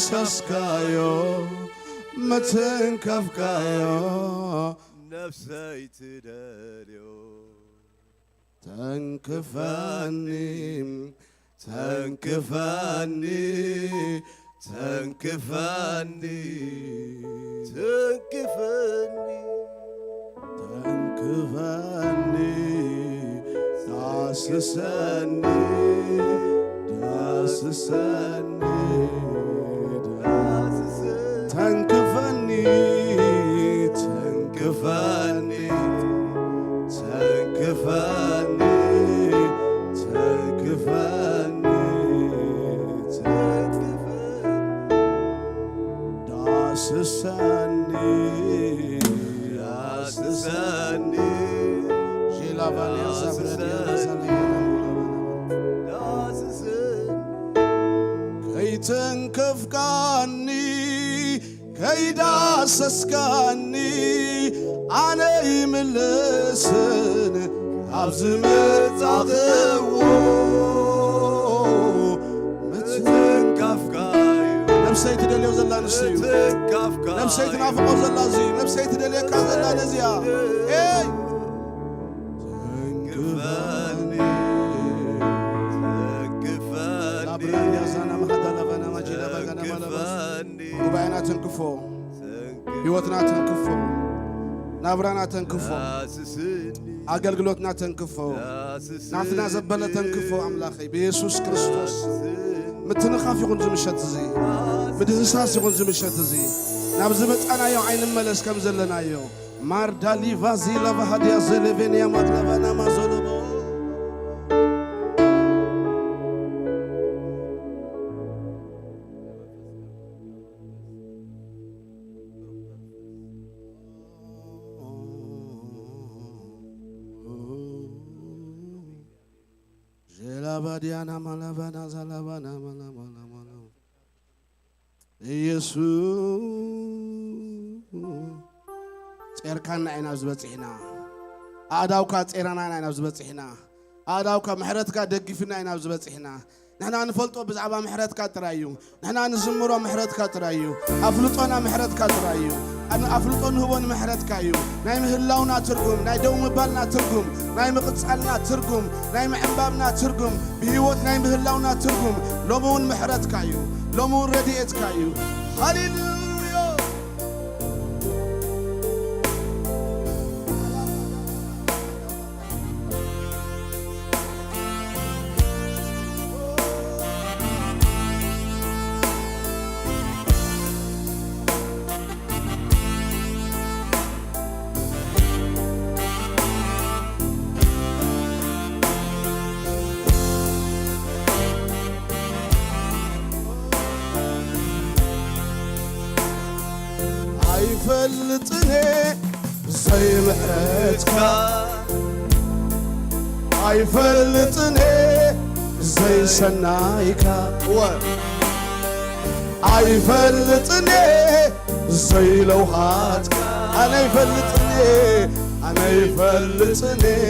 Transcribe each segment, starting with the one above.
ሰስካዮ ምትንከፍካዮ ነፍሰይ ትደልዮ። ተንክፈኒ፣ ተንክፈኒ፣ ተንክፈኒ፣ ተንክፈኒ፣ ተንክፈኒ፣ ዳስሰኒ፣ ዳስሰኒ፣ ዳስሰኒ፣ ተንክፈኒ፣ ተንክፈኒ፣ ተንክፈኒ፣ ተንክፈኒ፣ ተንክፈኒ፣ ዳስሰኒ፣ ዳስሰኒ፣ ሼላባንያ ዛብረድያ ዳስሰኒ፣ ዳስሰኒ፣ ከይተንከፍካኒ ከይዳሰስካኒ ኣነ ይምልስን ካብ ዝመጻኽዎ ምትንካፍካዩ። ነብሰይ ትደልዮ ዘላ ንሱ እዩ። ምትንካፍካዩ። ነብሰይ ትናፍቆ ዘላ እዚ እዩ። ነብሰይ ትደልየካ ዘላ ነዚያ። ኤይ! ተንክፈኒ፣ ተንክፈኒ፣ ላብራንያ ዛና ማሃዳ ላባና ማጂና ባጋና ማላባስ። ተንክፈኒ፣ ጉባኤና ተንክፎ፣ ተንክፈኒ፣ ህይወትና ተንክፎ፣ ናብራና ተንክፎ፣ ዳስስኒ፣ ኣገልግሎትና ተንክፎ፣ ዳስስኒ፣ ናትና ዘበለ ተንክፎ። ኣምላኸይ ብየሱስ ክርስቶስ ምትንኻፍ ይኹን ዝምሸት እዚ፣ ምድህሳስ ይኹን ዝምሸት እዚ። ናብ ዝመጻናዮ ኣይንመለስ ከም ዘለናዮ። ማርዳሊ ቫዚ ላቫሃዲያ ዘሌቬንያ ማግላቫና ማዞሎቦ። ጀላባዲያና ማላባና ዛላባና ማላማላማላ ኢየሱስ። ጼርካና ኢና ኣብዚ በጺሕና። ኣእዳውካ ጼራና ኢና ኣብዚ በጺሕና። ኣእዳውካ ምሕረትካ ደጊፍና ኢና ኣብዚ በጺሕና። ንሕና ንፈልጦ ብዛዕባ ምሕረትካ ጥራይ እዩ። ንሕና ንዝምሮ ምሕረትካ ጥራይ እዩ። ኣፍልጦና ምሕረትካ ጥራይ እዩ። ኣን-፣ ኣፍልጦ ንህቦ ንምሕረትካ እዩ። ናይ ምህላውና ትርጉም፣ ናይ ደው ምባልና ትርጉም፣ ናይ ምቕጻልና ትርጉም፣ ናይ ምዕንባብና ትርጉም፣ ብህይወት ናይ ምህላውና ትርጉም ሎሚ እውን ምሕረትካ እዩ። ሎሚ እውን ረድኤትካ እዩ። ሃሌሉያ! ኣይፈልጥን እየ ዘይምሕረትካ፣ ኣይፈልጥን እየ ዘይሰናይካ። እወ። ኣይፈልጥን እየ ዘይለውሃትካ። ኣነ ኣይፈልጥን እየ፣ ኣነ ኣይፈልጥን እየ።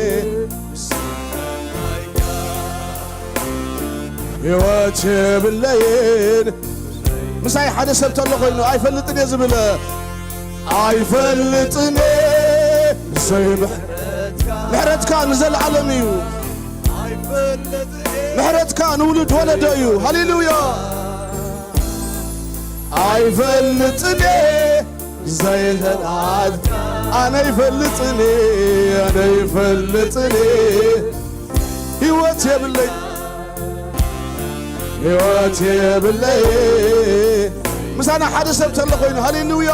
ህይወት የብለይን። ምሳይ ሓደ ሰብ ተሎ ኮይኑ ኣይፈልጥን እየ ዝብል። ኣይፈልጥን እየ ዘይምሕ-፣ ምሕረትካ ንዘለዓለም እዩ። ምሕረትካ ንውሉድ ወለዶ እዩ። ሃሌሉያ። ኣይፈልጥን እየ ዘይተልዓል። ኣነ ይፈልጥን እየ፣ ኣነ ይፈልጥን እየ። ህይወት የብለይ፣ ህይወት የብለይ። ምሳና ሓደ ሰብ ተሎ ኮይኑ፣ ሃሌሉያ።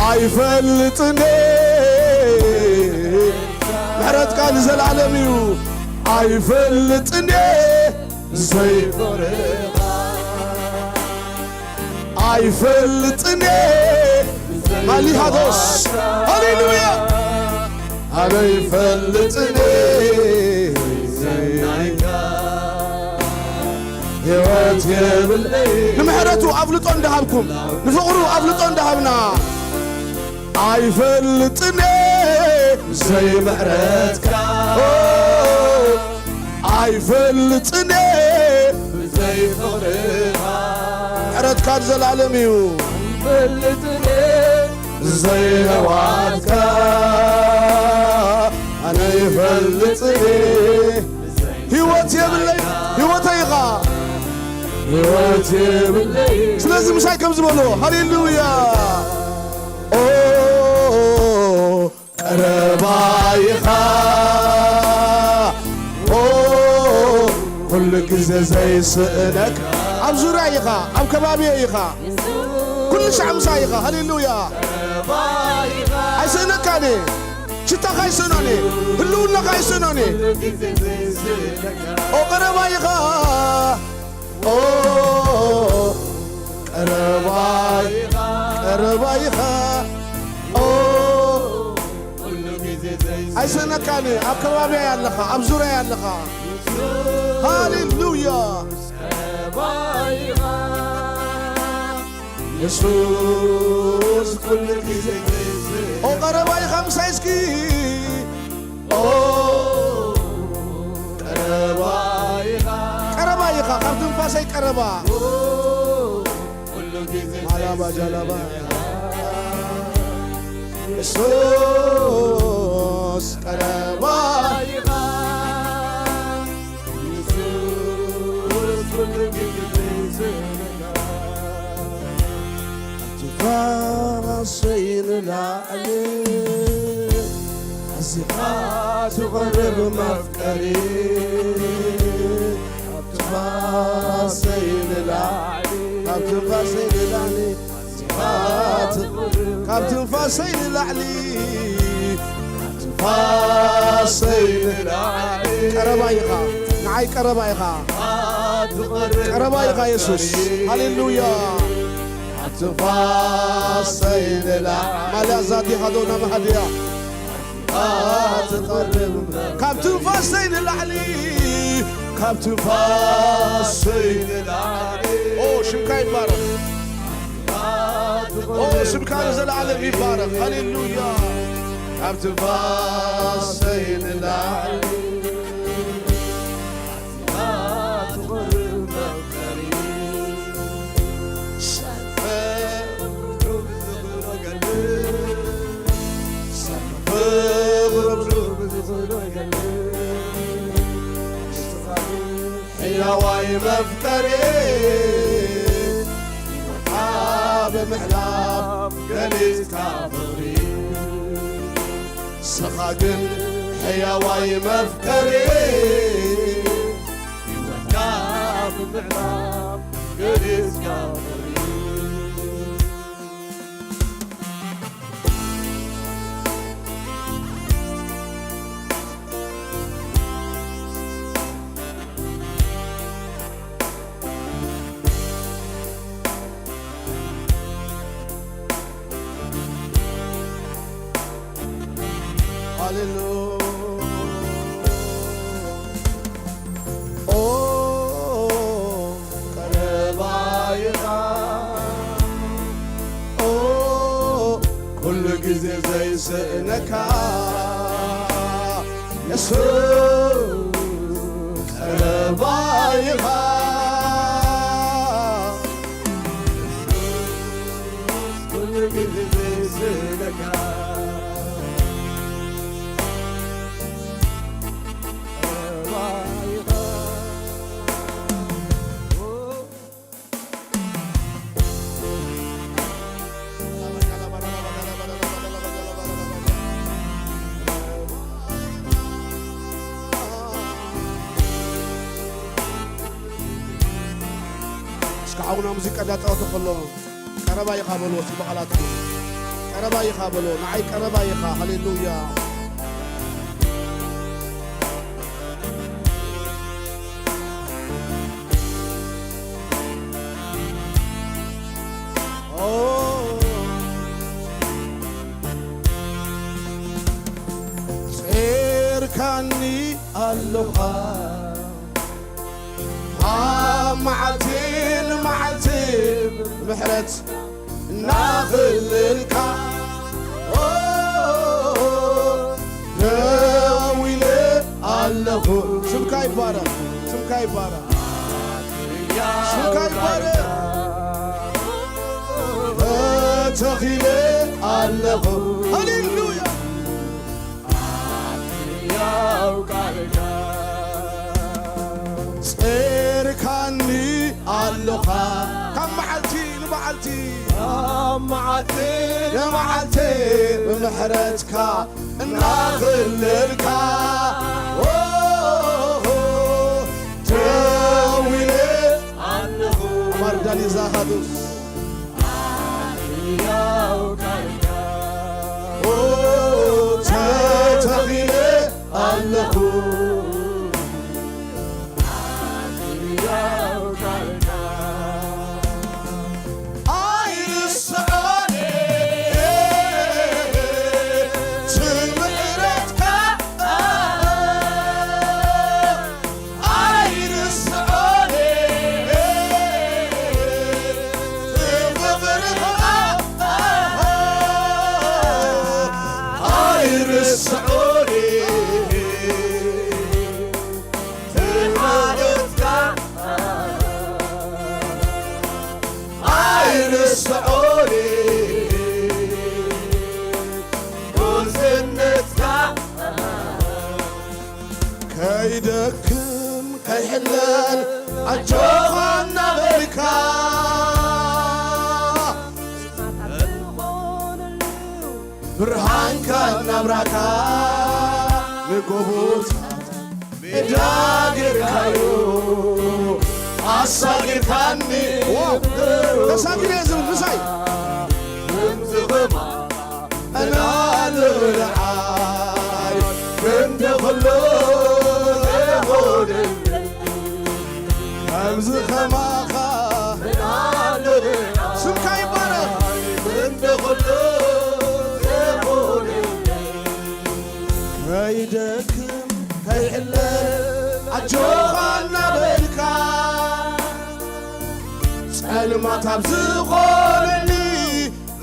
ኣይፈልጥን እየ፣ ምሕረትካ ንዘለዓለም እዩ። ኣይፈልጥን እየ ዘይፍቕርኻ። ኣይፈልጥን እየ ማሊሃዶስ። ሃሌሉያ። ኣነ ይፈልጥን እየ ዘይናይካ። ህይወት የብለይ። ንምሕረቱ ኣፍልጦ እንዳሃብኩም፣ ንፍቕሩ ኣፍልጦ እንዳሃብና። ኣይፈልጥን እየ ዘይምሕረትካ። ኦ፣ ኣይፈልጥን እየ ዘይፍቕርኻ። ካብ ዘላለም እዩ። ይፈልጥን ዘይህዋትካ ኣነ ይፈልጥን ህይወት የብለይ፣ ህይወተይ ኢኻ። ህይወት የብለይ። ስለዚ ምሳይ ከም ዝበሎ ሃሌሉያ። ኦ ቀረባ ኢኻ። ኦ ኩሉ ግዜ ዘይስእነካ። ኣብ ዙርያ ኢኻ፣ ኣብ ከባቢ ኢኻ። ኩሉ ሻዕ ምሳይ ኢኻ። ሃሌሉያ። ኣይስእነካን እየ። ሽታኻ ኣይስእኖን እየ። ህልውናኻ ኣይስእኖን እየ። ኦ ቀረባ ኢኻ። ኦ ቀረባ ኢኻ። ቀረባ ኢኻ። ኦ ኣይስእነካን እየ። ኣብ ከባቢ ኣለኻ፣ ኣብ ዙርያ ኣለኻ። ሃሌሉያ። የሱስ ኩሉ ግዜ ኦ ቀረባ ኢኻ ምሳይ እስኪ። ኦ ቀረባ ኢኻ። ቀረባ ኢኻ፣ ካብ ትንፋሰይ ቀረባ። ኦ ኩሉ ግዜ ማላባ ጃላባ። የሱስ ቀረባ ኢኻ። የሱስ ኩሉ ግዜ ትንፋሰይ ንላዕሊ ኣዚኻ ትቐርብ መፍቀሪ። ካብ ትንፋሰይ ንላዕሊ፣ ካብ ትንፋሰይ ንላዕሊ፣ ኣዚኻ ትቐርብ ካብ ትንፋሰይ ንላዕሊ፣ ካብ ትንፋሰይ ንላዕሊ። ቀረባ ኢኻ፣ ንዓይ ቀረባ ኢኻ። ቀረባ ኢኻ የሱስ። ሃሌሉያ። ትንፋሰይ ንላዕሊ። ማልያ ዛቲ ሃዶ ናብ ሃድያ። ትቐርብ ካብ ትንፋሰይ ንላዕሊ፣ ካብ ትንፋሰይ ንላዕሊ። ኦ ሽምካ ይባረኽ። ኦ ስምካ ንዘለዓለም ይባረኽ። ሃሌሉያ። ካብ ትንፋሰይ ንላዕሊ ሕያዋይ መፍቀሪ ኣብ ምሕላፍ ገሊጽካ ፍቕሪ ንስኻ ግን ሕያዋይ መፍቀሪ፣ ህይወትካ ብምዕራፍ ገሊጽካ ፍቕሪ። ሃሌሉያ። ኦ ቀረባ ኢኻ። ኦ ኩሉ ግዜ ዘይስእነካ የሱስ ቀረባ ኢኻ። ኩሉ ግዜ ዘይስእነካ ቀረባ ኢኻ። እስኪ ሓውና ሙዚቃ እንዳጻወተ ከሎ ቀረባ ኢኻ በልዎ፣ ጽቡቕ ኣላትኩም። ቀረባ ኢኻ በልዎ፣ ንዓይ ቀረባ ኢኻ። ሃሌሉያ። ኦ፣ ጼርካኒ ኣለኻ ኣብ መዓልቲ ንመዓልቲ ምሕረት እናኽልልካ፣ ኦ፣ ደው ኢለ ኣለኹ። ስምካ ይባረኽ፣ ስምካ ይባረኽ፣ ስምካ ይባረኽ። ተኺለ ኣለኹ። ሃሌሉያ። ያው ቃልካ ጸርካኒ ኣለኻ። ካብ መዓልቲ ንመዓልቲ፣ ካብ መዓልቲ ንመዓልቲ ብምሕረትካ እናኽለልካ፣ ኦ፣ ደዊለ ኣለኹ። ማርዳኒ ዛኻቱ ያው ቃልካ፣ ኦ፣ ተተኺለ ኣለኹ። ያው ቃልካ፣ ኣይርስዖን ትምሕረትካ፣ ኣይርስዖን ፍቕርኻ፣ ኣይርስዖን ትምሕረትካ፣ ኣይርስዖን ጉስነትካ። ከይደክም ከይሕለል ኣጆኻ እናበልካ፣ ብርሃንካ እናብራካ ንጎቦታት ሜዳ ጌርካዮ፣ ኣሳጊርካኒ። ዋው! ተሳጊረ ዝብል ምሳይ። ከምዚ ኸማ መን ኣሎ ንዓይ ክንዲ ኹሉ ዝኾነለይ። ከምዚ ኸማኻ መን ኣሎ ንዓይ ስምካ ይባረኽ። ክንዲ ኹሉ ዝኾነለይ። ከይደክም ከይሕለል ኣጆኻ እናበልካ፣ ጸልማት ኣብ ዝኾነኒ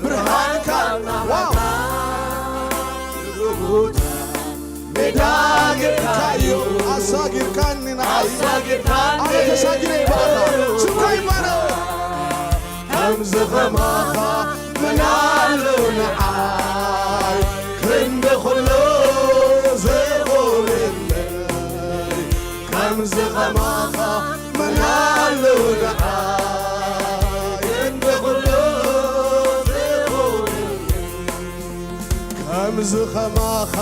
ብርሃንካ እናብራኻ፣ ዋው! ንጉታ ሜዳ ጌርካዮ፣ ኣሳጊርካኒ ንዓይ። ኣሳጊርካኒ። ኣነ ተሳጊረ ይባርኻ። ስምካ ይባረኽ። ከምዚ ኸማኻ መን ኣሎ ንዓይ ክንዲ ኹሉ ዝኾነለይ። ከምዚ ኸማኻ መን ኣሎ ንዓይ ክንዲ ኹሉ ዝኾነለይ። ከምዚ ኸማኻ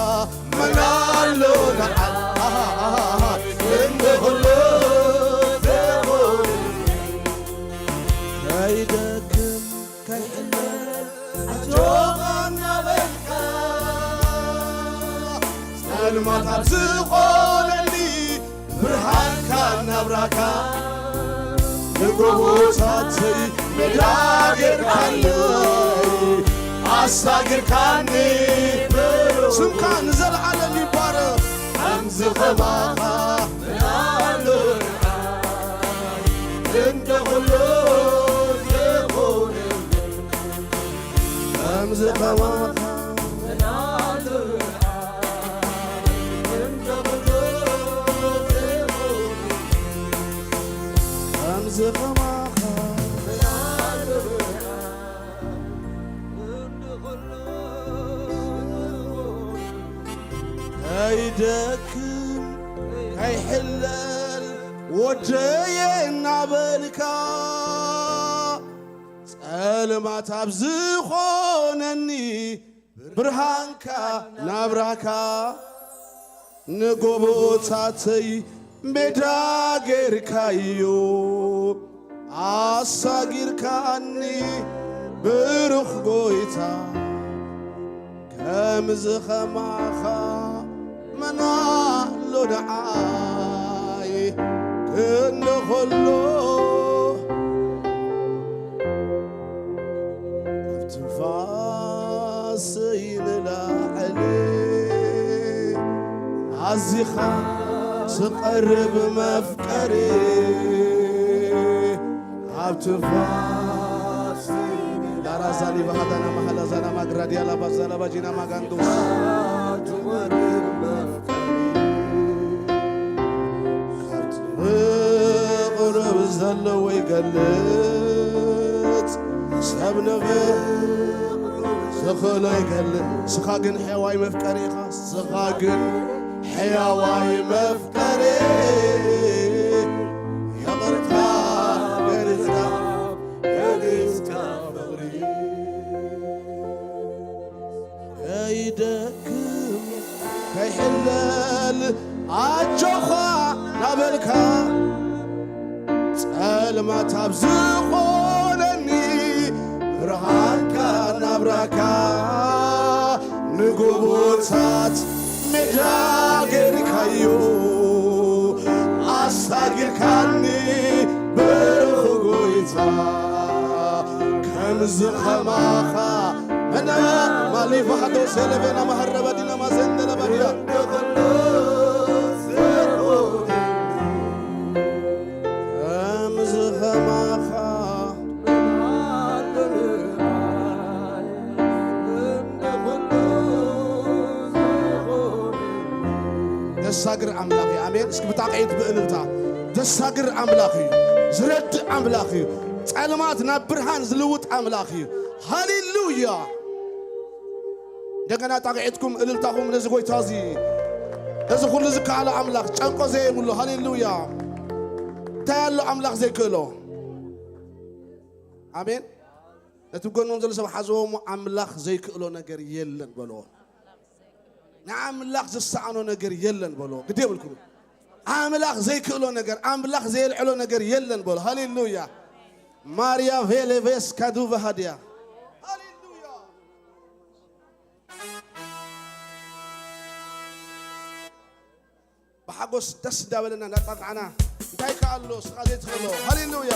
መን ኣሎ ንዓይ ክንዲ ኹሉ ዝኾነለይ። ከይደክም ከይሕለል ኣጆኻ እናበልካ፣ ጸልማት ኣብ ዝኾነኒ ብርሃንካ እናብራካ፣ ንጎቦታተይ ሜዳ ጌርካለይ፣ ኣሳጊርካኒ ብሩኽ። ስምካ ንዘለዓለም ይባረኽ። ከምዚ ኸማኻ መን ኣሎ ንዓይ ክንዲ ኹሉ ዝኾነለይ። ከምዚ ኸማኻ መን ኣሎ ንዓይ ክንዲ ኹሉ ዝኾነለይ። ከምዚ ኸማኻ መን ኣሎ ንዓይ ክንዲ ኹሉ ከይደክም ከይሕለል ወደየ እናበልካ፣ ጸልማት ኣብ ዝኾነኒ ብርሃንካ ናብራካ፣ ንጎቦታተይ ሜዳ ጌርካዮ ኣሳጊርካኒ ብሩኽ ጎይታ። ከምዚ ኸማኻ መን ኣሎ ንዓይ ክንዲ ኹሉ። ካብ ትንፋሰይ ንላዕሊ ኣዚኻ ትቐርብ መፍቀሪ። ካብ ትንፋሰይ ዳራዛሊ ባህዳና ማሃላዛና ማግራዲያላ ባዛላ ባጂና ማጋንዶስ። ቁሩብ ዘለዎ ይገልጽ ሰብ ንፍቕሩ ዝኽእሎ ይገልጽ። ንስኻ ግን ሕያዋይ መፍቀሪ ኢኻ። ንስኻ ግን ሕያዋይ መፍቀሪ፣ ይቕርታ ገሊጽካ፣ ገሊጽካ ፍቕሪ። ከይደክም ከይሕለል ኣጆኻ ናበልካ፣ ጸልማት ኣብ ዝኾነኒ ብርሃንካ ናብራካ፣ ንጎቦታት ሜዳ ገይርካዮ፣ ኣሳጊርካኒ ብሩኽ ጎይታ። ከምዚ ኸማኻ መና ማሊ ፋሕዶ ሰለቤና ማሃረባ ዲና ማዘንደለ ባድያ። ከምዚ ኸማኻ ደሳግር ኣምላኽ እዩ። ኣሜን። እስኪ ብጣቕዒት ብእልልታ። ደሳግር ኣምላኽ እዩ። ዝረድእ ኣምላኽ እዩ። ጸልማት ናብ ብርሃን ዝልውጥ ኣምላኽ እዩ። ሃሌሉያ። እንደገና ጣቕዒትኩም እልልታኹም ነዚ ጎይታ እዚ፣ ነዚ ኩሉ ዝከኣሎ ኣምላኽ ጨንቆ ዘየብሉ። ሃሌሉያ። እንታይ ኣሎ ኣምላኽ ዘይክእሎ? ኣሜን። ነቲ ጎኖም ዘሎ ሰብ ሓዝዎ እሞ ኣምላኽ ዘይክእሎ ነገር የለን በልዎ። ንኣምላኽ ዝሰኣኖ ነገር የለን በልዎ። ግዲ የብልኩም። ኣምላኽ ዘይክእሎ ነገር፣ ኣምላኽ ዘየልዕሎ ነገር የለን በሎ። ሃሌሉያ። ማርያ ቬሌቬስ ካዱቫ ሃድያ። ሃሌሉያ። ብሓጎስ ደስ እንዳበለና እንዳጣቕዓና፣ እንታይ ከ ኣሎ ስኻ ዘይትኽእሎ? ሃሌሉያ።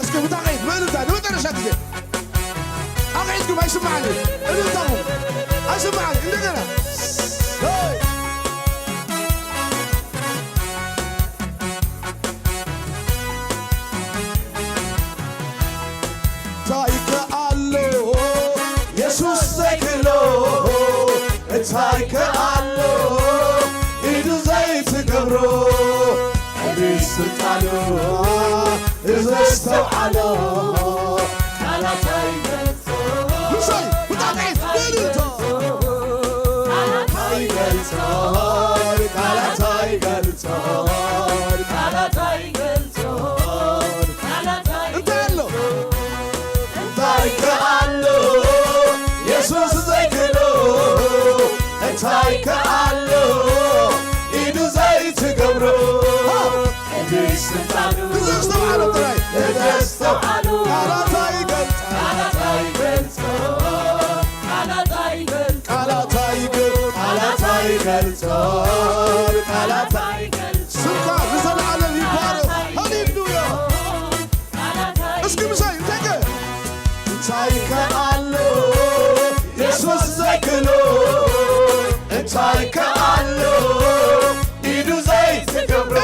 እስኪ ብጣቕዒት ብእልልታ ንመጨረሻ ግዜ። ጣቕዒትኩም ኣይስማዓኒ። እልልታኹም ኣይስማዓኒ። እንደገና። ሄይ! እንታይ ከኣሎ የሱስ ዘይክእሎ? እንታይ ከኣሎ ኢዱ ዘይትገብሮ? ዕብይ ስልጣኑ ዘስተውዓሎ ቃላት ኣይገልጾ። ምሳይ ብጣቕዒት ብእልልታ። ቃላት ኣይገልጾ፣ ቃላት ኣይገልጾ፣ ቃላት ኣይገልጾ። እንታይ ኣሎ? እንታይ ከኣሎ የሱስ ዘይክእሎ? እንታይ ከኣሎ ኢዱ ዘይትገብሮ? እዚ ስልጣኑ ንዘስተውዓሎ ጥራይ። ንዘስተውዓሎ ቃላት ኣይገልጽ። ቃላት ኣይገልጽ። ቃላት ኣይገልጽ። ቃላት ኣይገልጽ። ቃላት ኣይገልጽ። ቃላት ኣይገልጽ። ስምካ ንዘለዓለም ይባረኽ። ሃሌሉያ። እስኪ ምሳይ እንታይ ከ? እንታይ ከኣሎ የሱስ ዘይክእሎ? እንታይ ከኣሎ ኢዱ ዘይትገብሮ?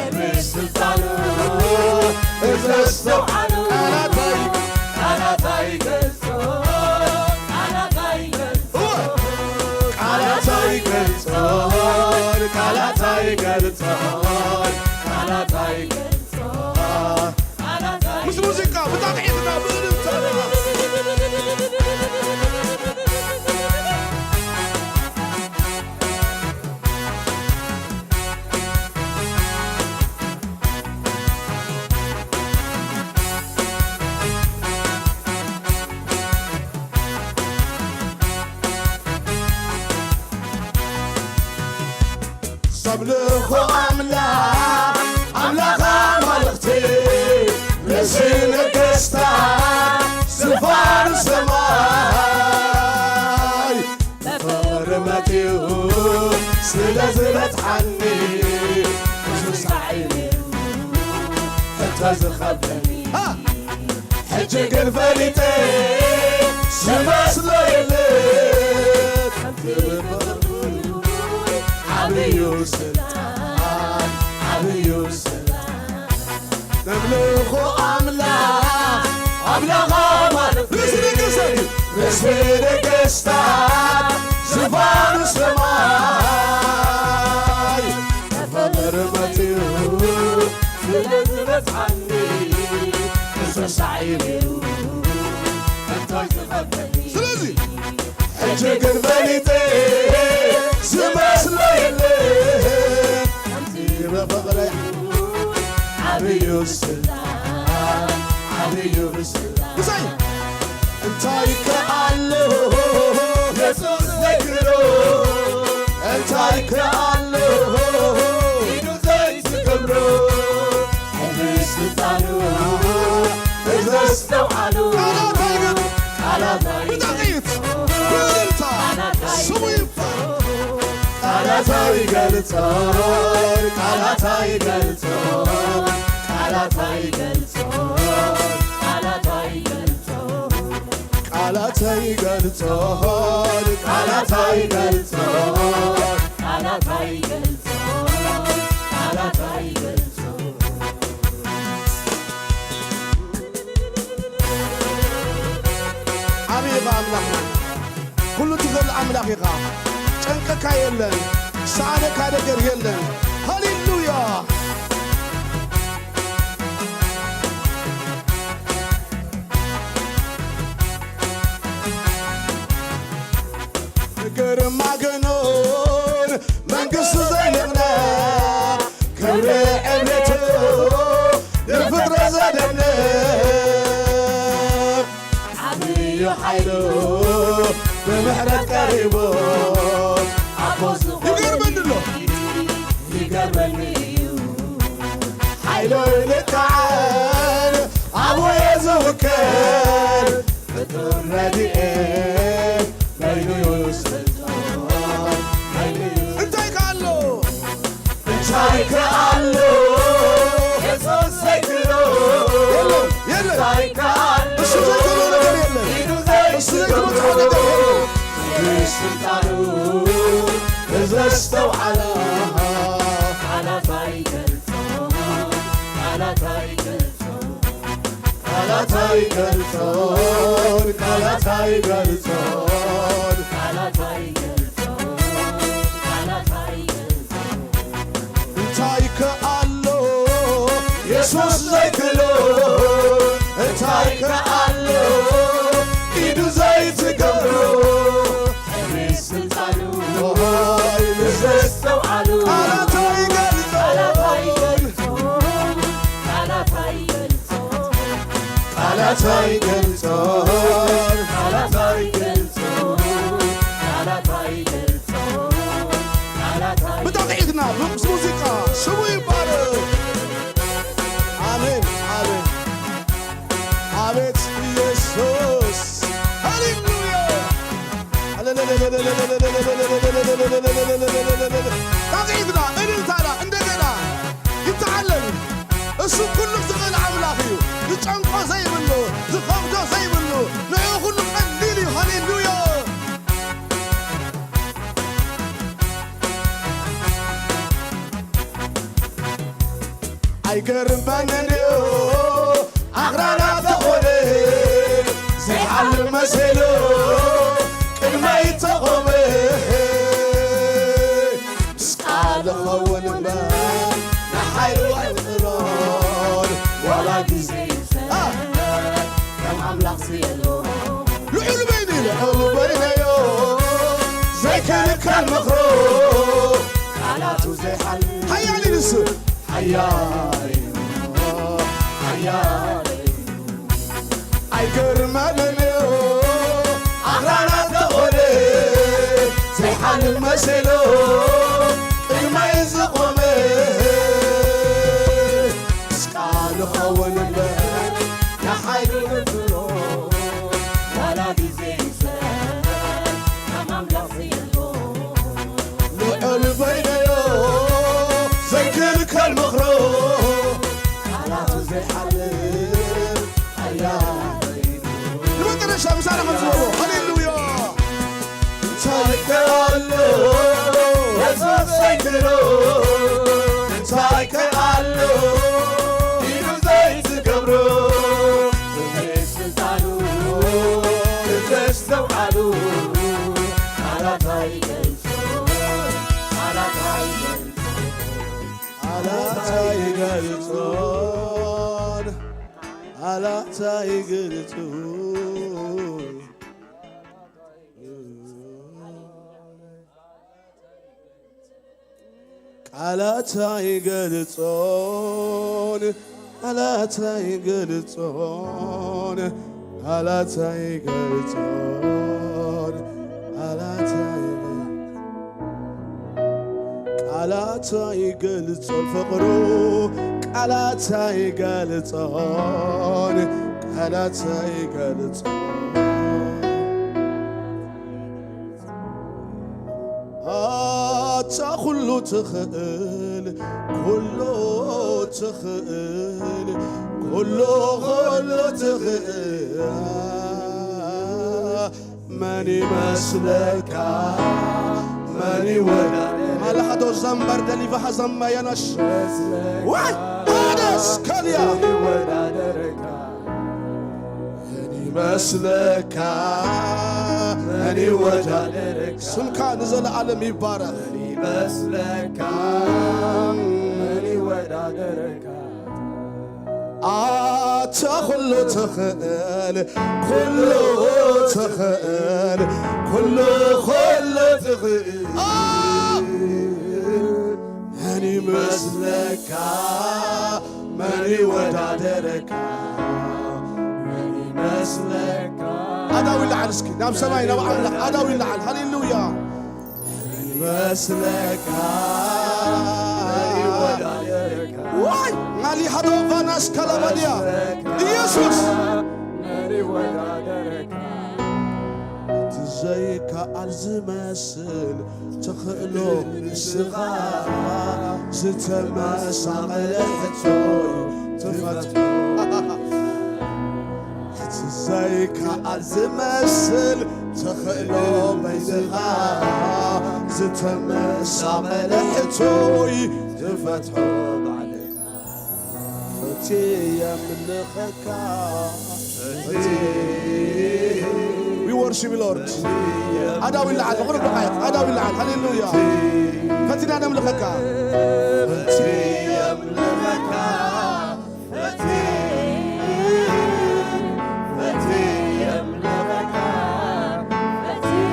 ዕብይ ስልጣኑ ዘስተውዓሎ ቃላት ኣይ-፣ ቃላት ኣይገልጾ፣ ቃላት ኣይገልጾ፣ ቃላት ኣይገልጾ፣ ቃላት ኣይገልጾ፣ ቃላት ኣይገልጾ። ምስ ሙዚቃ ብጣቕዒትና ብእልልታና። ሰብ ልእኹ ኣምላኽ፣ ኣምላኽ ኣማልኽቲ፣ ንጉስ ነገስታት፣ ዝፋን ሰማይ፣ ብፍቕሪ መጺኡ ስለ ዝበጽሓኒ፣ ብዙሕ ሳዕቤኑ እንተ ዝኸብደኒ። ሃ! ሕጂ ግን ፈሊጠ ዝመስሎ የለን። ስልጣን ዓብዩ ስልጣን ነምልኾ ኣምላኽ ኣምላኽ ኣማልኽ ርእሲ ነገስታት እዩ። ርእሲ ነገስታት ዝፋኑ ሰማይ ተፈጥር መፅዩ ስለ ዝበፅሓኒ ተሳዒሩ እንታይ ዝኸበኒ ስለዚ ሕጂ ግን ፈሊጠ ዝመስሎ የለ ከምቲ ብፍቕሪ ዓብዩ ስልጣን ዓብዩ ስልጣን እንታይ ከኣሎ የሱስ ዘይክሎ እንታይ ከኣሎ ኢዱ ዘይትገብሮ ሕድሪ ስልጣኑ ዘስተውዓሉ ቃላት ኣይገብ ቃላት ብጣቂት ብእልልታ ስሙ ይባል ቃላት ኣይገልጾን ቃላት ኣይገልጾን ቃላት ኣይገልጾን ቃላት ኣይገልጾን ቃላት ኣይገልጾን ቃላት ኣይገልጾን ቃላት ኣይገልጾን ቃላት ኣይገልጾን ዓብዪ ኢኻ ኣምላኽና ኩሉ ትኽእል ኣምላኽ ኢኻ ጨንቀካ የለን ሰኣነካ ነገር የለን ሃሌሉያ ግርማ ገኖን መንግስቱ ዘይንቕነ ክብሪ ዕቤቱ ንፍጥረት ዘደንቕ ዓብዩ ሓይሉ ብምሕረት ቀሪቡ ኣቦ ዝኾነ ይገርመኒ ኣሎ ይገርመኒ እዩ ሓይሉ ልክዓን ኣብየ ዝውክል ፍጡር ረድኤት በይኑ እዩ ስልጣን በይኑ እዩ እንታይ ከኣሎ እንታይ ከኣሎ የሱስ ዘይክሎ የለን የለን እንታይ ከኣሎ እሱ ዘይክሎ ነገር የለን ኢዱ እሱ ዘይክሎ ዘይትገብሮ ነገር የለን ስልጣኑ ዘስተውዓለ ቃላት ኣይገልጾ ቃላት ኣይገልጾ ቃላት ኣይገልጾን ቃላት ኣይገልጾን ቃላት ኣይገልጾን ቃላት ኣይገልጾን እንታይ ከኣሎ የሱስ ዘይክሎ እንታይ ከኣሎ ኢዱ ዘይትገብሮ ስልጣኑ ሆይ ንዘስተውዓሉ ቃላት ኣይገልጾን ቃላት ኣይገልጾን ቃላት ኣይገልጾን ቃላት ኣይገልጾን ቃላት ኣይገልጾን ቃላት ኣይገልጾን ብጣዕሚ ኢድና ምስ ሙዚቃ ስሙ ይባረክ ኣሜን ኣሜን ኣቤት ኢየሱስ ሃሌሉያ ጣቂትና እልልታና እንደገና ይተዓለል እሱ ኩሉ ዝኽእል ኣምላኽ እዩ ዝጨንቆ ዘይብሉ ዝኸብዶ ዘይብሉ ንኡ ኩሉ ቀሊል እዩ ሃሌሉያ ኣይገርመንን እዩ ኣኽራናት ተኾነ ዘይሓልም መሲሉ ቅድመይ ተቖመ ምስ ቃል ኸውን እምበር ንሓይሉ ኣይጥሮን ዋላ ግዜ ይውሰድ ከም ኣምላኽ ስየሎ ልዑል በይኑ ልዑል በይነዮ ዘይከልከል ምኽሩ ቃላቱ ዘይሓልፍ ሓያል እዩ ንሱ ሓያል እዩ ሓያል እዩ ኣይገርመንን እዩ ኣኽራናት ተኾነ ዘይሓልፍ መሲሉ ቅድመይ ዝቖመ ቃል ኸውን እምበር ንሓይሉ ንፍሮ ዋላ ግዜ ይሰር ከም ኣምላኽ የሎ ልዑል በይነዮ ዘይክልከል ምኽሮ ቃላቱ ዘይሓልፍ ሓያል በይኑ ንመጨረሻ ምሳና ከም ዝበሎ ሃሌሉያ እንታይ ከኣሎ የሱስ ኣይትሮ እንታይ ከኣሎ ኢሉ ዘይትገብሮ፣ ክብሪ ስልጣኑ ክብሪ ስተውዓሉ ቃላት ኣይገልጾ፣ ቃላት ኣይገልጾ። ቃላት ኣይገልጾን፣ ቃላት ኣይገልጾን። ቃላት ኣይገልጾን፣ ቃላት ኣይገልጾን፣ ቃላት ኣይገልጾን፣ ቃላት ኣይገ-፣ ቃላት ኣይገልጾን ፍቕሩ፣ ቃላት ኣይገልጾን፣ ቃላት ኣይገልጾን። ኣታ ኩሉ ትኽእል፣ ኩሉ ትኽእል፣ ኩሉ፣ ኩሉ ትኽእል። መን ይመስለካ? መን ይወዳደር? ማላሓዶ ዘምበር ደሊቫ ሃዘማ ያናሽ። ዋይ! ሃደስ ከልያ! መን ይወዳደረካ? መን ይመስለካ? መን ይወዳደረካ? ስምካ ንዘለዓለም ይባረኽ። መን ይመስለካ? መን ይወዳደረካ? ኣታ ኩሉ ትኽእል፣ ኩሉ ትኽእል፣ ኩሉ፣ ኩሉ ትኽእል። ኣ! መን ይመስለካ? መን ይወዳደረካ? መን ይመስለካ? ኣዳው ይለዓል እስኪ፣ ናብ ሰማይ፣ ናብ ኣምላኽ ኣዳው ይለዓል። ሃሌሉያ። መን ይመስለካ? መን ይወዳደረካ? ዋይ! ማሊ ሃዶ ቫናስ ካላባድያ። መን ይመስለካ? ኢየሱስ! መን ይወዳደረካ? እቲ ዘይከኣል ዝመስል ትኽእሎ ንስኻ፣ ዝተመሳቐለ ሕቶይ ትፈትሖ። እቲ ዘይከኣል ዝመስል ትኽእሎ በይንኻ፣ ዝተመሳቐለ ሕቶይ ትፈትሖ ባዕልኻ። ፈትየ የምልኸካ። We worship you, Lord. ኣዳው ይለዓል፣ ብቑሩብ ደቃይቕ፣ ኣዳው ይለዓል። ሃሌሉያ። ፈቲና ነምልኸካ። ፈትየ የምልኸካ። ፈትየ፣ ፈትየ የምልኸካ። ፈትየ፣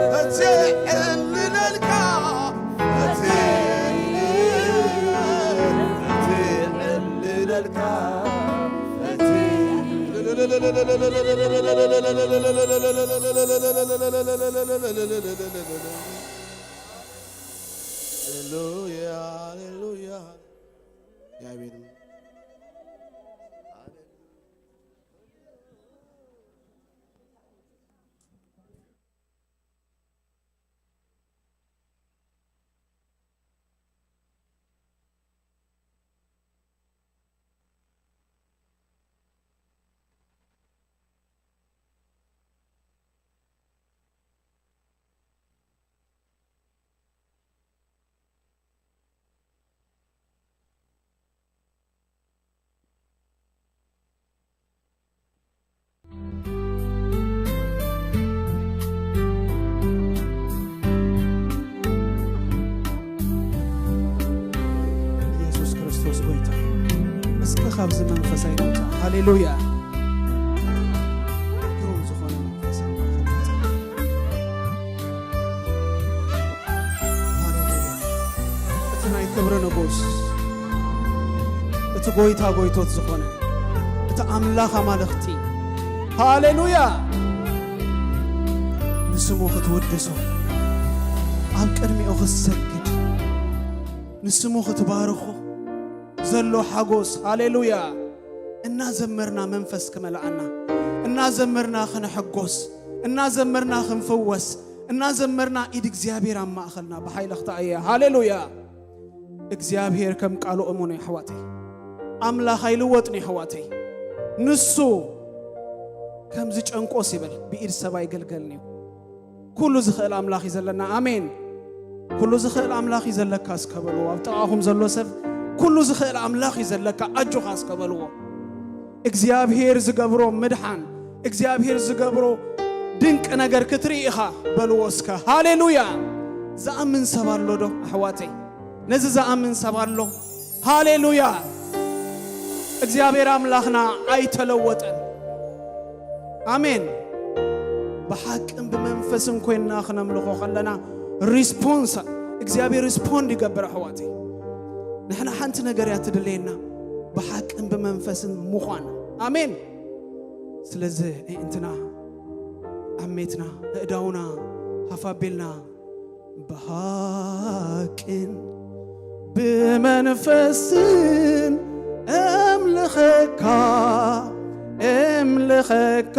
ፈትየ ሃሌሉያ፣ ሃሌሉያ። ኢየሱስ ክርስቶስ ጎይታ። እስከ ካብዚ መንፈሳዊ ቦታ፣ ሃሌሉያ። ግሩም ዝኾነ መንፈሳዊ ቦታ። ሃሌሉያ። እቲ ናይ ክብሪ ንጉስ፣ እቲ ጎይታ ጎይቶት ዝኾነ፣ እቲ ኣምላኽ ኣማልኽቲ፣ ሃሌሉያ፣ ንስሙ ክትውድሶ፣ ኣብ ቅድሚኡ ክትሰግድ፣ ንስሙ ክትባርኾ ዘሎ ሓጎስ፣ ሃሌሉያ። እናዘመርና መንፈስ ክመልኣና፣ እናዘመርና ክንሕጎስ፣ እናዘመርና ክንፍወስ፣ እናዘመርና ኢድ እግዚኣብሔር ኣብ ማእኸልና ብሓይሊ ክትኣየ። ሃሌሉያ። እግዚኣብሔር ከም ቃሉ እሙን እዩ ኣሕዋተይ። ኣምላኽ ኣይልወጥን እዩ ኣሕዋተይ። ንሱ ከም ዝጨንቆስ ይበል፣ ብኢድ ሰብ ኣይገልገልን እዩ። ኩሉ ዝኽእል ኣምላኽ እዩ ዘለና። ኣሜን። ኩሉ ዝኽእል ኣምላኽ እዩ ዘለካ እስከ በልዎ። ኣብ ጥቓኹም ዘሎ ሰብ፣ ኩሉ ዝኽእል ኣምላኽ እዩ ዘለካ፣ ኣጆኻ እስከ በልዎ። እግዚኣብሔር ዝገብሮ ምድሓን፣ እግዚኣብሔር ዝገብሮ ድንቂ ነገር ክትርኢ ኢኻ በልዎ እስከ። ሃሌሉያ። ዝኣምን ሰብ ኣሎ ዶ ኣሕዋተይ? ነዚ ዝኣምን ሰብ ኣሎ? ሃሌሉያ። እግዚኣብሔር ኣምላኽና ኣይተለወጠን። ኣሜን። ብሓቅን ብመንፈስን ኮይንና ክነምልኾ ከለና፣ ሪስፖንስ እግዚኣብሔር ሪስፖንድ ይገብር ኣሕዋተይ። ንሕና ሓንቲ ነገር እያ ትድለየና፣ ብሓቅን ብመንፈስን ምዃን። ኣሜን። ስለዚ ኣዒንትና፣ ዓሜትና፣ ኣእዳውና ሃፍ ኣቢልና፣ ብሓቅን ብመንፈስን እምልኸካ፣ እምልኸካ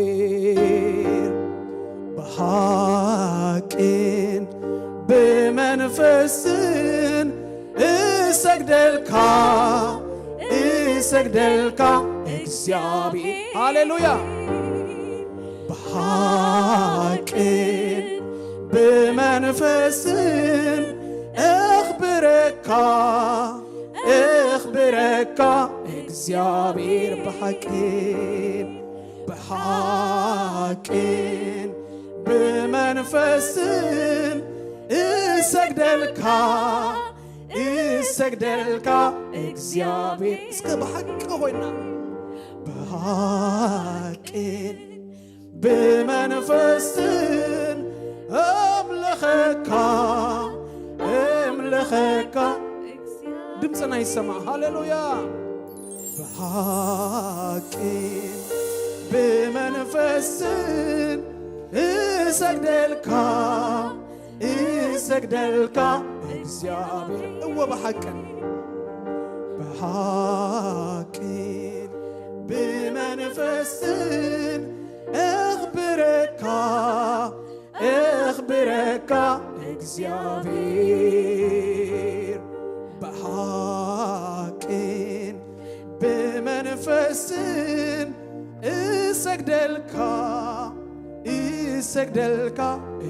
እግዚኣብሔር። ብሓቅን ብመንፈስን እሰግደልካ፣ እሰግደልካ እግዚኣብሔር። ሃሌሉያ። ብሓቅን ብመንፈስን እኽብረካ፣ እኽብረካ እግዚኣብሔር። ብሓቅን ብሓቅን ብመንፈስን እሰግደልካ፣ እሰግደልካ እግዚኣብሔር። እስከ ብሓቂ ኮይና፣ ብሓቅን ብመንፈስን እምልኸካ፣ እምልኸካ። ድምፅና ይሰማዕ። ሃሌሉያ። ብሓቅን ብመንፈስን እሰግደልካ፣ እሰግደልካ እግዚኣብሔር። እወ ብሓቅን፣ ብሓቅን ብመንፈስን እኽብረካ፣ እኽብረካ እግዚኣብሔር። ብሓቅን ብመንፈስን እሰግደልካ፣ እሰግደልካ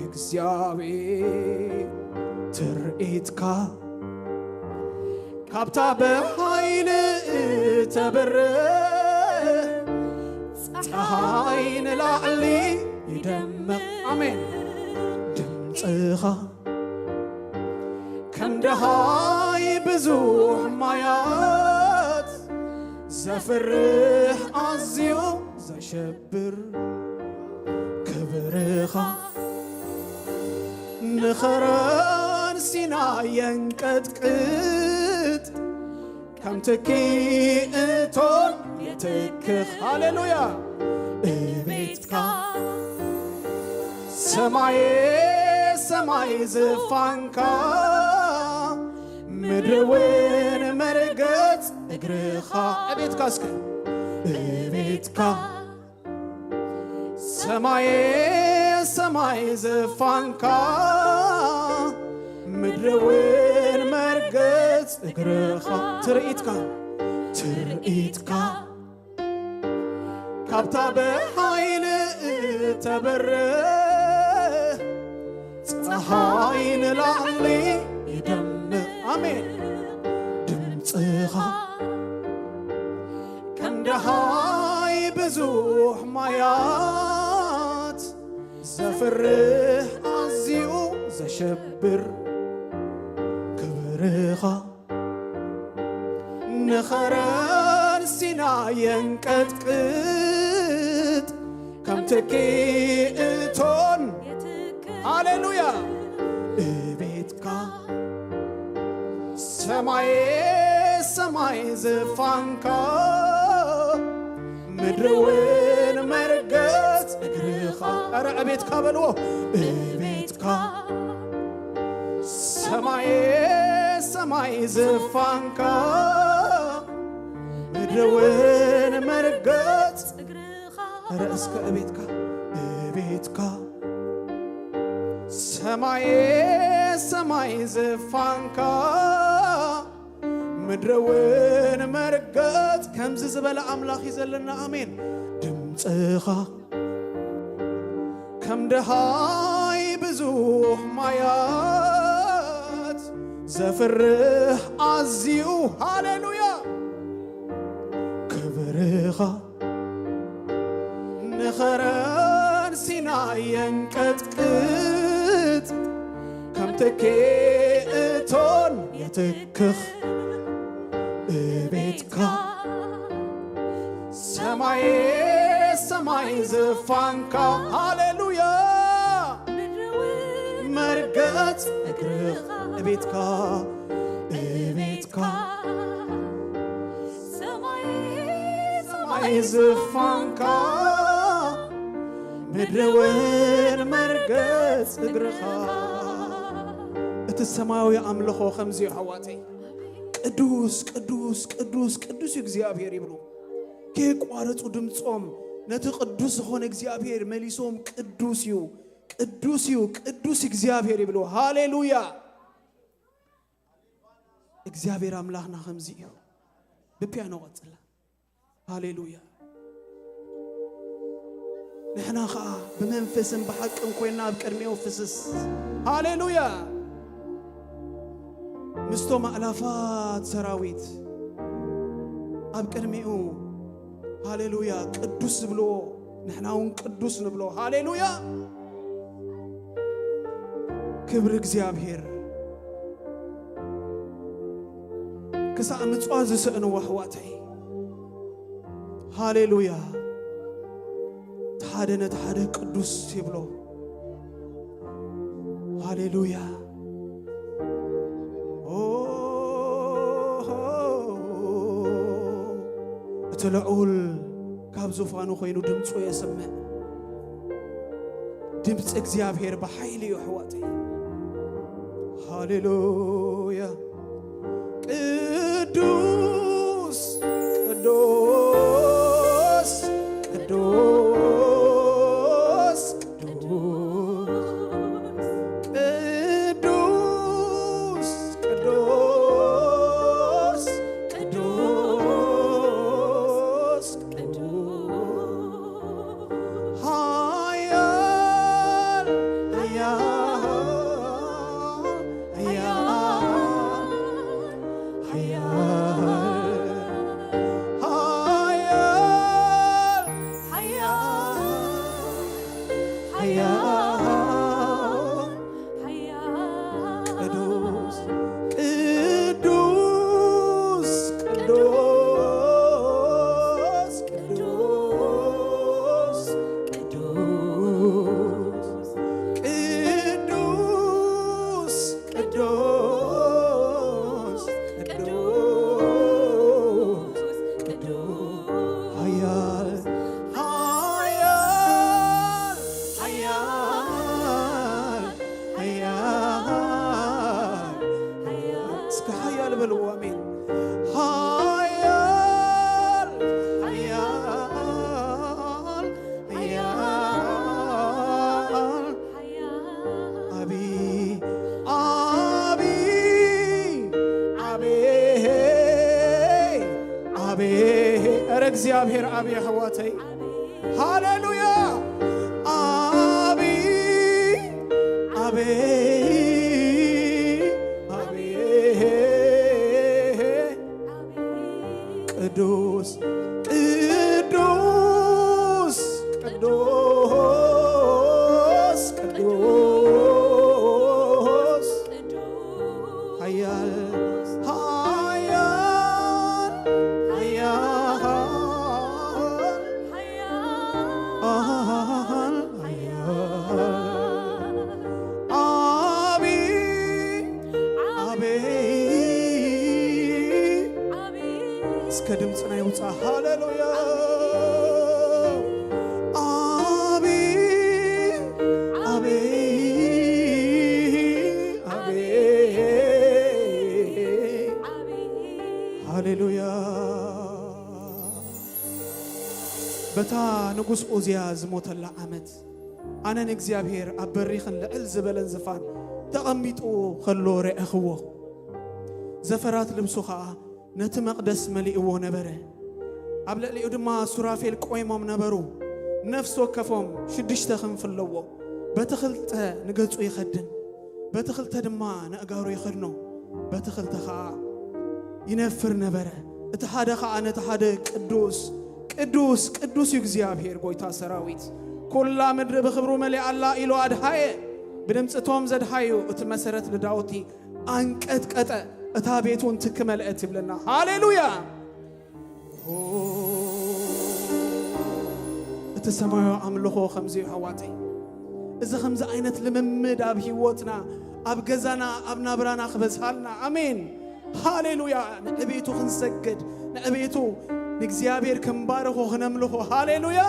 እግዚኣብሔር። ትርኢትካ ካብታ ብሓይሊ እተብርህ ጸሓይ ንላዕሊ ይደምቕ። ኣሜን። ድምፅኻ ከም ደሃይ ብዙሕ ማያት ዘፍርህ ኣዝዩ ዘሸብር ክብርኻ ንኸረን ሲና የንቀጥቅጥ ከም ትኪ እቶን የትክኽ። ሃሌሉያ። እቤትካ ሰማየ ሰማይ ዝፋንካ ምድሪ እውን መርገጽ እግርኻ። እቤትካ እስከ እቤትካ ሰማየ ሰማይ ዝፋንካ ምድሪ እውን መርገጽ እግርኻ። ትርኢትካ ትርኢትካ ካብታ ብሓይሊ እተብርህ ጸሓይ ንላዕሊ ይደምቕ። ኣሜን። ድምፅኻ ከም ደሃይ ብዙሕ ማያት ዘፍርህ ኣዝዩ ዘሸብር ክብርኻ ንኸረን ሲና የንቀጥቅጥ ከም ትኪ እቶን። ሃሌሉያ። እቤትካ ሰማየ ሰማይ ዝፋንካ ምድሪ እውን መርገጽ እግርኻ። ኧረ እቤትካ በልዎ። እቤትካ ሰማየ ሰማይ ዝፋንካ ምድሪ እውን መርገጽ። ኧረ እስከ እቤትካ እቤትካ ሰማየ ሰማይ ዝፋንካ ምድሪ እውን መርገጽ ከምዚ ዝበለ ኣምላኽ እዩ ዘለና። ኣሜን። ድምፅኻ ከም ደሃይ ብዙሕ ማያት ዘፍርህ ኣዝዩ፣ ሃሌሉያ፣ ክብርኻ ንኸረን ሲናይ የንቀጥቅጥ፣ ከም ትኬ እቶን የትክኽ እቤትካ ሰማይ ሰማይ ዝፋንካ፣ ሃሌሉያ፣ መርገጽ እግርኻ እቤትካ እቤትካ ሰማይ ዝፋንካ ምድሪ እውን መርገጽ እግርኻ። እቲ ሰማያዊ ኣምልኾ ከምዚ እዩ ኣሕዋተይ። ቅዱስ ቅዱስ ቅዱስ ቅዱስ እዩ እግዚኣብሔር ይብሉ። ከየቋረጹ ድምጾም ነቲ ቅዱስ ዝኾነ እግዚኣብሔር መሊሶም ቅዱስ እዩ ቅዱስ እዩ ቅዱስ እግዚኣብሔር ይብሉ። ሃሌሉያ። እግዚኣብሔር ኣምላኽና ከምዚ እዩ። ብፒያኖ ቀጽላ። ሃሌሉያ። ንሕና ኸዓ ብመንፈስን ብሓቅን ኮይንና ኣብ ቅድሚኡ ፍስስ። ሃሌሉያ። ምስቶም ኣእላፋት ሰራዊት ኣብ ቅድሚኡ፣ ሃሌሉያ፣ ቅዱስ ዝብልዎ፣ ንሕና እውን ቅዱስ ንብሎ። ሃሌሉያ። ክብሪ እግዚኣብሔር። ክሳዕ ምጽዋ ዝስእንዎ ኣሕዋተይ፣ ሃሌሉያ፣ እቲ ሓደ ነቲ ሓደ ቅዱስ ይብሎ። ሃሌሉያ። ኦ፣ እቲ ልዑል ካብ ዙፋኑ ኮይኑ ድምፁ የስምዕ። ድምፂ እግዚኣብሔር ብሓይሊ እዩ ኣሕዋተይ። ሃሌሉያ። ቅዱስ ቅዱስ ቅዱስ ቅዱስ ቅዱስ ቅዱስ ቅዱስ ቅዱስ ሃያል ሃያል ሃያል ሃያል ሃያል ሃያል ቅዱስ ቅዱስ ቅዱስ ቅዱስ ቅዱስ ቅዱስ ቅዱስ ቅዱስ ቅዱስ ሃያል ሃያል ሃያል ሃያል እስከ ሃያል በልዎ። ኣሜን። ሃያል ሃያል ሃያል ኣቢ ኣቢ ኣቢ ኣቢ ኧረ እግዚኣብሔር ኣቢ ኣሕዋተይ ሃሌሉያ ኣቢ ኣቢ ኣቢ ቅዱስ ቅዱስ ቅዱስ ቅዱስ ሃያል ሃያል ሃያል ሃያል ሃያል ኣቢ ኣቢ እስከ ድምፅና ይውፃ። ሃሌሉያ ኣቢ ኣቢ ኣቢ ሃሌሉያ በታ ንጉስ ኦዝያ ዝሞተላ ዓመት ኣነ ንእግዚኣብሔር ኣብ በሪኽን ልዕል ዝበለን ዝፋን ተቐሚጡ ከሎ ረኣኽዎ። ዘፈራት ልብሱ ኸኣ ነቲ መቕደስ መሊእዎ ነበረ። ኣብ ልዕሊኡ ድማ ሱራፌል ቆይሞም ነበሩ። ነፍሲ ወከፎም ሽዱሽተ ክንፊ ኣለዎ። በቲ ኽልተ ንገጹ ይኸድን፣ በቲ ኽልተ ድማ ነእጋሩ ይኸድኖ፣ በቲ ኽልተ ኸኣ ይነፍር ነበረ። እቲ ሓደ ኸኣ ነቲ ሓደ፣ "ቅዱስ፣ ቅዱስ፣ ቅዱስ እዩ እግዚኣብሔር ጐይታ ሰራዊት፣ ኵላ ምድሪ ብኽብሩ መሊኣ ኣላ" ኢሉ ኣድሃየ። ብድምጺ እቶም ዘድሃዩ እቲ መሰረት ንዳውቲ ኣንቀጥቀጠ፣ እታ ቤት እውን ትኪ መልአት ይብለና። ሃሌሉያ! እቲ ሰማያዊ ኣምልኾ ከምዚ እዩ፣ ኣሕዋተይ። እዚ ከምዚ ዓይነት ልምምድ ኣብ ህይወትና፣ ኣብ ገዛና፣ ኣብ ናብራና ክበዝሃልና። ኣሜን። ሃሌሉያ። ንዕቤቱ ክንሰግድ፣ ንዕቤቱ ንእግዚኣብሔር ክንባርኾ፣ ክነምልኾ። ሃሌሉያ።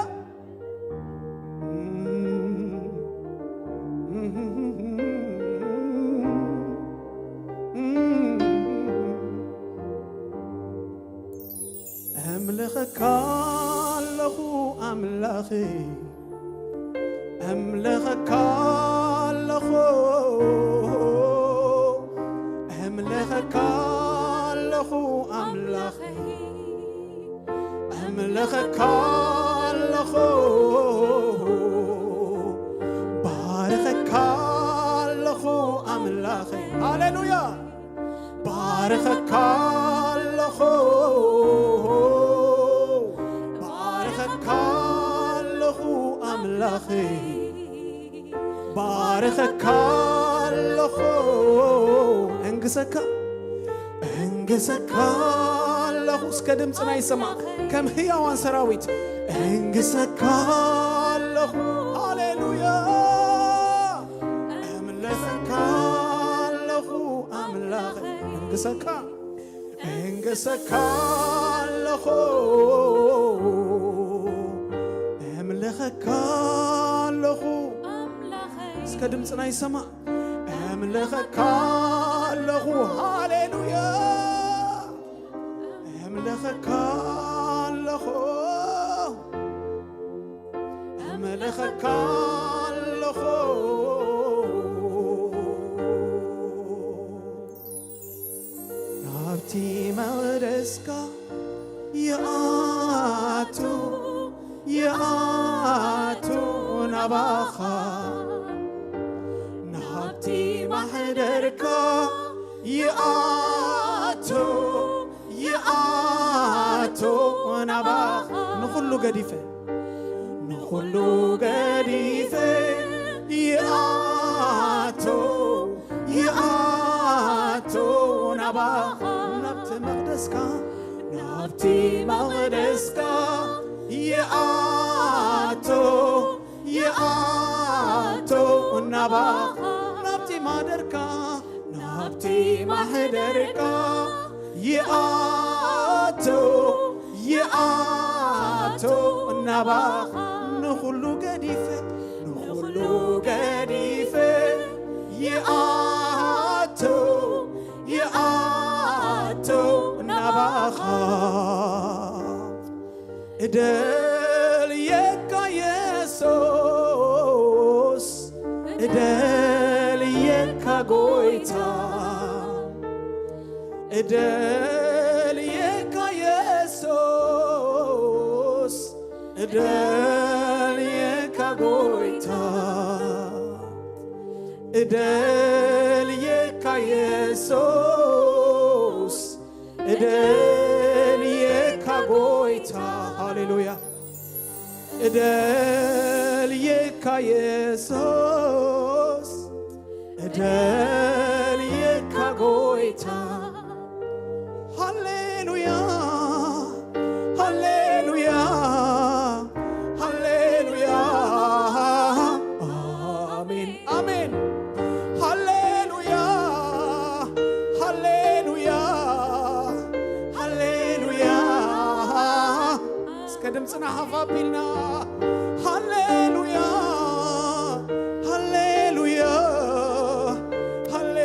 ኣምልኸካ ኣለኹ ኣምላኸይ፣ ኣምልኸካ ኣለኹ፣ ኣምልኸካ ኣለኹ ኣምላኸይ፣ ኣምልኸካ ኣለኹ፣ ባርኸካ ኣለኹ ኣምላኸይ። ሃሌሉያ። ባርኸካ ኣለኹ፣ ባርኸካ ኣለኹ ኣምላኸይ፣ ባርኸካ ኣለኹ። እንግሰካ፣ እንግሰካ ኣለኹ። እስከ ድምፅና ይሰማ ከም ህያዋን ሰራዊት። እንግሰካ ኣለኹ። ሃሌሉያ። እምለሰካ ኣለኹ ኣምላኽ፣ እንግሰካ፣ እንግሰካ ኣለኹ፣ እምለኸካ ኣለኹ። እስከ ድምፅና ይሰማ። እምለኸካ ኣለኹ። ሃሌሉያ። እምለኸካ ኣለኹ። እምለኸካ ኣለኹ። ናብቲ መቕደስካ ይኣቱ፣ ይኣቱ ናባኻ። ናብቲ ማሕደርካ ይኣቱ፣ ይኣቱ ናባኻ። ንኹሉ ገዲፈ፣ ንኹሉ ገዲፈ ይኣቱ፣ ይኣቱ ናባኻ። ናብቲ መቕደስካ፣ ናብቲ መቕደስካ ይኣቱ፣ ይኣቱ ናባኻ። ናብቲ ማሕደርካ፣ ናብቲ ማሕደርካ ይኣቱ፣ ይኣቱ ናባኻ። ንኹሉ ገዲፈ፣ ንኹሉ ገዲፈ ይኣቱ፣ ይኣቱ ናባኻ። እደልየካ የሱስ፣ እደልየካ ጎይታ፣ እደልየካ የሱስ፣ እደልየካ ጎይታ፣ እደልየካ የሱስ፣ እደልየካ ጎይታ። ሃሌሉያ። እደልየካ የሱስ፣ እደልየካ ጎይታ። ሃሌሉያ፣ ሃሌሉያ፣ ሃሌሉያ። ኣሜን፣ ኣሜን። ሃሌሉያ፣ ሃሌሉያ፣ ሃሌሉያ። እስከ ድምፅና ሃፍ ኣቢልና ሃሌሉያ፣ ሃሌሉያ፣ ሃሌ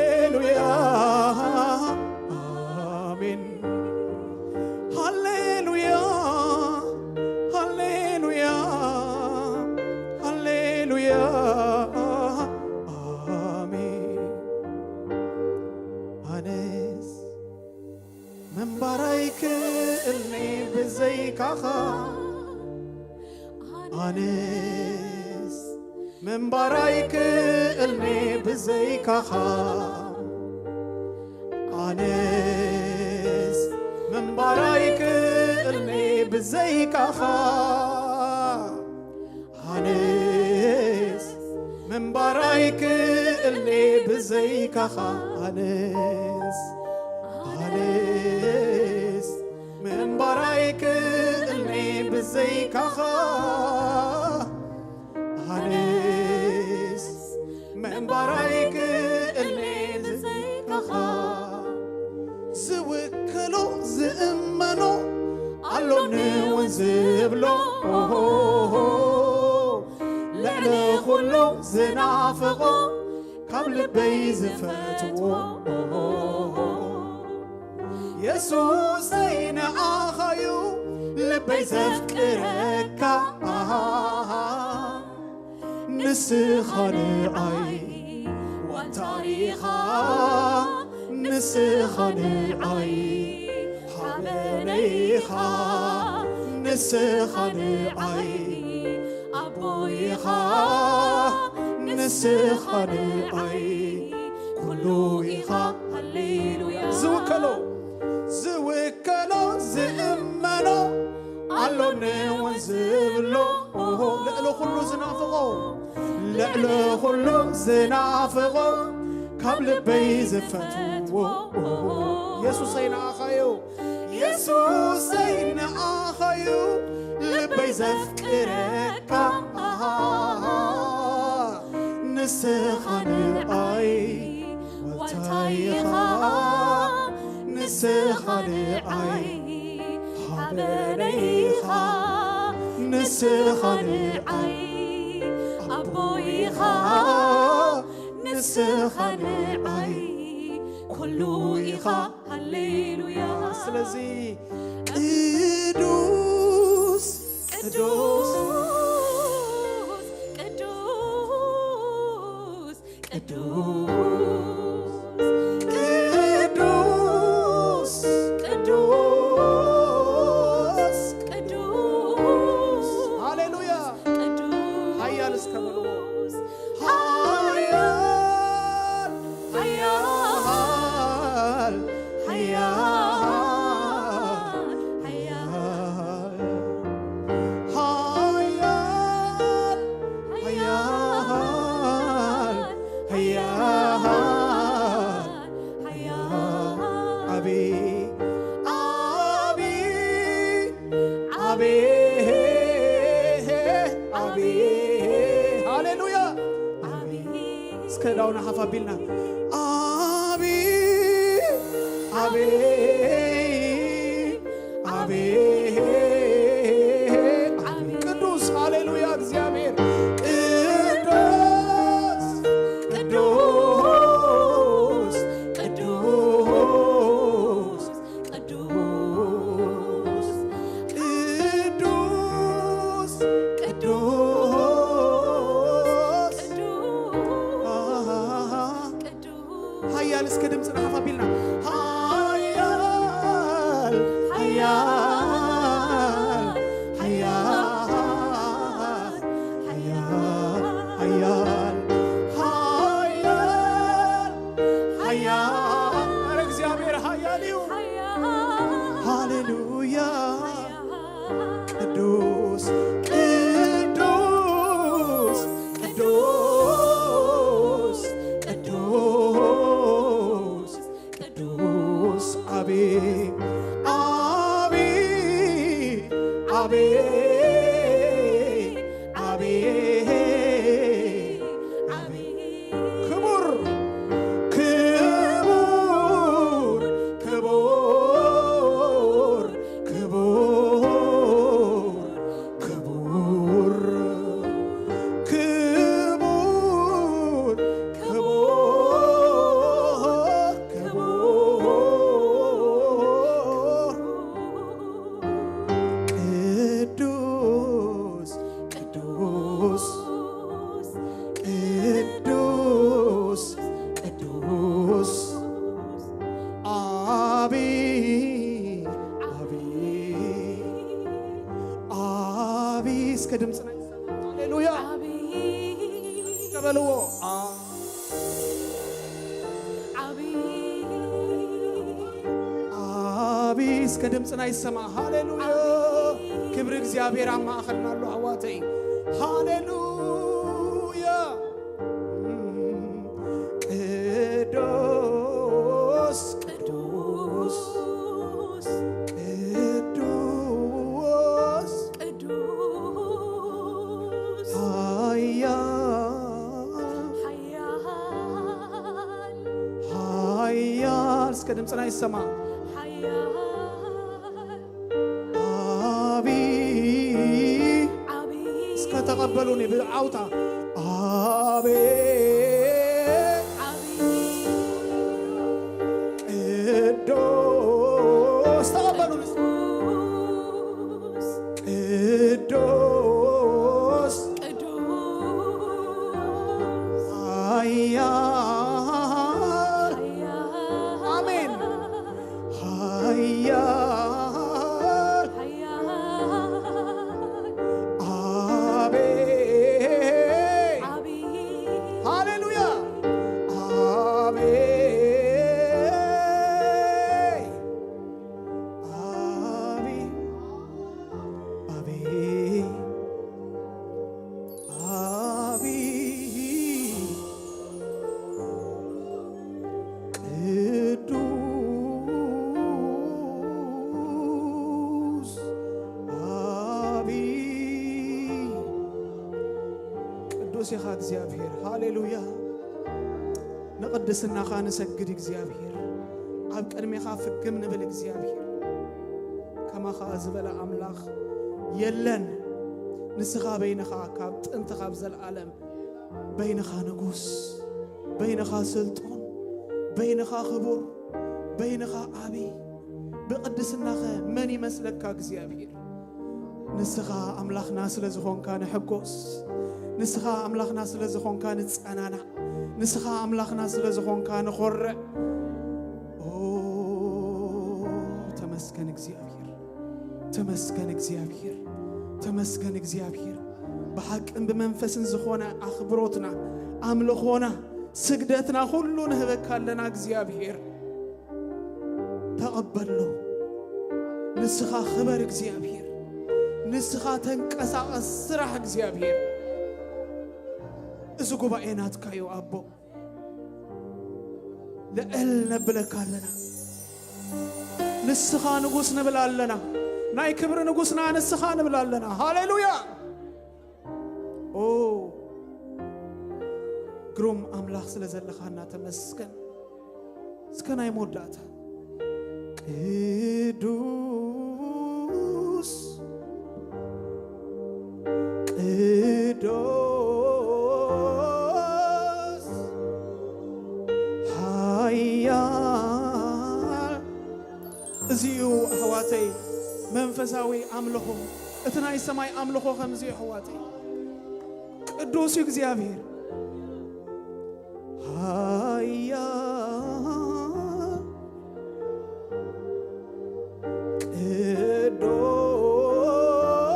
ኣነስ ምንባር ኣይክእልኔ ብዘይካኻ፣ ኣነስ ምንባር ኣይክእልኔ ብዘይካኻ፣ ኣነስ ምንባር ኣይክእልኔ ብዘይካኻ፣ ኣነስ ኣነስ ምንባር ኣይክእልኔ ብዘይካኻ፣ ኣነስ ምንባር ኣይክእልኔ ብዘይካኻ። ዝውክሎ ዝእመኖ ኣሎኒ እውን ዝብሎ፣ ልዕሊ ኩሉ ዝናፍቖ ካብ ልበይ ዝፈትዎ፣ የሱሰይ ንኣኻዩ ልበይ ዘፍቅረካ። ንስኻ ንኣይ ዋንታ ኢኻ፣ ንስኻ ንኣይ ሓበነይ ኢኻ፣ ንስኻ ንኣይ ኣቦይ ኢኻ፣ ንስኻ ንኣይ ኩሉ ኢኻ። ሃሌሉያ። ዝውከሎ ዝውከሎ ዝእመኖ ኣሎኒ እውን ዝብሎ፣ ልዕሊ ኩሉ ዝናፍቖ፣ ልዕሊ ኩሉ ዝናፍቖ ካብ ልበይ ዝፈትዎ፣ የሱሰይ ንኣኻዩ፣ የሱሰይ ንኣኻዩ ልበይ ዘፍቅረካ። ንስኻ ንኣይ ዋልታ ኢኻ፣ ንስኻ ንኣይ ሓበነይ ኢኻ፣ ንስኻ ንኣይ ኣቦይ ኢኻ፣ ንስኻ ንኣይ ኩሉ ኢኻ። ሃሌሉያ። ስለዚ ቅዱስ ቅዱስ ቅዱስ ቅዱስ ቅዱስ ቅዱስ ቅዱስ። ሃሌሉያ። ቅዱስ ሓያል እስከ በልዎ። ሓያል ሓያል ሓያል ሓያል ሓያል ሓያል ሓያል ሓያል። ኣቤ ኣቤ ኣቤ ኣቤ። ሃሌሉያ። እስከ ዳውና ሓፍ ኣቢልና። ኣቤ ኣቤ ኣቤ። ቅዱስ። ሃሌሉያ። እግዚኣብሔር ቅዱስ ቅዱስ ቅዱስ ቅዱስ ቅዱስ ቅዱስ ቅዱስ። ሓያል እስከ ድምፅና ሓፍ ኣቢልና። ሓያል ሓያል ሓያል ሓያል ሃሌሉያ። ዓብዪ ተበልዎ። ዓብዪ ዓብዪ እስከ ድምፅና ይሰማ። ሃሌሉያ። ክብሪ እግዚኣብሔር ኣብ ማእኸልና ኣሎ ኣሕዋተይ። ሃሌሉያ። ቅዱስ ቅዱስ ቅዱስ ቅዱስ ቅዱስ ሃያ ሓያል ሃያል እስከ ድምፅና ይሰማ። ሓያል ዓብዪ ዓብዪ እስከ ተቐበሉኒ ብዓውታ። ዓብዪ ዓብዪ ቅዱስ ተቐበሉኒ። ቅዱስ ቅዱስ ቅዱስ ሃያል ሓያል ኣሜን። ሃያል ሓያል ኣቤት ዓብዪ ሃሌሉያ ኣቤት ኣቤት ኣቤት ኣቤት ቅዱስ ኣቢ ቅዱስ ኢኻ እግዚኣብሔር። ሃሌሉያ። ንቅድስናኻ ንሰግድ እግዚኣብሔር። ኣብ ቅድሜኻ ፍግም ንብል እግዚኣብሔር። ከማኻ ዝበለ ኣምላኽ የለን። ንስኻ በይንኻ ካብ ጥንቲ ካብ ዘለዓለም በይንኻ ንጉስ፣ በይንኻ ስልጡን፣ በይንኻ ክቡር፣ በይንኻ ዓቢ። ብቅድስናኸ መን ይመስለካ እግዚኣብሔር? ንስኻ ኣምላኽና ስለ ዝኾንካ ንሕጎስ። ንስኻ ኣምላኽና ስለ ዝኾንካ ንጸናናዕ። ንስኻ ኣምላኽና ስለ ዝኾንካ ንኾርዕ። ኦ ተመስገን እግዚኣብሔር። ተመስገን እግዚኣብሔር። ተመስገን እግዚኣብሔር። ብሓቅን ብመንፈስን ዝኾነ ኣኽብሮትና ኣምልኾና ስግደትና ኩሉ ንህበካ ኣለና እግዚኣብሔር። ተቐበሎ። ንስኻ ክበር እግዚኣብሔር። ንስኻ ተንቀሳቐስ ስራሕ እግዚኣብሔር። እዚ ጉባኤ ናትካ እዩ ኣቦ። ልዕል ነብለካ ኣለና። ንስኻ ንጉስ ንብል ኣለና። ናይ ክብሪ ንጉስና ንስኻ ንብል ኣለና። ሃሌሉያ። ኦ ግሩም ኣምላኽ ስለ ዘለኻና ተመስገን። እስከ ናይ መወዳእታ ቅዱስ ቅዱስ ሓያል እዚዩ ኣሕዋተይ መንፈሳዊ ኣምልኾ። እቲ ናይ ሰማይ ኣምልኾ ከምዚ እዩ ኣሕዋተይ። ቅዱስ እዩ እግዚኣብሔር። ሓያል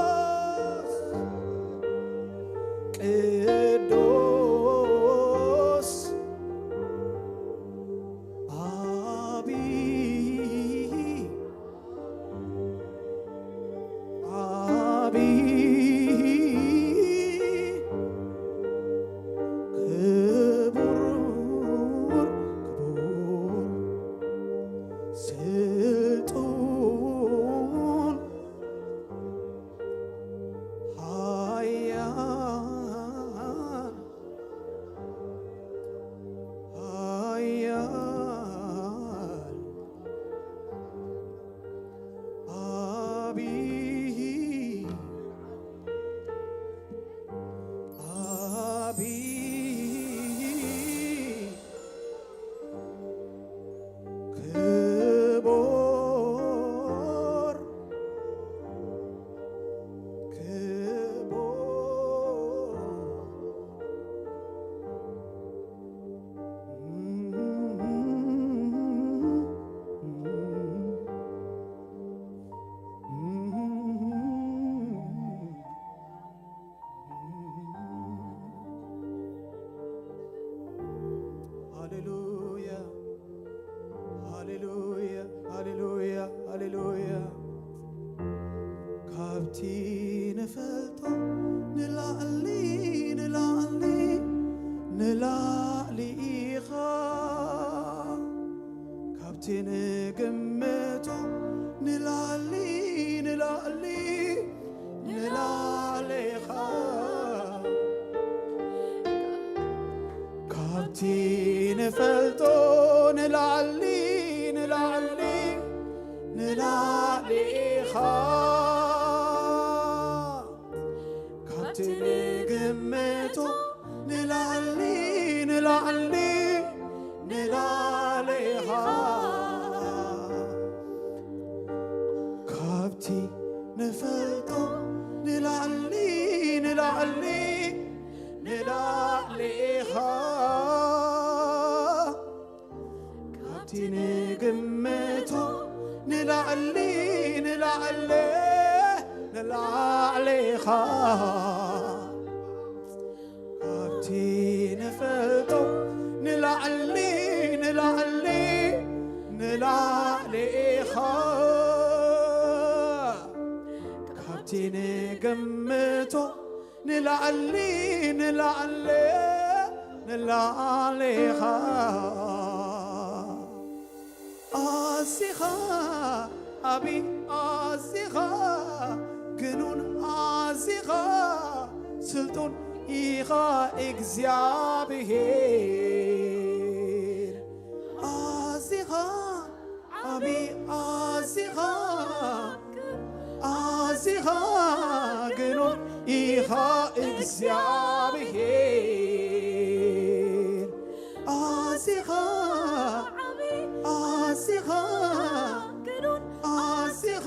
ቅዱስ ቅዱስ ዓቢ ዓቢ ክቡር ክቡር ስልጡን ሓያል እቲ ንፈልጦ ንላዕሊ፣ ንላዕሊ፣ ንላዕሊ ኢኻ። ካብቲ ንግምቶ ንላዕሊ፣ ንላዕሊ፣ ንላዕሊ ኢኻ። ካብቲ ንፈልጦ ንላዕሊ፣ ንላዕሊ፣ ንላዕሊ ኢኻ። ካብቲ ንግምቶ ንላዕሊ፣ ንላዕሊ፣ ንላዕሊ ኢኻ። ካብቲ ንፈልጦ ንላዕሊ፣ ንላዕሊ፣ ንላዕሊ ኢኻ። ካብቲ ንግምቶ ንላዕሊ፣ ንላዕሊ፣ ንላዕሊ ኢኻ። ኣዚኻ ዓቢ፣ ኣዚኻ ግኑን፣ ኣዚኻ ስልጡን ኢኻ እግዚኣብሄር። ኣዚኻ ዓቢ፣ ኣዚኻ፣ ኣዚኻ ግኑን ኢኻ እግዚኣብሄር። ኣዚኻ ዓቢ፣ ኣዚኻ ግኑን፣ ኣዚኻ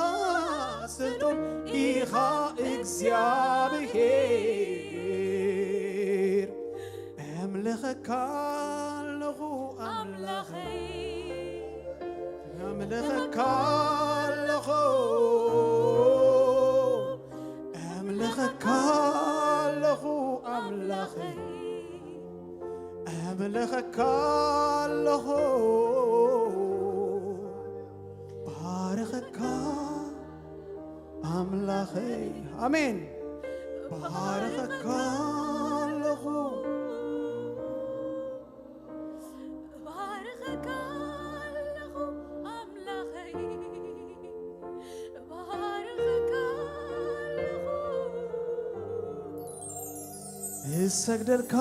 ስልጡን ኢኻ እግዚኣብሄር። ኣምልኸካ ኣለኹ ኣምላኸይ፣ ኣምልኸካ ኣለኹ፣ ኣምልኸካ ኣለኹ ኣምላኸይ፣ ኣምልኸካ ኣለኹ፣ ባርኸካ ኣምላኸይ። ኣሜን። ባርኸካ ኣለኹ። ባርኸካ ኣለኹ ኣምላኸይ። ባርኸካ ኣለኹ። እሰግደልካ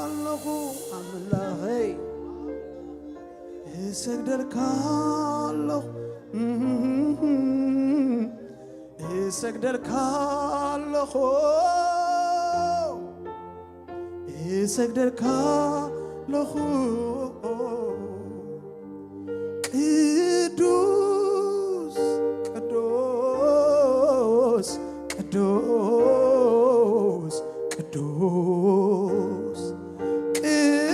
ኣለኹ ኣምላኸይ። እሰግደልካ ኣለኹ። እሰግደልካ ኣለኹ፣ እሰግደልካ ኣለኹ። ቅዱስ፣ ቅዱስ፣ ቅዱስ፣ ቅዱስ፣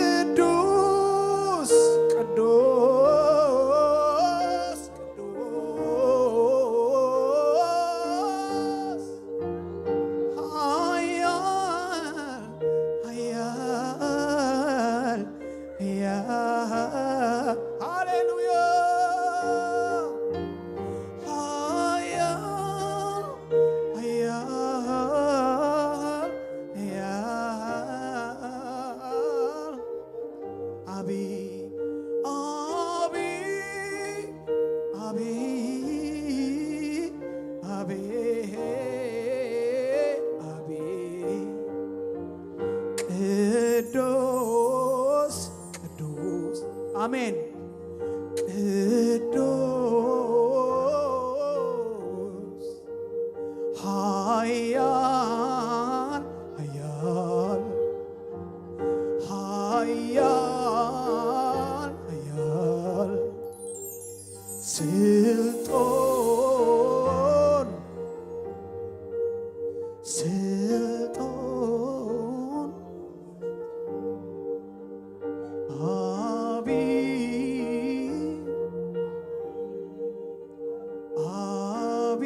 ቅዱስ፣ ቅዱስ፣ ቅዱስ፣ ሃያል፣ ሃያል፣ ሃያል፣ ሃሌሉያ። ሃያል፣ ሃያል፣ ሃያል፣ ዓቢ፣ ዓቢ፣ ዓቢ፣ ዓቢ፣ ዓቢ፣ ቅዱስ፣ ቅዱስ፣ ኣሜን። ቅዱስ፣ ሃያል፣ ሃያል፣ ሃያል፣ ሃያል፣ ስልጡን፣ ስልጡን፣ ዓቢ፣ ዓቢ።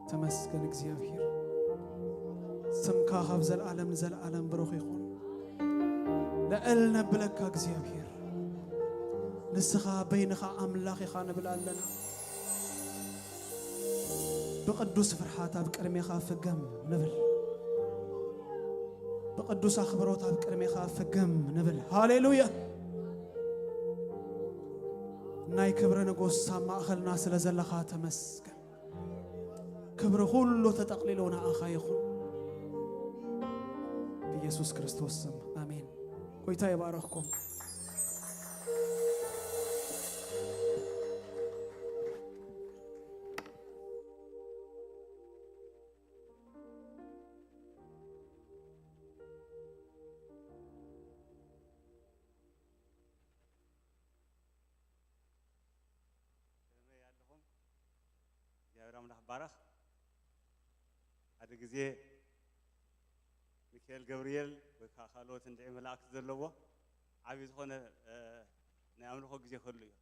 ተመስገን እግዚኣብሔር፣ ስምካ ካብ ዘለዓለም ንዘለዓለም ብሩኽ ይኹን። ልዕል ነብለካ እግዚኣብሔር፣ ንስኻ በይንኻ ኣምላኽ ኢኻ ንብል ኣለና። ብቕዱስ ፍርሓት ኣብ ቅድሜኻ ፍግም ንብል፣ ብቕዱስ ኣኽብሮት ኣብ ቅድሜኻ ፍግም ንብል። ሃሌሉያ። ናይ ክብሪ ንጉስ ኣብ ማእኸልና ስለ ዘለኻ ተመስገን። ክብሪ ኩሉ ተጠቕሊሉ ንኣኻ ይኹን። ብኢየሱስ ክርስቶስ ስም ኣሜን። ጎይታ ይባረኽኩም። ከመይ ኣለኹም? እግዚኣብሔር ኣምላኽ ባረኽ። ሓደ ግዜ ሚካኤል ገብርኤል ወይ ከዓ ካልኦት እንድዒ መላእክቲ ዘለዎ ዓብዪ ዝኾነ ናይ ኣምልኾ ግዜ ክህሉ እዩ።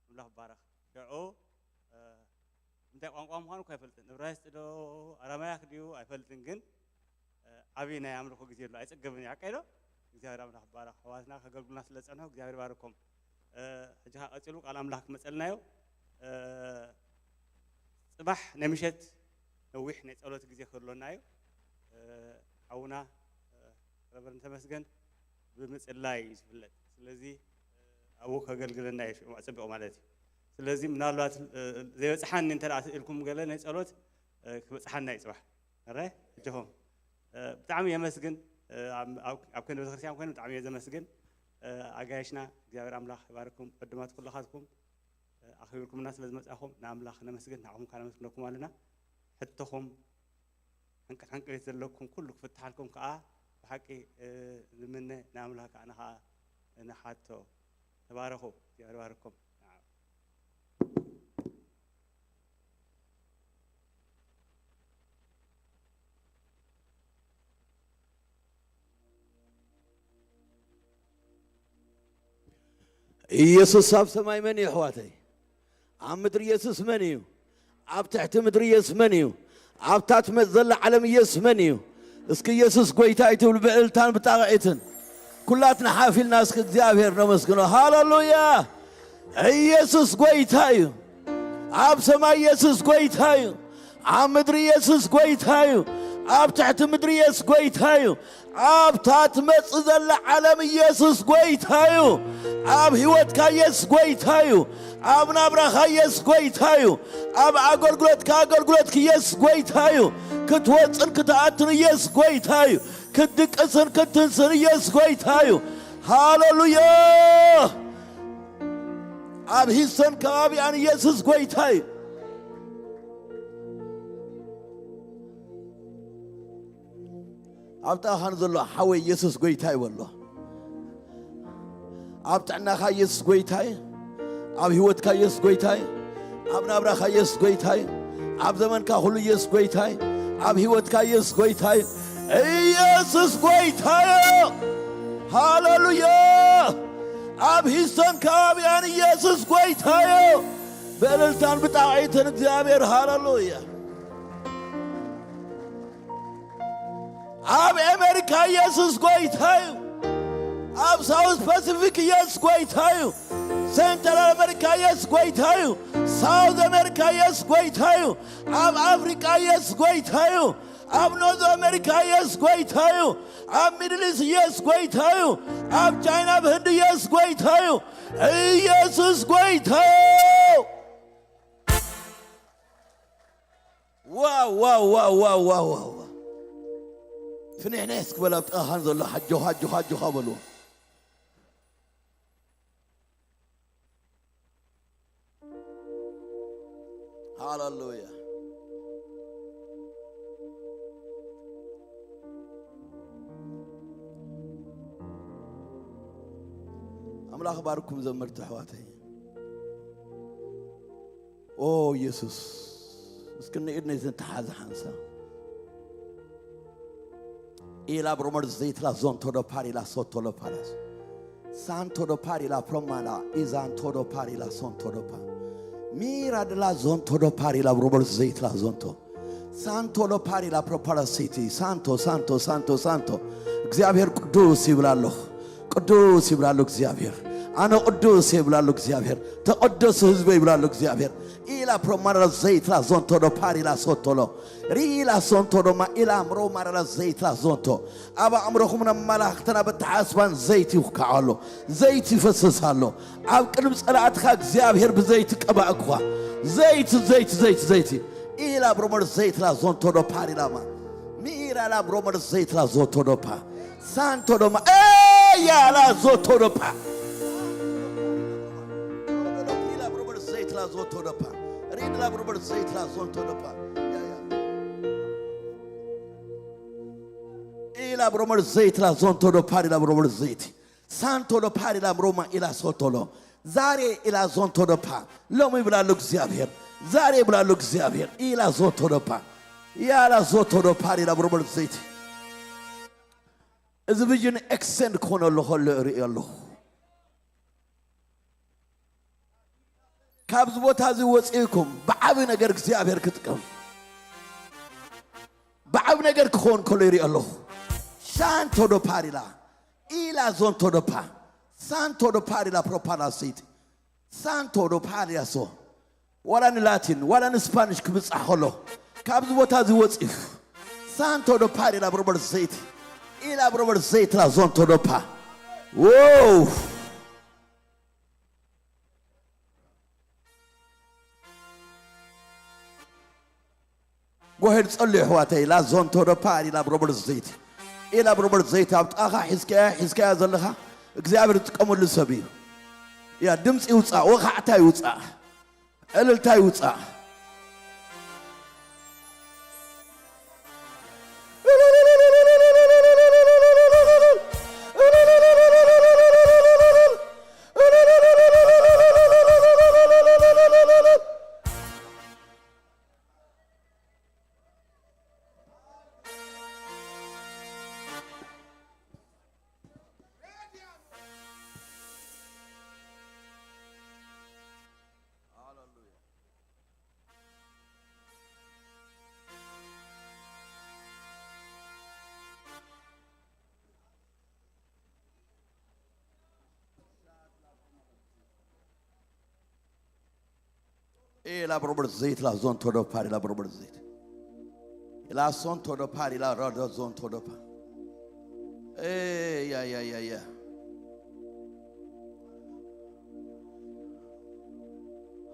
ኣምላኽ ባረኽ። ሽዑ እንታይ ቋንቋ ምዃኑ እኳ ኣይፈልጥን። እብራይስጥ ዶ ኣራማያክ ድዩ ኣይፈልጥን፣ ግን ዓብዪ ናይ ኣምልኾ ግዜ ኣሎ። ኣይጸገብን እዩ። ሓቀይ ዶ? እግዚኣብሔር ኣምላኽ ባረኽ። ኣሕዋትና ከገልግሉና ስለ ዝጸንሑ እግዚኣብሔር ባርኮም። ሕጂ ኸዓ ቀጺሉ ቃል ኣምላኽ ክመጸልና እዩ። ጽባሕ ናይ ምሸት ነዊሕ ናይ ጸሎት ግዜ ክህልወና እዩ። ሓውና ረቨረንድ ተመስገን ብምጽላይ እዩ ዝፍለጥ። ስለዚ ኣብኡ ከገልግለና እዩ ሽዑ ኣጸቢቑ ማለት እዩ። ስለዚ ምናልባት ዘይበጽሓኒ እንተ ደኣ ኢልኩም ገለ ናይ ጸሎት ክበጽሓና እዩ ጽባሕ። ኣረ እጆኹም ብጣዕሚ የመስግን። ኣብ ክንዲ ቤተክርስትያን ኮይኑ ብጣዕሚ እየ ዘመስግን። ኣጋይሽና እግዚኣብሔር ኣምላኽ ይባርኩም። ዕዱማት ኩልኻትኩም ኣኽቢርኩምና ስለ ዝመጻኹም ንኣምላኽ ነመስግን። ንዓኹም ከዓ ነመስግነኩም ኣለና። ሕቶኹም ሕንቅል ሕንቅል ዘለኩም ኩሉ ክፍትሓልኩም ከዓ ብሓቂ ንምነ። ንኣምላኽ ከዓ ንኻ ንሓቶ። ተባረኹ። እግዚኣብሔር ይባርኩም። ኢየሱስ ኣብ ሰማይ መን እዩ ኣሕዋተይ? ኣብ ምድሪ ኢየሱስ መን እዩ? ኣብ ትሕቲ ምድሪ ኢየሱስ መን እዩ? ኣብታ ትመጽእ ዘላ ዓለም ኢየሱስ መን እዩ? እስኪ ኢየሱስ ጎይታ እዩ ትብሉ ብእልልታን ብጣቕዒትን ኩላትና ሓፍ ኢልና እስኪ እግዚኣብሔር ነመስግኖ። ሃሌሉያ! ኢየሱስ ጎይታ እዩ። ኣብ ሰማይ ኢየሱስ ጎይታ እዩ። ኣብ ምድሪ ኢየሱስ ጎይታ እዩ። ኣብ ትሕቲ ምድሪ ኢየሱስ ጎይታ እዩ። ኣብታ ትመጽእ ዘላ ዓለም ኢየሱስ ጎይታ እዩ። ኣብ ህይወትካ ኢየሱስ ጎይታ እዩ። ኣብ ናብራኻ ኢየሱስ ጎይታ እዩ። ኣብ ኣገልግሎትካ ኣገልግሎትክ ኢየሱስ ጎይታ እዩ። ክትወጽን ክትኣትን ኢየሱስ ጎይታ እዩ። ክትድቅስን ክትትንስን ኢየሱስ ጎይታ እዩ። ሃሌሉያ! ኣብ ሂሶን ከባቢኣን ኢየሱስ ጎይታ እዩ። ኣብ ጥቓኻ ንዘሎ ሓወይ ኢየሱስ ጎይታ እዩ በሎ። ኣብ ጥዕናኻ ኢየሱስ ጎይታ እዩ። ኣብ ህይወትካ ኢየሱስ ጎይታ እዩ። ኣብ ናብራኻ ኢየሱስ ጎይታ እዩ። ኣብ ዘመንካ ኩሉ ኢየሱስ ጎይታ እዩ። ኣብ ህይወትካ ኢየሱስ ጎይታ እዩ። ኢየሱስ ጎይታ እዩ። ሃሌሉያ! ኣብ ሂስቶን ከባቢኣን ኢየሱስ ጎይታ እዩ። ብእልልታን ብጣቕዒትን እግዚኣብሔር ሃሌሉያ። ኣብ ኣሜሪካ ኢየሱስ ጎይታ እዩ። ኣብ ሳውዝ ፓሲፊክ ኢየሱስ ጎይታ እዩ። ሴንትራል ኣሜሪካ ኢየሱስ ጎይታ እዩ። ሳውዝ ኣሜሪካ ኢየሱስ ጎይታ እዩ። ኣብ ኣፍሪቃ ኢየሱስ ጎይታ እዩ። ኣብ ኖርዝ ኣሜሪካ ኢየሱስ ጎይታ እዩ። ኣብ ሚድል ኢስት ኢየሱስ ጎይታ እዩ። ኣብ ቻይና ኣብ ህንዲ ኢየሱስ ጎይታ እዩ። ኢየሱስ ጎይታ እዩ። ዋው ዋው ዋው ዋው ዋው ዋው ዋው። ፍንሕንሕ እስኪ በል ኣብ ጥቓኻን ዘሎ ሓጆኻ ሓጆኻ ሓጆኻ በልዎ። ሃሌሉያ። ኣምላኽ ባርኩም ዘመርቲ ኣሕዋተይ። ኦ ኢየሱስ፣ እስኪ ንኢድ ነዚ ተሓዝ ሓንሳ። ኢላ ብሮመር ዘይትላ ዞንቶ ዶ ፓሪላ ሶቶ ዶ ፓላስ ሳንቶ ዶ ፓሪላ ፕሮማላ ኢዛንቶ ዶ ፓሪላ ሶንቶ ዶ ፓ ሚራ ድላ ዞንቶ ዶ ፓሪላ ብሮመር ዘይትላ ዞንቶ ሳንቶ ዶ ፓሪላ ፕሮፓላ ሲቲ ሳንቶ ሳንቶ ሳንቶ ሳንቶ እግዚኣብሔር ቅዱስ ይብል ኣለኹ። ቅዱስ ይብል ኣሎ እግዚኣብሔር። ኣነ ቅዱስ እየ ይብላሉ እግዚኣብሔር። ተቐደሱ ህዝበይ ይብላሉ እግዚኣብሔር። ኢላ ፕሮማራ ዘይትላ ዞንቶዶ ፓሪላ ሶቶሎ ሪላ ሶንቶዶማ ኢላ ምሮማራላ ዘይትላ ዞንቶ ኣብ ኣእምሮኹም ነመላኽተና በተሓስባን ዘይቲ ይውካዕ ኣሎ። ዘይቲ ይፈስስ ኣሎ። ኣብ ቅድሚ ጸላእትኻ እግዚኣብሔር ብዘይቲ ቀባእኩኻ። ዘይቲ ዘይቲ ዘይቲ ዘይቲ ኢላ ብሮመር ዘይትላ ዞንቶዶ ፓሪላማ ሚኢራላ ብሮመር ዘይትላ ዞቶዶፓ ሳንቶዶማ ኤያላ ዞቶዶፓ ሪድላ ብሮመር ዘይትላ ዞቶዶፓ ሪድላ ብሮመር ዘይትላ ዞንቶዶፓ ኢላ ብሮመር ዘይትላ ዞንቶዶፓ ሪላ ብሮመር ዘይቲ ሳንቶዶፓ ሪላ ብሮማ ኢላ ሶቶሎ ዛሬ ኢላ ዞንቶዶፓ ሎሚ ይብላሉ እግዚኣብሔር። ዛሬ ይብላሉ እግዚኣብሔር ኢላ ዞንቶዶፓ ያላ ዞቶዶፓ ሪላ ብሮመር ዘይቲ እዚ ቪዥን ኤክስቴንድ ክኾነሉ ከሎ እርእዮ ኣለኹ። ካብዚ ቦታ እዚ ወፂእኩም ብዓቢ ነገር እግዚኣብሔር ክጥቀም ብዓቢ ነገር ክኾን ከሎ ይርኢ ኣለኹ። ሻንቶ ዶ ፓሪላ ኢላ ዞንቶ ዶ ፓ ሳንቶ ዶ ፓሪላ ፕሮፓላ ሲቲ ሳንቶ ዶ ፓሪያሶ ዋላ ንላቲን ዋላ ንስፓኒሽ ክብጻሕ ከሎ ካብዚ ቦታ እዚ ወፂፍ ሳንቶ ዶ ፓሪላ ብሮበር ዘይቲ ኢላ ብሮበር ዘይትላ ዞንቶ ዶ ፓ ዎው ጎሄድ ጸልዩ ኣሕዋተይ፣ ላዞን ተወደፓ ኢላ ብሮበርት ዘይቲ፣ ኢላ ብሮበርት ዘይቲ ኣብ ጥቓኻ ሒዝካያ፣ ሒዝካያ ዘለኻ እግዚኣብሔር ዝጥቀመሉ ሰብ እዩ። ያ ድምጺ ይውጻእ፣ ወኻዕታ ይውጻእ፣ ዕልልታ ይውጻእ። E la prober zit la zon todo pari la prober zit. La son todo pari la rodo zon todo pa. E ya ya ya ya.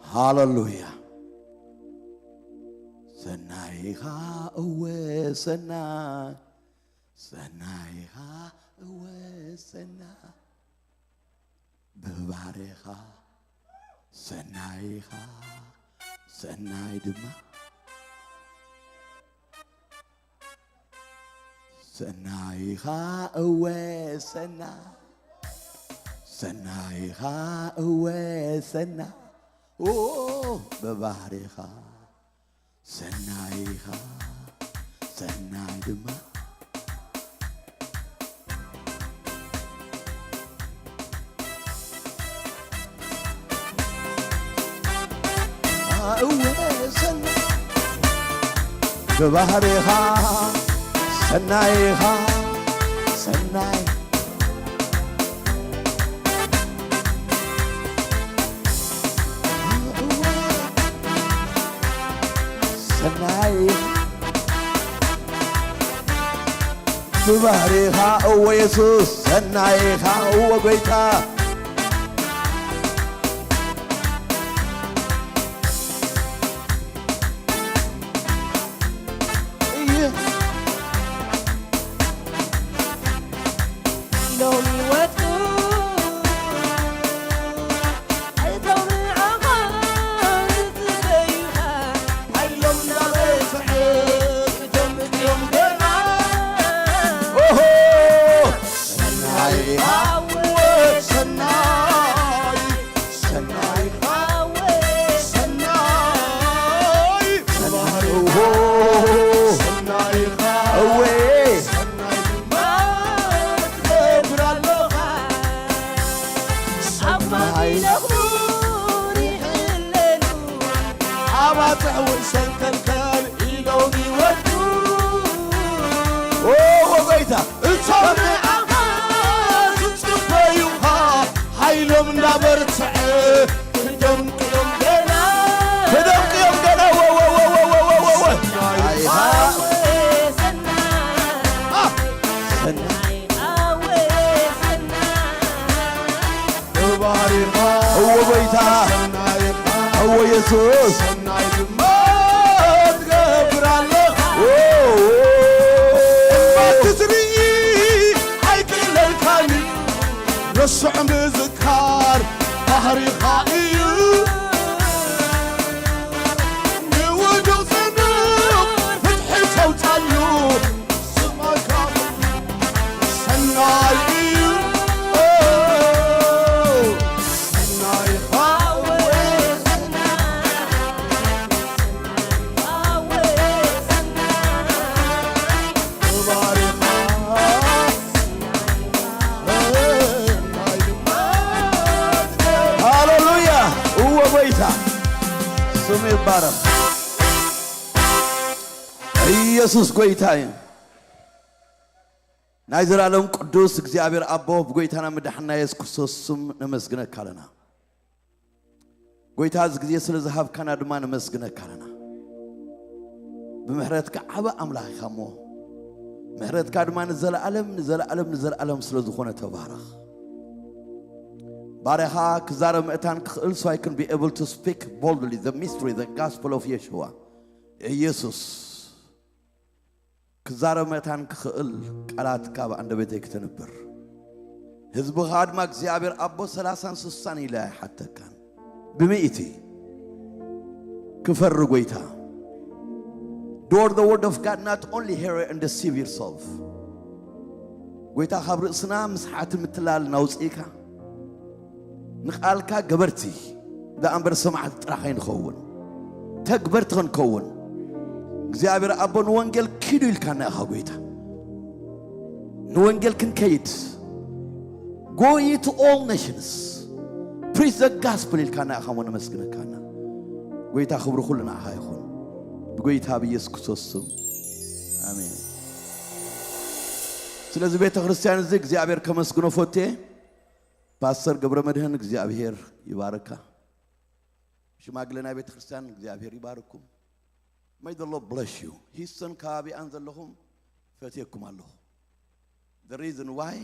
Hallelujah. ሰናይኻ እወ ሰናይ ሰናይኻ እወ ሰናይ ብባሬኻ ሰናይኻ ሰናይ ድማ ሰናይኻ እወ ሰናይ ሰናይኻ እወ ሰናይ ኦ ብባህሪኻ ሰናይኻ ሰናይ ድማ እወ ሰናይ ብባህሪኻ ሰናይኻ ሰናይ ሰናይ ብባህሪኻ እወ የሱስ ሰናይኻ እወ ጎይታ ኣባፅሕ እውን ሰልከልከል ኢሎም ይወዱ። ኦ፣ ጎይታ፣ እቶም ንዓኻ ዝፅበዩኻ፣ ሓይሎም እንዳበርትዐ ክደምቅዮም ገና ክደምቅዮም ገና ወወወወወወወወወ ኣይሃ ሰናይ እወ ጎይታ እወ የሱስ ትገብራለህ እማ ትዝርይ ኣይክእለልካን ረስዕ ምዝካር ባህሪኻ እዩ ንውዱቕ ጽኑቕ ፍትሒ ተውጻሉ ስምካ ሰናይ እዩ ሰናይ ሃሌሉያ እወ ጎይታ ስሙ ይባረክ ኢየሱስ ጎይታ እዩ ናይ ዘላለም ቅዱስ እግዚኣብሔር ኣቦ ብጎይታና ምዳሕና የሱስ ክርስቶስ ስም ነመስግነካ ኣለና ጎይታ እዚ ግዜ ስለ ዝሃብካና ድማ ነመስግነካ ኣለና ብምሕረትካ ዓበ ኣምላኽ ኢኻ እሞ ምሕረትካ ድማ ንዘለኣለም ንዘለኣለም ንዘለኣለም ስለ ዝኾነ ተባረኽ ባርያኻ ክዛረብ ምእታን ክኽእል so I can be able to speak boldly the mystery the gospel of Yeshua ኢየሱስ ክዛረብ መታን ክኽእል ቃላት ካብ ኣንደበተይ ክተንብር ህዝብኻ ድማ እግዚኣብሔር ኣቦ ሰላሳን ስሳን ኢለ ኣይሓተካን ብምእቲ ክፈሪ ጎይታ door the word of God not only hear and deceive yourself ጎይታ ካብ ርእስና ምስሓት ምትላል ናውፅኢካ ንቓልካ ገበርቲ ደኣ እምበር ሰማዕቲ ጥራሕ ከይንኸውን ተግበርቲ ክንከውን እግዚኣብሔር ኣቦ ንወንጌል ኪዱ ኢልካና ኢኻ ጎይታ ንወንጌል ክንከይድ go ye to all nations preach the gospel ኢልካና ኢኻ ሞ ነመስግነካና ጎይታ ክብሪ ኩሉ ንዓኻ ይኹን ብጎይታ ብኢየሱስ ክርስቶስ ስም ኣሜን ስለዚ ቤተ ክርስቲያን እዚ እግዚኣብሔር ከመስግኖ ፈትየ ፓስተር ገብረ መድህን እግዚኣብሔር ይባርካ ሽማግለ ናይ ቤተ ክርስቲያን እግዚኣብሔር ይባርኩም May the Lord bless you ሂስተን ከባቢኣን ዘለኹም ፈትየኩም ኣለኹ the reason why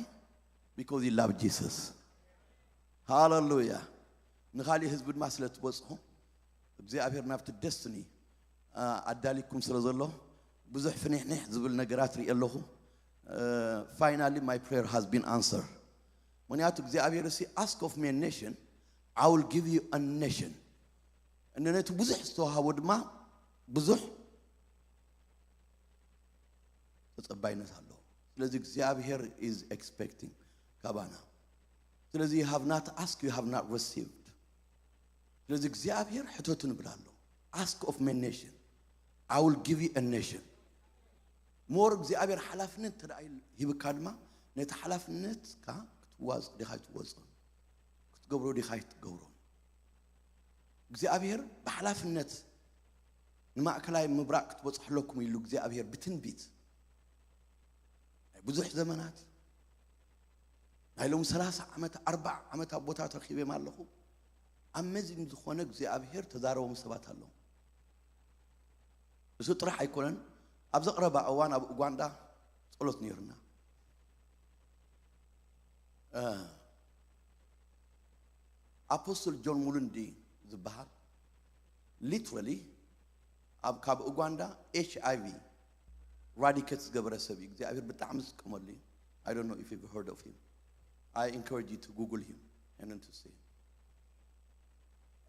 because you love Jesus ሃሌሉያ ንኻሊእ ህዝቢ ድማ ስለ ትበፅሑ እግዚኣብሔር ናብቲ ደስትኒ ኣዳሊኩም ስለ ዘሎ ብዙሕ ፍኒሕኒሕ ዝብል ነገራት ርኢ ኣለኹ finally my prayer has been answered ምክንያቱ እግዚኣብሔር ሲ ask of me a nation I will give you a nation እነ ነቲ ብዙሕ ዝተዋሃቦ ድማ ብዙሕ ተጸባይነት ኣለዎ ስለዚ እግዚኣብሔር is expecting ካባና ስለዚ you have not asked you have not received ስለዚ እግዚኣብሔር ሕተቱ ንብል ኣሎ ask of me nation I will give you a nation more እግዚኣብሔር ሓላፍነት እንተ ሂብካ ድማ ነቲ ሓላፍነትካ ክትዋፅ ዲኻ ኣይትወፅን ክትገብሮ ዲኻ ኣይትገብሮን እግዚኣብሔር ብሓላፍነት ንማእከላይ ምብራቕ ክትበፅሑ ኣለኩም ኢሉ እግዚኣብሔር ብትንቢት ናይ ብዙሕ ዘመናት ናይ ሎሚ ሰላሳ ዓመት ኣርባዓ ዓመት ኣብ ቦታ ተረኪበም ኣለኹ ኣብ መዚን ዝኾነ እግዚኣብሔር ተዛረቦም ሰባት ኣለዉ እሱ ጥራሕ ኣይኮነን ኣብ ዘቕረባ እዋን ኣብ ኡጓንዳ ጸሎት ነይሩና ኣፖስትል ጆን ሙሉንዲ ዝበሃል literally ኣብ ካብ ኡጓንዳ ኤች ኣይ ቪ ራዲኬት ዝገበረ ሰብ እዩ እግዚኣብሔር ብጣዕሚ ዝጥቀመሉ እዩ I don't know if you've heard of him I encourage you to google him and then to see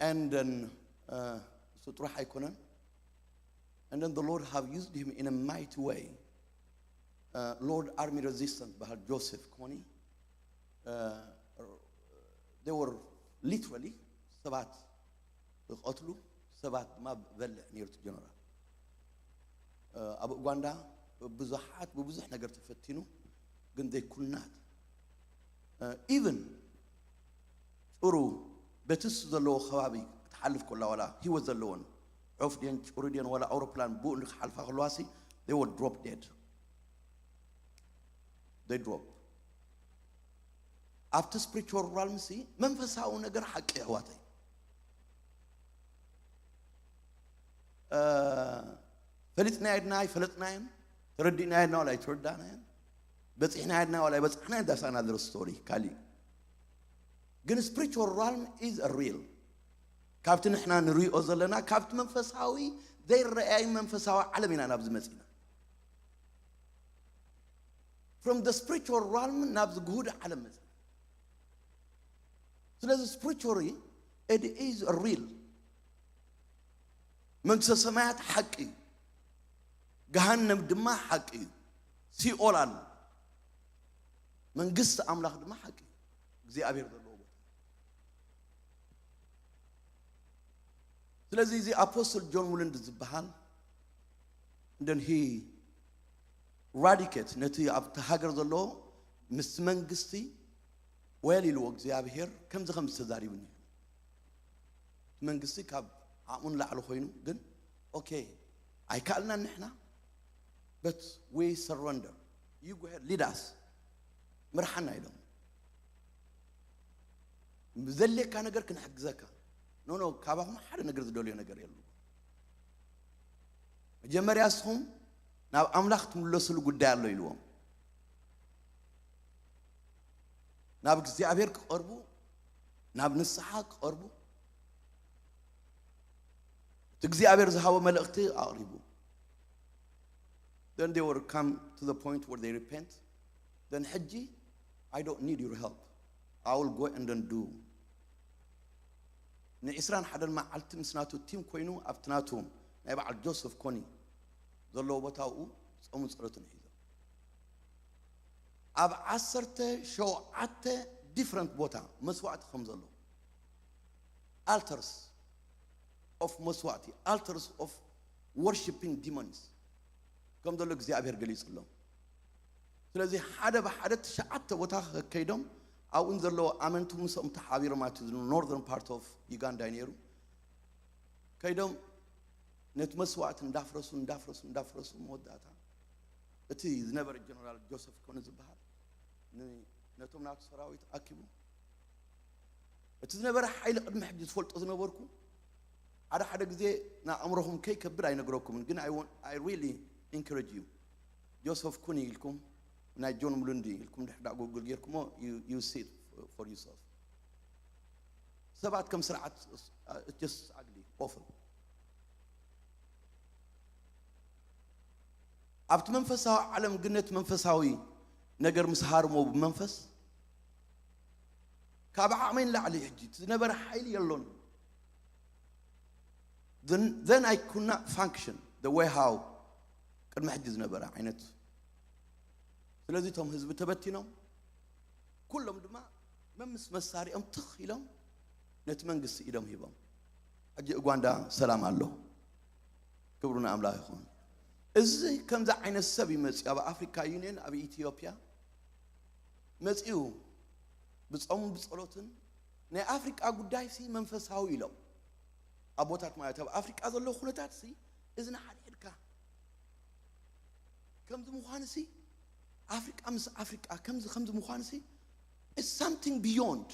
and then እሱ ጥራሕ ኣይኮነን and then the Lord have used him in a mighty way uh, Lord army resistance በሃል ጆሴፍ ኮኒ uh, they were literally ሰባት ዝቐትሉ ሰባት ድማ በልዕ ነይሩ እቲ ጀነራል ኣብ ኡጋንዳ ብዙሓት ብብዙሕ ነገር ተፈቲኑ ግን they could not even ጭሩ በትስ ዘለዎ ከባቢ ክትሓልፍ ኮላ ዋላ ህይወት ዘለዎን ዑፍ ድን ጭሩ ድን ዋላ ኣውሮፕላን ብኡ ክሓልፋ ከለዋሲ they were drop dead they drop ኣብቲ spiritual realm ሲ መንፈሳዊ ነገር ሓቂ፣ ኣሕዋተይ። ፈሊጥናዮ ድና ኣይፈለጥናዮን፣ ተረዲእናዮ ድና ዋላ ኣይተረዳእናዮን፣ በፂሕናዮ ድና ዋላ ኣይበፃሕናዮን፣ that's another story፣ ካሊእ። ግን spiritual realm is real። ካብቲ ንሕና ንሪኦ ዘለና፣ ካብቲ መንፈሳዊ ዘይረኣይ መንፈሳዊ ዓለም ኢና ናብዚ መፂና። From the spiritual realm ናብዚ ግሁድ ዓለም መፂና። ስለዚ spiritually it is real። መንግስተ ሰማያት ሓቂ እዩ፣ ገሃነም ድማ ሓቂ እዩ። ሲኦል ኣሎ፣ መንግስቲ ኣምላኽ ድማ ሓቂ እዩ፣ እግዚኣብሔር ዘለዎ ቦታ። ስለዚ እዚ ኣፖስትል ጆን ሙልንድ ዝበሃል እንደን ሂ ራዲኬት ነቲ ኣብቲ ሃገር ዘሎ ምስ መንግስቲ ወል ኢልዎ እግዚኣብሔር ከምዚ ከም ዝተዛሪብኒ እዩ። እቲ መንግስቲ ካብ ዓቕሙ ንላዕሊ ኮይኑ ግን ኦኬ ኣይከኣልናን ንሕና but we surrender, you go ahead, lead us፣ ምርሓና ኢሎም። ዘድልየካ ነገር ክንሕግዘካ። ኖ ኖ፣ ካባኹም ሓደ ነገር ዝደልዮ ነገር የሉ። መጀመርያ እስኹም ናብ ኣምላኽ ትምለስሉ ጉዳይ ኣሎ ኢልዎም። ናብ እግዚኣብሔር ክቐርቡ፣ ናብ ንስሓ ክቐርቡ፣ እቲ እግዚኣብሔር ዝሃቦ መልእኽቲ ኣቕሪቡ። Then they will come to the point where they repent. Then ሕጂ I don't need your help, I will go and then do ንዒስራን ሓደን መዓልቲ ምስ ናቱ ቲም ኮይኑ ኣብቲ ናቱ ናይ በዓል ጆሰፍ ኮኒ ዘለዎ ቦታ ኣብኡ ጾምን ጸሎትን ሒዞም ኣብ ዓሰርተ ሸውዓተ different ቦታ መስዋዕቲ ከም ዘሎ፣ altars of መስዋዕቲ፣ altars of worshiping demons ከም ዘሎ እግዚኣብሔር ገሊጹሎም። ስለዚ ሓደ ብሓደ ትሽዓተ ቦታ ከከይዶም ኣብኡን ዘለዉ ኣመንቲ ምስኦም ተሓቢሮም ኣብቲ northern part of Uganda እዩ ነይሩ። ከይዶም ነቲ መስዋዕቲ እንዳፍረሱ እንዳፍረሱ እንዳፍረሱ መወዳእታ እቲ ዝነበረ ጀነራል ጆሰፍ ኮኒ ዝበሃል ን- ነቶም ናቱ ሰራዊት ኣኪቡ እቲ ዝነበረ ሓይሊ ቅድሚ ሕጂ ዝፈልጦ ዝነበርኩ ሓደ ሓደ ግዜ ንኣእምሮኹም ከይከብድ ኣይነግረኩምን፣ ግን I want- I really encourage you። ጆሰፍ ኩኒ ኢልኩም ናይ ጆን ሙሉንዲ ኢልኩም ድሕዳ ጉግል ጌርኩሞ you- you see it for yourself። ሰባት ከም ስርዓት it's just ugly, awful። ኣብቲ መንፈሳዊ ዓለም ግን ነቲ መንፈሳዊ ነገር ምስ ሃርሞ ብመንፈስ ካብ ዓቕመይ ንላዕሊ ሕጂ እቲ ዝነበረ ሓይሊ የሎን። Then- then I could not function the way how ቅድሚ ሕጂ ዝነበረ ዓይነት። ስለዚ እቶም ህዝቢ ተበቲኖም ኩሎም ድማ መምስ መሳሪኦም ትኽ ኢሎም ነቲ መንግስቲ ኢዶም ሂቦም። ሕጂ ኡጋንዳ ሰላም ኣሎ። ክብሩ ንኣምላኽ ይኹን። እዚ ከምዚ ዓይነት ሰብ እዩ መፂኡ ኣብ ኣፍሪካ ዩኒየን ኣብ ኢትዮጵያ መፂኡ ብፆምን ብፀሎትን ናይ ኣፍሪቃ ጉዳይ ሲ መንፈሳዊ ኢሎም ኣቦታት ማለት ኣብ ኣፍሪቃ ዘሎ ኩነታት ሲ እዚ ንሓድሕድካ ከምዚ ምዃን ሲ ኣፍሪቃ ምስ ኣፍሪቃ ከምዚ ከምዚ ምዃን ሲ it's something beyond,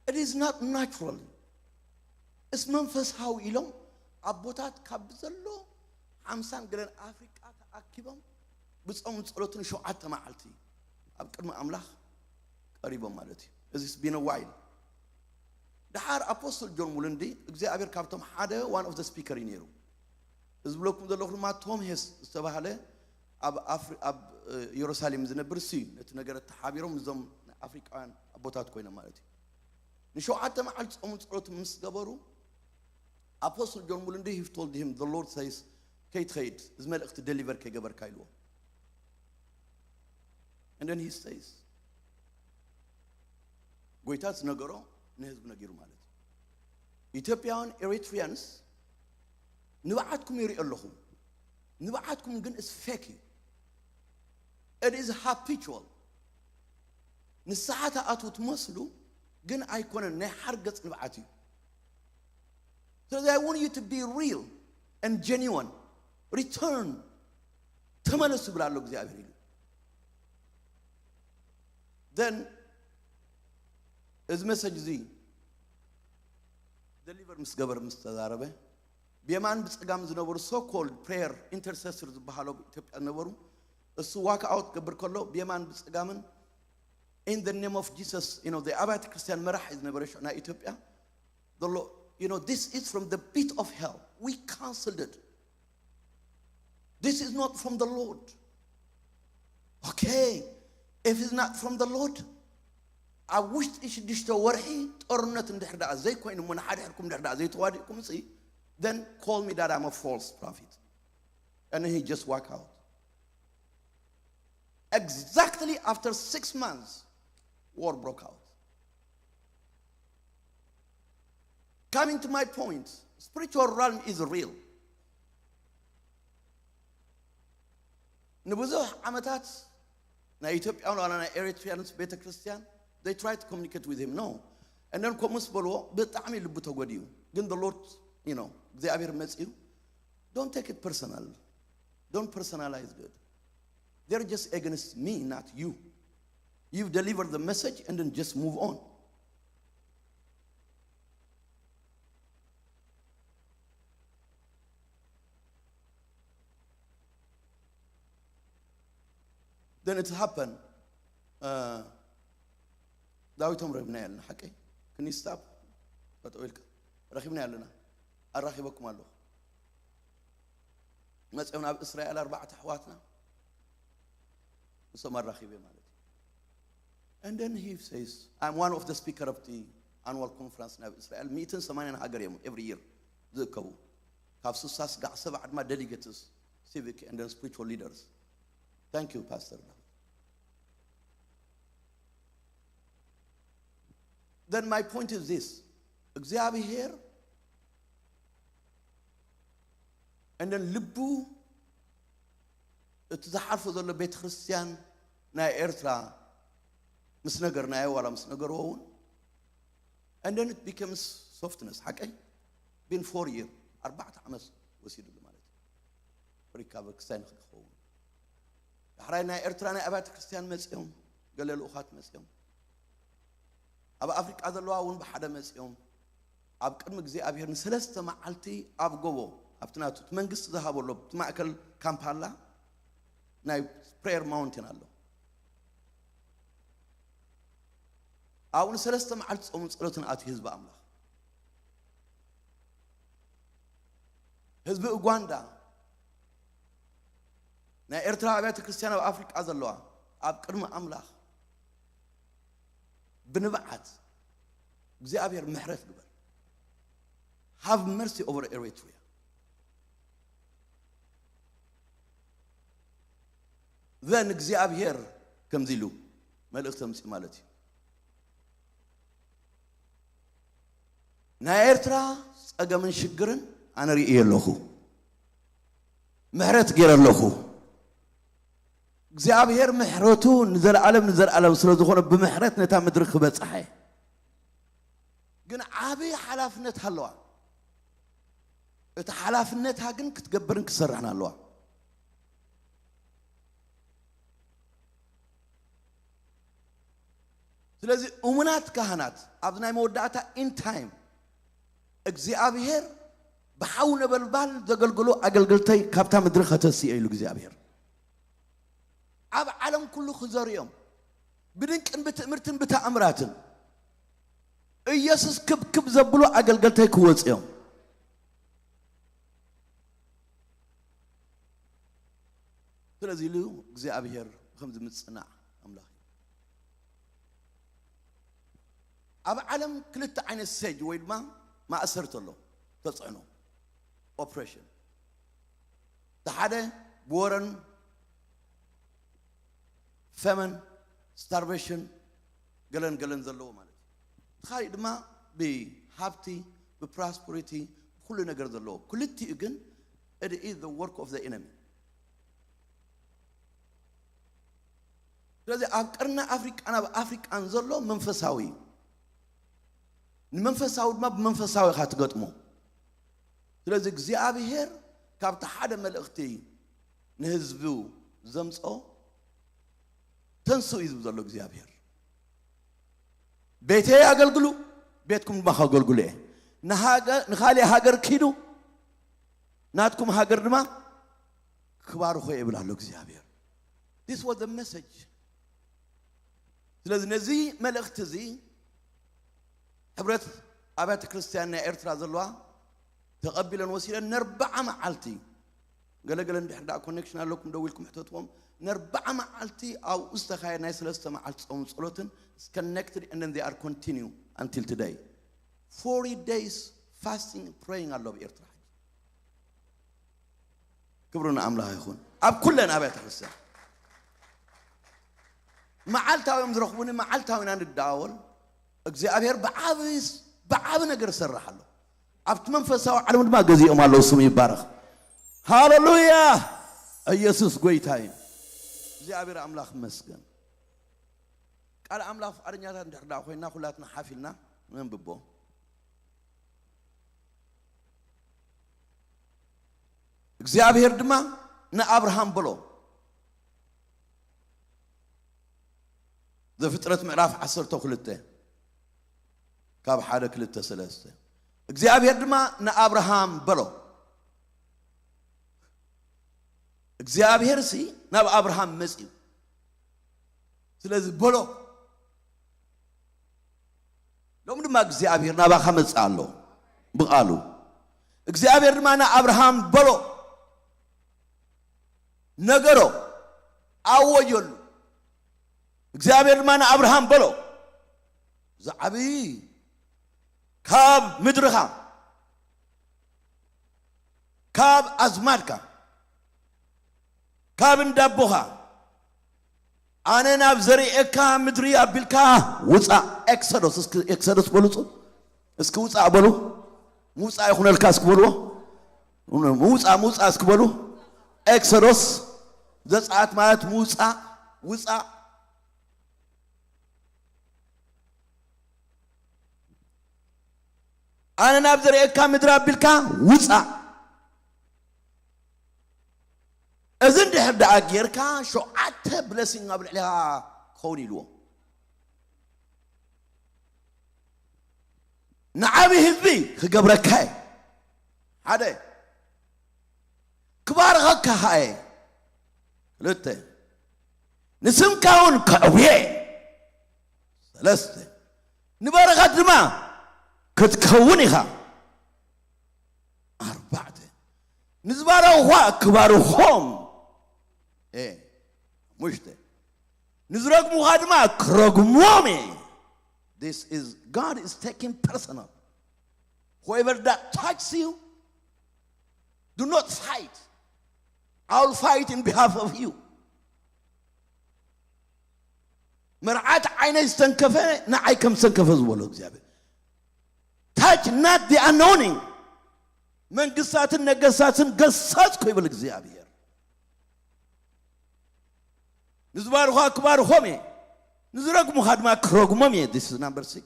it is not natural። እስ መንፈሳዊ ኢሎም ኣቦታት ካብ ዘሎ ሓምሳን ገለን ኣፍሪቃ ተኣኪቦም ብፆምን ፀሎትን ሸውዓተ መዓልቲ ኣብ ቅድሚ ኣምላኽ ቀሪቦም ማለት እዩ። እዚ been a while። ደሓር ኣፖስትል ጆን ሙልንዲ እግዚኣብሔር ካብቶም ሓደ one of the speaker እዩ ነይሩ። እዚ ዝብለኩም ዘለኹ ድማ ቶም ሄስ ዝተባህለ ኣብ ኣፍሪ- ኣብ የሩሳሌም ዝነብር እሱ እዩ ነቲ ነገር ተሓቢሮም እዞም ኣፍሪቃውያን ኣቦታት ኮይኖም ማለት እዩ። ንሸውዓተ መዓልቲ ጾምን ጸሎትን ምስ ገበሩ ኣፖስትል ጆን ሙሉንዲ he told him, the Lord says ከይትኸይድ እዚ መልእኽቲ ደሊቨር ከይገበርካ ኢልዎ። And then he says ጎይታ ዝነገሮ ንህዝቢ ነጊሩ ማለት እዩ። ኢትዮጵያውያን ኤሪትሪያንስ ንብዓትኩም ይሪኦ ኣለኹ። ንብዓትኩም ግን is fake እዩ። It is habitual። ንስሓ ትኣትዉ ትመስሉ ግን ኣይኮነን፣ ናይ ሓርገጽ ንብዓት እዩ። ስለዚ I want you to be real and genuine, return፣ ተመለሱ ይብል ኣሎ እግዚኣብሔር ኢሉ። Then እዚ message እዚ deliver ምስ ገበር ምስ ተዛረበ ብየማን ብጸጋም ዝነበሩ so called prayer intercessor ዝበሃሉ ኣብ ኢትዮጵያ ዝነበሩ እሱ walk out ክገብር ከሎ ብየማን ብጸጋምን in the name of Jesus, you know, the ኣብያተ ክርስቲያን መራሒ ዝነበረ ሽዑ ናይ ኢትዮጵያ ዘሎ, you know, this is from the pit of hell. We cancelled it. This is not from the Lord. Okay, if it's not from the Lord, ኣብ ውሽጢ ሽዱሽተ ወርሒ ጦርነት እንድሕር ደኣ ዘይኮይኑ እሞ ንሓድሕድኩም እንድሕር ደኣ ዘይተዋዲእኩም ሲ, then call me that I'm a false prophet. And he just walk out. Exactly after six months, war broke out. Coming to my point, spiritual realm is real. ንብዙሕ ዓመታት ናይ ኢትዮጵያን ዋላ ናይ ኤሪትሪያንስ ቤተ ክርስቲያን they try to communicate with him, no. And then ከምኡ ምስ በልዎ ብጣዕሚ ልቡ ተጎዲኡ። ግን the Lord, you know, እግዚኣብሔር መጺኡ, don't take it personal. Don't personalize it. They're just against me, not you. You've delivered the message and then just move on. Then it happened. Uh, ዳዊቶም ረብና ያልና ሓቀይ ክኒስታብ ጠጠው ኢልካ ረኺብና ያለና ኣራኺበኩም ኣለኹ። መፅኦም ናብ እስራኤል ኣርባዕተ ኣሕዋትና ንሶም ኣራኺበ ማለት እዩ። And then he says, I'm one of the speaker of the annual conference ናብ እስራኤል ሚእትን ሰማንያን ሃገር እዮም every year ዝእከቡ። ካብ ስሳ ስጋዕ ሰባዕ ድማ delegates, civic and then spiritual leaders. Thank you, Pastor David. Then my point is this. እግዚኣብሔር and then ልቡ እቲ ዝሓልፎ ዘሎ ቤተ ክርስቲያን ናይ ኤርትራ ምስ ነገርናዮ ዋላ ምስ ነገርዎ እውን and then it becomes softness ሓቀይ been four year ኣርባዕተ ዓመት ወሲዱሉ ማለት እዩ recover ክሳይ ንክኸውን ዳሕራይ ናይ ኤርትራ ናይ ኣብያተ ክርስቲያን መፅኦም ገለ ልኡኻት መፅኦም ኣብ ኣፍሪቃ ዘለዋ እውን ብሓደ መፅኦም ኣብ ቅድሚ እግዚኣብሔር ንሰለስተ መዓልቲ ኣብ ጎቦ ኣብቲ ናቱ እቲ መንግስቲ ዝሃበሎ እቲ ማእከል ካምፓላ ናይ prayer mountain ኣሎ ኣብኡ ንሰለስተ መዓልቲ ጾምን ጸሎትን ኣትዩ ህዝቢ ኣምላኽ ህዝቢ ኡጋንዳ ናይ ኤርትራ ኣብያተ ክርስቲያን ኣብ ኣፍሪቃ ዘለዋ ኣብ ቅድሚ ኣምላኽ ብንብዓት እግዚኣብሔር ምሕረት ግበር have mercy over Eritrea then እግዚኣብሔር ከምዚ ኢሉ መልእኽቲ ኣምፅኡ ማለት እዩ ናይ ኤርትራ ጸገምን ሽግርን ኣነ ርእየ ኣለኹ ምሕረት ገይረ ኣለኹ እግዚኣብሔር ምሕረቱ ንዘለዓለም ንዘለዓለም ስለ ዝኾነ ብምሕረት ነታ ምድሪ ክበጽሐ ግን ዓብዪ ሓላፍነት ኣለዋ እቲ ሓላፍነታ ግን ክትገብርን ክትሰርሕን ኣለዋ ስለዚ እሙናት ካህናት ኣብዚ ናይ መወዳእታ in time እግዚኣብሔር ብሓው ነበልባል ዘገልግሉ ኣገልግልተይ ካብታ ምድሪ ከተስእዮ ኢሉ እግዚኣብሔር ኣብ ዓለም ኩሉ ክዘርእዮም ብድንቅን ብትእምርትን ብተኣምራትን ኢየሱስ ክብክብ ዘብሉ ኣገልገልተይ ክወፅዮም ስለዚ ኢሉ እግዚኣብሔር ከምዚ ምፅናዕ ኣምላኽ እዩ ኣብ ዓለም ክልተ ዓይነት ሴጅ ወይ ድማ ማእሰርቲ ኣሎ ተፅዕኖ ኦፕሬሽን እቲ ሓደ ብወረን ፈመን ስታርቬሽን ገለን ገለን ዘለዎ ማለት እዩ እቲ ካሊእ ድማ ብሃብቲ ብፕራስፐሪቲ ብኩሉ ነገር ዘለዎ ክልቲኡ ግን it is the work of the enemy ስለዚ ኣብ ቀርኒ ኣፍሪቃን ኣብ ኣፍሪቃን ዘሎ መንፈሳዊ እዩ ንመንፈሳዊ ድማ ብመንፈሳዊ ኢኻ ትገጥሞ ስለዚ እግዚኣብሄር ካብቲ ሓደ መልእኽቲ ንህዝቡ ዘምፅኦ ተንስኡ እዩ ዝብል ዘሎ እግዚኣብሄር ቤተይ ኣገልግሉ፣ ቤትኩም ድማ ከገልግሉ እየ። ንሃገ-፣ ንኻሊእ ሃገር ኪዱ፣ ናትኩም ሃገር ድማ ክባርኾ እየ ይብል ኣሎ እግዚኣብሔር። This was the message. ስለዚ ነዚ መልእኽቲ እዚ ሕብረት ኣብያተ ክርስቲያን ናይ ኤርትራ ዘለዋ ተቐቢለን ወሲደን ነርብዓ መዓልቲ፣ ገለገለ እንድሕር ደኣ ኮኔክሽን ኣለኩም ደው ኢልኩም ሕተትዎም። ነርብዓ መዓልቲ ኣብኡ ዝተኻየደ ናይ ሰለስተ መዓልቲ ጾም ጸሎትን is connected and then they are continue until today. Forty days fasting and praying ኣሎ ኣብ ኤርትራ ሕጂ። ክብሪ ንኣምላኽ ይኹን። ኣብ ኩለን ኣብያተ ክርስቲያን መዓልታዊ እዮም ዝረኽቡኒ፣ መዓልታዊ ኢና ንደዋወል። እግዚኣብሔር ብዓቢ፣ ብዓቢ ነገር ይሰርሕ ኣሎ። ኣብቲ መንፈሳዊ ዓለም ድማ ገዚኦም ኣለዉ። ስሙ ይባረኽ። ሃሌሉያ! ኢየሱስ ጎይታ እዩ። እግዚኣብሔር ኣምላኽ ይመስገን። ቃል ኣምላኽ ፍቓደኛታት እንድሕር ደኣ ኮይንና፣ ኩላትና ሓፍ ኢልና ነንብቦ። እግዚኣብሔር ድማ ንኣብርሃም በሎ። ዘፍጥረት ምዕራፍ ዓሰርተ ክልተ ካብ ሓደ፣ ክልተ፣ ሰለስተ። እግዚኣብሔር ድማ ንኣብርሃም በሎ። እግዚኣብሔር ሲ ናብ ኣብርሃም መጺኡ። ስለዚ በሎ፣ ሎም ድማ እግዚኣብሔር ናባኻ መጽእ ኣሎ ብቓሉ። እግዚኣብሔር ድማ ንኣብርሃም በሎ፣ ነገሮ፣ ኣወጀሉ። እግዚኣብሔር ድማ ንኣብርሃም በሎ፣ ዝዓብይ ካብ ምድርኻ፣ ካብ ኣዝማድካ፣ ካብ እንዳቦኻ፣ ኣነ ናብ ዘርእየካ ምድሪ ኣቢልካ ውጻእ። ኤክሶዶስ፣ እስኪ ኤክሶዶስ በሉ፣ ጽ-፣ እስኪ ውጻእ በሉ። ምውጻእ ይኹነልካ እስኪ በልዎ። ምውጻእ፣ ምውጻእ እስኪ በሉ። ኤክሶዶስ፣ ዘጸኣት ማለት ምውጻእ፣ ውጻእ። ኣነ ናብ ዘርእየካ ምድሪ ኣቢልካ ውጻእ። እዚ እንድሕር ደኣ ጌርካ ሸውዓተ ብለሲንግ ኣብ ልዕሌኻ ክኸውን ኢልዎ። ንዓቢ ህዝቢ ክገብረካ እየ። ሓደ፣ ክባርኸካ እየ። ክልተ፣ ንስምካ እውን ከዕብየ። ሰለስተ፣ ንበረኸት ድማ ክትከውን ኢኻ። ኣርባዕተ፣ ንዝባረኹኻ ክባርኾም። ኤ፣ ሓሙሽተ፣ ንዝረግሙኻ ድማ ክረግሞም እየ። This is, God is taking personal. Whoever that touches you, do not fight. I will fight in behalf of you. መርዓት ዓይነይ ዝተንከፈ ንዓይ ከም ዝተንከፈ ዝበሎ እግዚኣብሔር። Touch not the anointing. መንግስታትን ነገስታትን ገሰጽኩ ይብል እግዚኣብሔር። ንዝባርኹኻ ክባርኾም እየ፣ ንዝረግሙኻ ድማ ክረግሞም እየ። This is number six.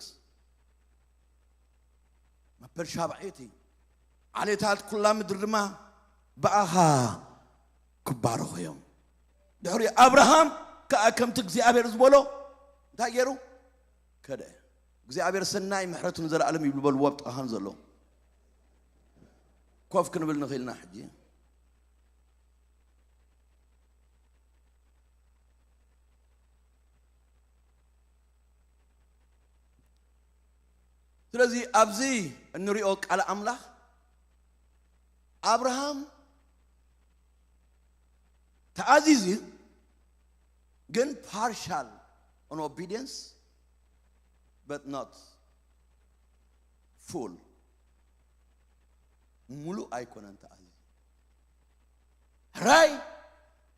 መበል ሻብዐይቲ፣ ዓሌታት ኩላ ምድሪ ድማ ብኣኻ ክባረኹ እዮም። ድሕሪ ኣብርሃም ከኣ ከምቲ እግዚኣብሔር ዝበሎ እንታይ ገይሩ? ከደ። እግዚኣብሔር ሰናይ ምሕረቱ ንዘለኣለም ይብሉ በልዎ ኣብ ጥቓኻን ዘሎ። ኮፍ ክንብል ንኽእልና ሕጂ። ስለዚ ኣብዚ እንሪኦ ቃል ኣምላኽ ኣብርሃም ተኣዚዙ ግን partial on obedience but not full፣ ሙሉእ ኣይኮነን ተኣዚዙ። ሕራይ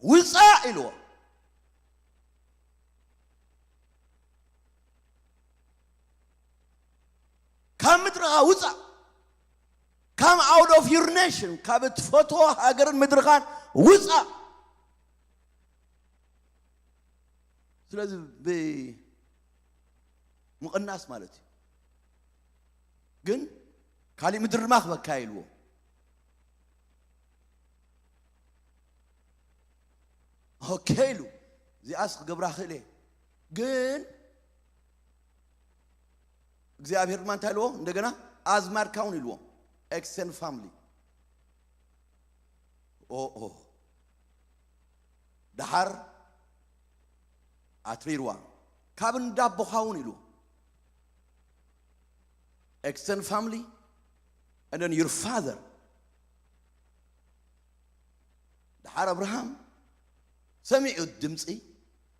ውፃእ ኢልዎ። ካብ ምድርኻ ውፃእ። Come out of your nation፣ ካብ እትፈትዎ ሃገርን ምድርኻን ውፃእ። ስለዚ ብምቕናስ ማለት እዩ። ግን ካሊእ ምድሪ ድማ ክበካ ኢልዎ። ኦኬ ኢሉ፣ እዚኣስ ክገብራ ክእል እየ። ግን እግዚኣብሔር ድማ እንታይ ኢልዎ? እንደገና ኣዝማድካ እውን ኢልዎ፣ extend family። ኦ ኦ፣ ደሓር ኣትሪርዋ፣ ካብ እንዳቦኻ እውን ኢልዎ፣ extend family and then your father። ደሓር ኣብርሃም ሰሚዑ ድምፂ፣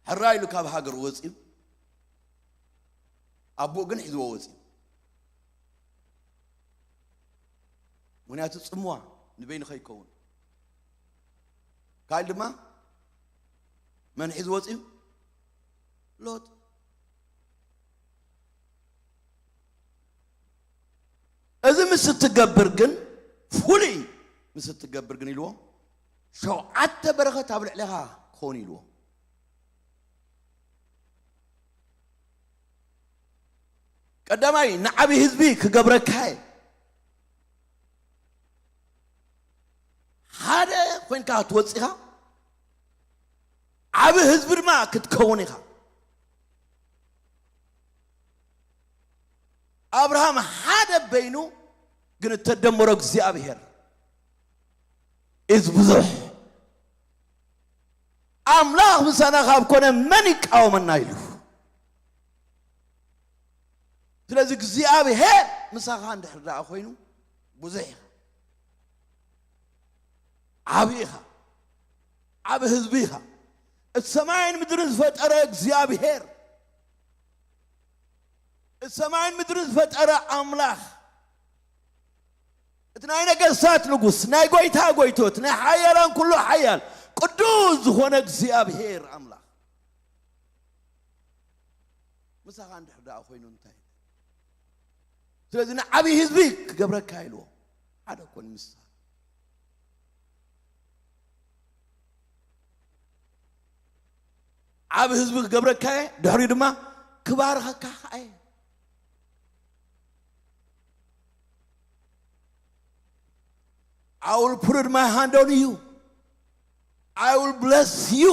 ሕራ ኢሉ ካብ ሃገር ወፂኡ፣ ኣቦኡ ግን ሒዝዎ ወፂኡ። ምክንያቱ ጽምዋ ንበይኑ ከይከውን። ካልእ ድማ መን ሒዝዎ ወፂኡ? ሎጥ። እዚ ምስ እትገብር ግን፣ ፍሉይ ምስ እትገብር ግን ኢልዎ፣ ሸውዓተ በረኸት ኣብ ልዕሌኻ ክኾኑ ኢልዎ። ቀዳማይ ንዓቢ ህዝቢ ክገብረካ እየ። ሓደ ኮይንካ ክትወፅእ ኢኻ፣ ዓቢ ህዝቢ ድማ ክትከውን ኢኻ። ኣብርሃም ሓደ በይኑ ግን እተደመሮ እግዚኣብሔር ኢዝ ብዙሕ። ኣምላኽ ምሳና ካብ ኮነ መን ይቃወመና ኢሉ። ስለዚ እግዚኣብሔር ምሳኻ እንድሕር ደኣ ኮይኑ ብዙሕ ኢኻ፣ ዓቢ ኢኻ፣ ዓቢ ህዝቢ ኢኻ። እቲ ሰማይን ምድርን ዝፈጠረ እግዚኣብሔር፣ እቲ ሰማይን ምድርን ዝፈጠረ ኣምላኽ፣ እቲ ናይ ነገስታት ንጉስ፣ ናይ ጎይታ ጎይቶት፣ ናይ ሓያላን ኩሉ ሓያል ቅዱስ ዝኾነ እግዚኣብሔር ኣምላኽ ምሳኻ እንድሕር ደኣ ኮይኑ እንታይ? ስለዚ ንዓብዪ ህዝቢ ክገብረካ ኢልዎ ሓደ ኮን ምሳ ዓብ ህዝቢ ክገብረካ እየ፣ ድሕሪኡ ድማ ክባርኸካ ኸዓ እየ። I will put my hand on you. I will bless you.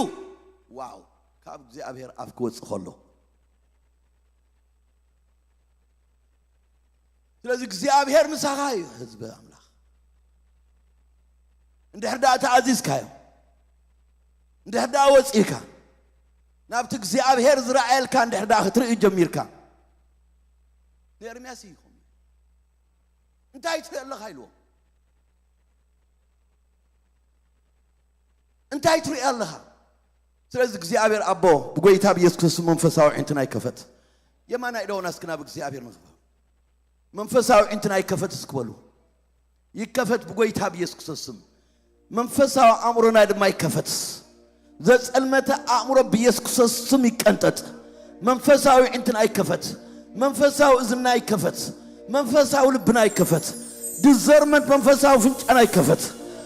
ዋው! ካብ እግዚኣብሔር ኣፍ ክወጽእ ከሎ። ስለዚ እግዚኣብሔር ምሳኻ እዩ፣ ህዝቢ ኣምላኽ። እንድሕር ደኣ ተኣዚዝካዮ፣ እንድሕር ደኣ ወጺእካ፣ ናብቲ እግዚኣብሔር ዝረኣየልካ እንድሕር ደኣ ክትርኢ ጀሚርካ፣ ንኤርምያስ እዩ ይኸውን። እንታይ ትርኢ ኣለኻ ኢልዎ። እንታይ ትርኢ ኣለኻ? ስለዚ እግዚኣብሔር ኣቦ ብጎይታ ብኢየሱስ ክርስቶስ መንፈሳዊ ዒንትና ይከፈት። የማናይ ኢዶና እስኪ ናብ እግዚኣብሔር ንኽፈት። መንፈሳዊ ዒንትና ይከፈት እስኪ በሉ። ይከፈት ብጎይታ ብኢየሱስ ክርስቶስ ስም። መንፈሳዊ ኣእምሮና ድማ ይከፈት። ዘጸልመተ ኣእምሮ ብኢየሱስ ክርስቶስ ስም ይቀንጠጥ። መንፈሳዊ ዒንትና ይከፈት። መንፈሳዊ እዝና ይከፈት። መንፈሳዊ ልብና ይከፈት። ዲዘርመንት መንፈሳዊ ፍንጫና ይከፈት።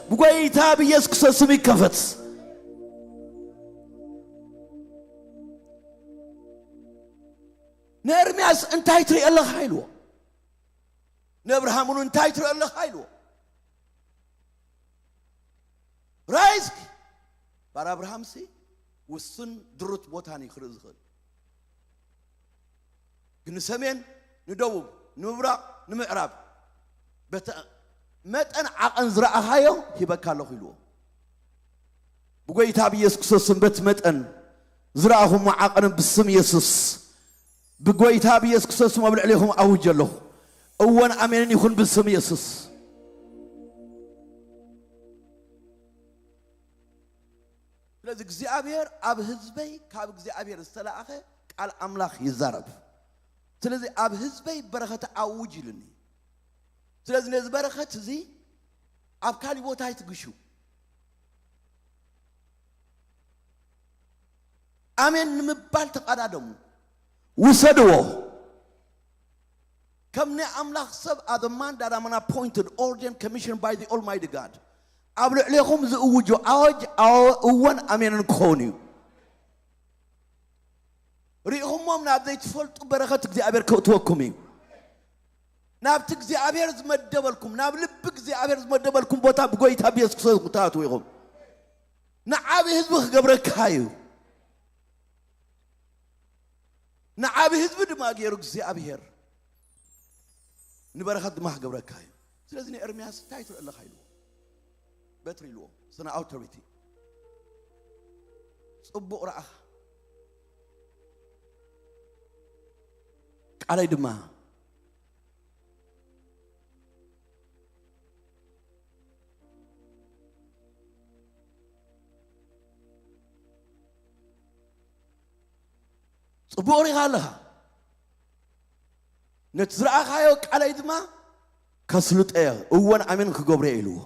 ብጎይታ ብኢየሱስ ክርስቶስ ስም ይከፈት። ንኤርምያስ እንታይ ትርኢ ኣለኻ ኢልዎ። ንእብርሃም እውን እንታይ ትርኢ ኣለኻ ኢልዎ። ራእይ እስኪ። ባር ኣብርሃምሲ ውሱን ድሩት ቦታን እዩ ክርኢ ዝኽእል። ግን ንሰሜን፣ ንደቡብ፣ ንምብራቕ፣ ንምዕራብ በተ መጠን ዓቐን ዝረኣኻዮ ሂበካ ኣለኹ ኢልዎ። ብጎይታ ብኢየሱስ ክርስቶስ ስም በቲ መጠን ዝረኣኹሞ ዓቐን ብስም ኢየሱስ ብጎይታ ብኢየሱስ ክርስቶስ ስም ኣብ ልዕሌኹም ኣውጀ ኣለኹ። እወን ኣሜንን ይኹን ብስም ኢየሱስ። ስለዚ እግዚኣብሔር ኣብ ህዝበይ ካብ እግዚኣብሔር ዝተላእኸ ቃል ኣምላኽ ይዛረብ። ስለዚ ኣብ ህዝበይ በረኸት ኣውጅ ኢሉኒ። ስለዚ ነዚ በረኸት እዚ ኣብ ካሊእ ቦታ ኣይትግሹ። ኣሜን ንምባል ተቓዳደሙ፣ ውሰድዎ። ከም ናይ ኣምላኽ ሰብ as a man that I'm an appointed, ordained, commissioned by the Almighty God ኣብ ልዕሌኹም ዝእውጆ ኣዋጅ ኣዎ እወን ኣሜንን ክኸውን እዩ። ርኢኹሞም ናብ ዘይትፈልጡ በረኸት እግዚኣብሔር ከእትወኩም እዩ። ናብቲ እግዚኣብሔር ዝመደበልኩም፣ ናብ ልቢ እግዚኣብሔር ዝመደበልኩም ቦታ ብጎይታ ብየሱስ ክርስቶስ ክትኣትዉ ኢኹም። ንዓቢ ህዝቢ ክገብረካ እዩ። ንዓቢ ህዝቢ ድማ ገይሩ እግዚኣብሔር ንበረኸት ድማ ክገብረካ እዩ። ስለዚ ንኤርምያስ እንታይ ትርኢ ኣለኻ ኢልዎ። በትሪ ኢልዎ፣ ስነ ኣውቶሪቲ። ጽቡቕ ረኣኻ፣ ቃለይ ድማ ጽቡቕ ሪኻ ኣለኻ። ነቲ ዝረኣኻዮ ቃለይ ድማ ከስልጦ እየ፣ እወን ኣሜን ክገብሮ እየ ኢልዎ።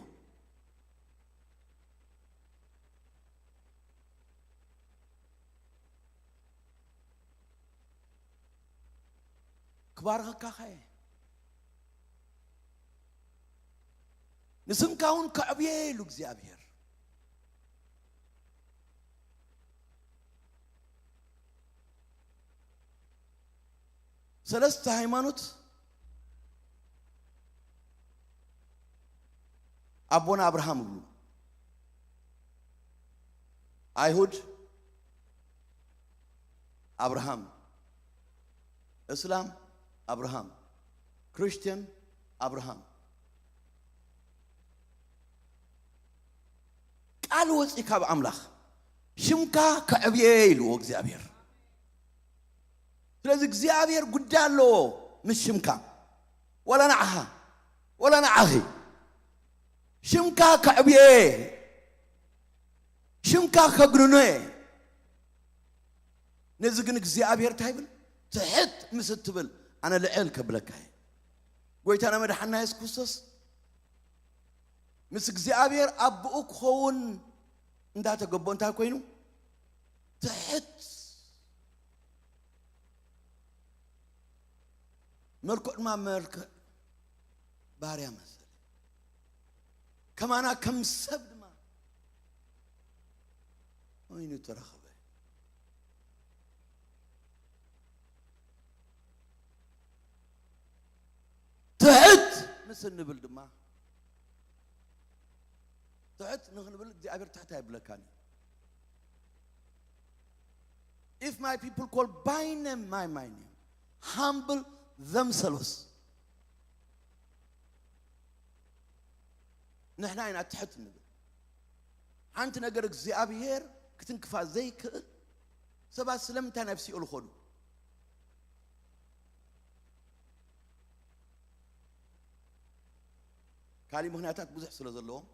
ክባርኸካ ኸየ፣ ንስምካ እውን ከዕብየ ኢሉ እግዚኣብሔር። ሰለስተ ሃይማኖት ኣቦና ኣብርሃም ይብሉ። ኣይሁድ ኣብርሃም፣ እስላም ኣብርሃም፣ ክርስትያን ኣብርሃም። ቃል ወፂ ካብ ኣምላኽ ሽምካ ከዕብየ ኢልዎ እግዚኣብሔር። ስለዚ እግዚኣብሔር ጉዳይ ኣለዎ ምስ ሽምካ። ወላ ንዓኻ ወላ ንዓኺ ሽምካ ከዕብየ፣ ሽምካ ከግንኖ እየ። ነዚ ግን እግዚኣብሔር እንታይ ይብል? ትሕት ምስ እትብል ኣነ ልዕል ከብለካ እየ። ጎይታና መድሓና የሱስ ክርስቶስ ምስ እግዚኣብሔር ኣቦኡ ክኸውን እንዳተገቦ እንታይ ኮይኑ? ትሕት። መልክዑ ድማ መልክዕ ባርያ መሰለ። ከማና ከም ሰብ ድማ ኮይኑ ተረኸበ። ትሕት ምስ እንብል ድማ፣ ትሕት ንኽንብል እግዚኣብሔር ትሕት ኣይብለካን እዩ። If my people call by name, my, my name, humble themselves። ንሕና ኢና ትሕት እንብል። ሓንቲ ነገር እግዚኣብሔር ክትንክፋ ዘይክእል ሰባት ስለምንታይ ናብ ሲኦል ኾዱ? ካሊእ ምኽንያታት ብዙሕ ስለ ዘለዎም፣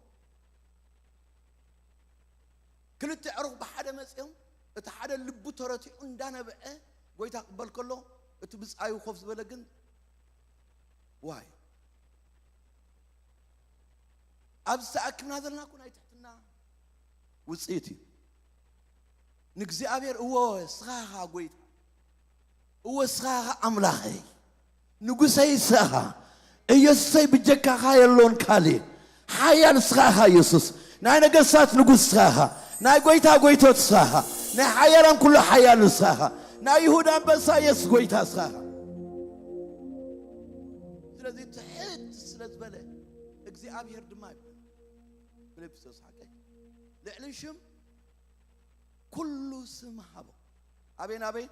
ክልተ ዕሩኽ ብሓደ መጺኦም፣ እቲ ሓደ ልቡ ተረቲዑ እንዳነበዐ ጎይታ ክቕበል ከሎ፣ እቲ ብጻዩ ኮፍ ዝበለ ግን ዋይ። ኣብዚ ተኣኪብና ዘለና እኮ ናይ ትሕትና ውጽኢት እዩ። ንእግዚኣብሔር እወ ስኻ ኢኻ ጎይታ፣ እወ ስኻ ኢኻ ኣምላኸይ፣ ንጉሰይ ስኻ ኢኻ፣ ኢየሱሰይ ብጀካኻ የሎን ካልእ። ሓያል ስኻ ኢኻ ኢየሱስ፣ ናይ ነገስታት ንጉስ ስኻ ኢኻ፣ ናይ ጎይታ ጎይቶት ስኻ ኢኻ፣ ናይ ሓያላን ኩሉ ሓያል ስኻ ኢኻ፣ ናይ ይሁዳ ኣንበሳ ኢየሱስ ጎይታ ስኻ ኢኻ። ስለዚ ትሕት ስለ ዝበለ እግዚኣብሔር ድማ ይብል ፊልጵስዩስ ሓቀይ ልዕሊ ሽም ኩሉ ስም ሃቦ። ኣበይ ናበይ?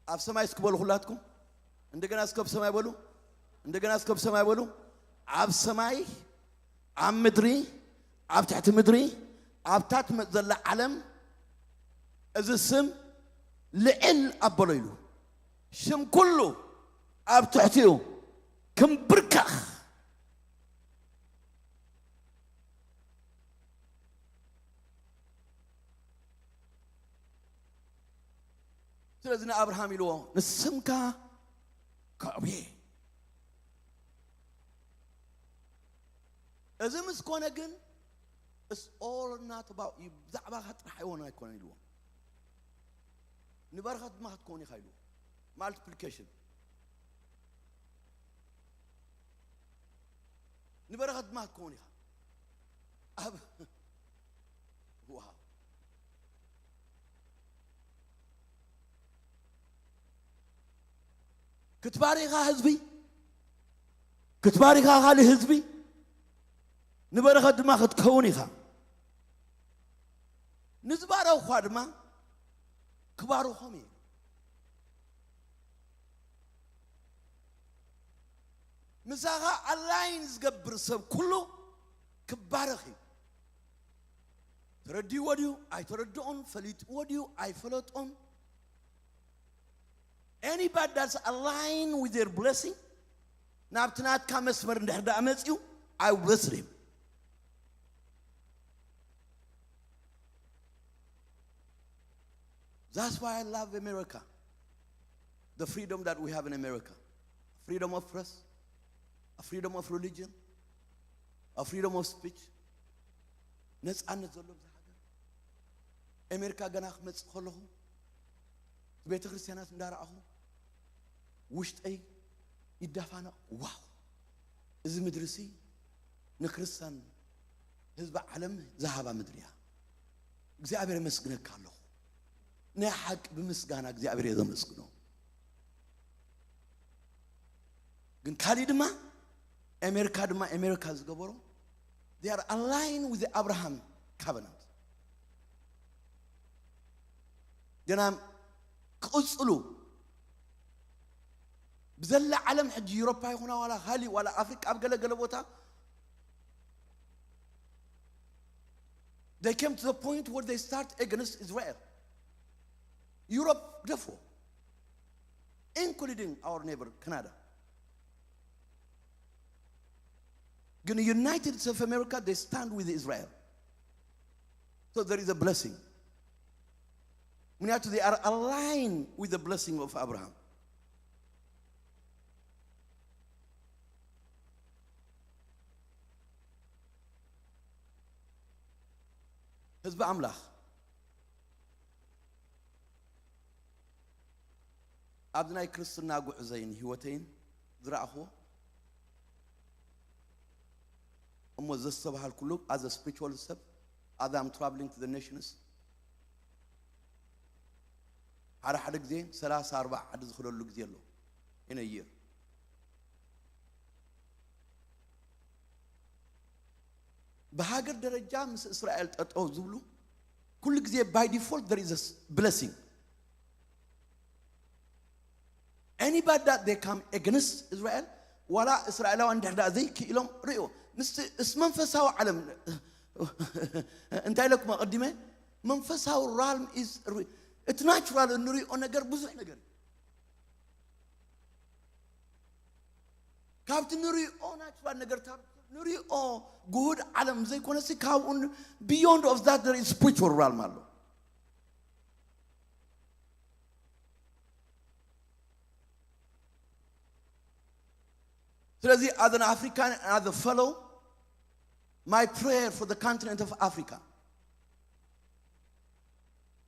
ኣብ ሰማይ እስኪ በሉ ኩላትኩም። እንደገና እስከ ኣብ ሰማይ በሉ። እንደገና እስከ ኣብ ሰማይ በሉ። ኣብ ሰማይ፣ ኣብ ምድሪ፣ ኣብ ትሕቲ ምድሪ፣ ኣብታ ትመጽእ ዘላ ዓለም እዚ ስም ልዕል ኣበሎ ኢሉ። ሽም ኩሉ ኣብ ትሕቲኡ ክምብርከኽ። ስለዚ ንኣብርሃም ኢልዎ ንስምካ ከዕብየ። እዚ ምስ ኮነ ግን it's all not about you፣ ብዛዕባኻ ጥራሕ ኣይኮነን ኢልዎ። ንበረኸት ድማ ክትከውን ኢኻ ኢልዎ። ማልቲፕሊኬሽን ንበረኸት ድማ ክትከውን ኢኻ። ኣብ ዋው ክትባርኻ ህዝቢ ክትባርኻ ካልእ ህዝቢ ንበረኸት ድማ ክትከውን ኢኻ። ንዝባረኹኻ ድማ ክባርኾም እየ። ምሳኻ ኣላይን ዝገብር ሰብ ኩሉ ክባረኽ እዩ። ተረዲእዎ ድዩ ኣይተረድኦን፣ ፈሊጥዎ ድዩ ኣይፈለጦን? Anybody that's aligned with their blessing፣ ናብቲ ናትካ መስመር እንድሕር ደኣ መጺኡ፣ I will bless them. That's why I love America. The freedom that we have in America. Freedom of press, a freedom of religion, a freedom of speech. ነፃነት ዘሎ ብዛ ሃገር። ኣሜሪካ ገና ክመፅእ ከለኹ ቤተ ክርስቲያናት እንዳረኣኹ ውሽጠይ ይዳፋነቕ። ዋው፣ እዚ ምድሪ ሲ ንክርስቲያን ህዝቢ ዓለም ዝሃባ ምድሪ እያ። እግዚኣብሔር የመስግነካ ኣለኹ። ናይ ሓቂ ብምስጋና እግዚኣብሔር እየ ዘመስግኖ። ግን ካሊእ ድማ ኣሜሪካ ድማ ኣሜሪካ ዝገበሮ፣ they are aligned with the Abraham covenant. ገና ክቕፅሉ ብዘላ ዓለም ሕጂ ዩሮፓ ይኹና ዋላ ካሊእ ዋላ ኣፍሪቃ ኣብ ገለ ገለ ቦታ they came to the point where they start against Israel. Europe ግደፎ, including our neighbor Canada. ግን United States of America, they stand with Israel. So there is a blessing. ምክንያቱ they are aligned with the blessing of Abraham. ህዝቢ ኣምላኽ፣ ኣብዚ ናይ ክርስትና ጉዕዘይን ህይወተይን ዝረኣኽዎ እሞ ዘስተባሃልኩሉ፣ as a spiritual ሰብ፣ as I'm traveling to the nations፣ ሓደ ሓደ ግዜ ሰላሳ ኣርባዓ ዓዲ ዝኽደሉ ግዜ ኣሎ in a year። ብሃገር ደረጃ ምስ እስራኤል ጠጠው ዝብሉ ኩሉ ግዜ by default there is a blessing. Anybody that they come against Israel፣ ዋላ እስራኤላውያን ድሕር ዳኣ ዘይክኢሎም ርእዮ። ምስቲ እስ መንፈሳዊ ዓለም እንታይ ኢለኩም ኣቐዲመ? መንፈሳዊ realm is re-፣ እቲ ናቹራል እንሪኦ ነገር ብዙሕ ነገር እዩ። ካብቲ ንሪኦ ናቹራል ነገር፣ ካብ ንሪኦ ግሁድ ዓለም ዘይኮነሲ፣ ካብኡን beyond of that there is spiritual realm ኣሎ። ስለዚ as an African and as a fellow, my prayer for the continent of Africa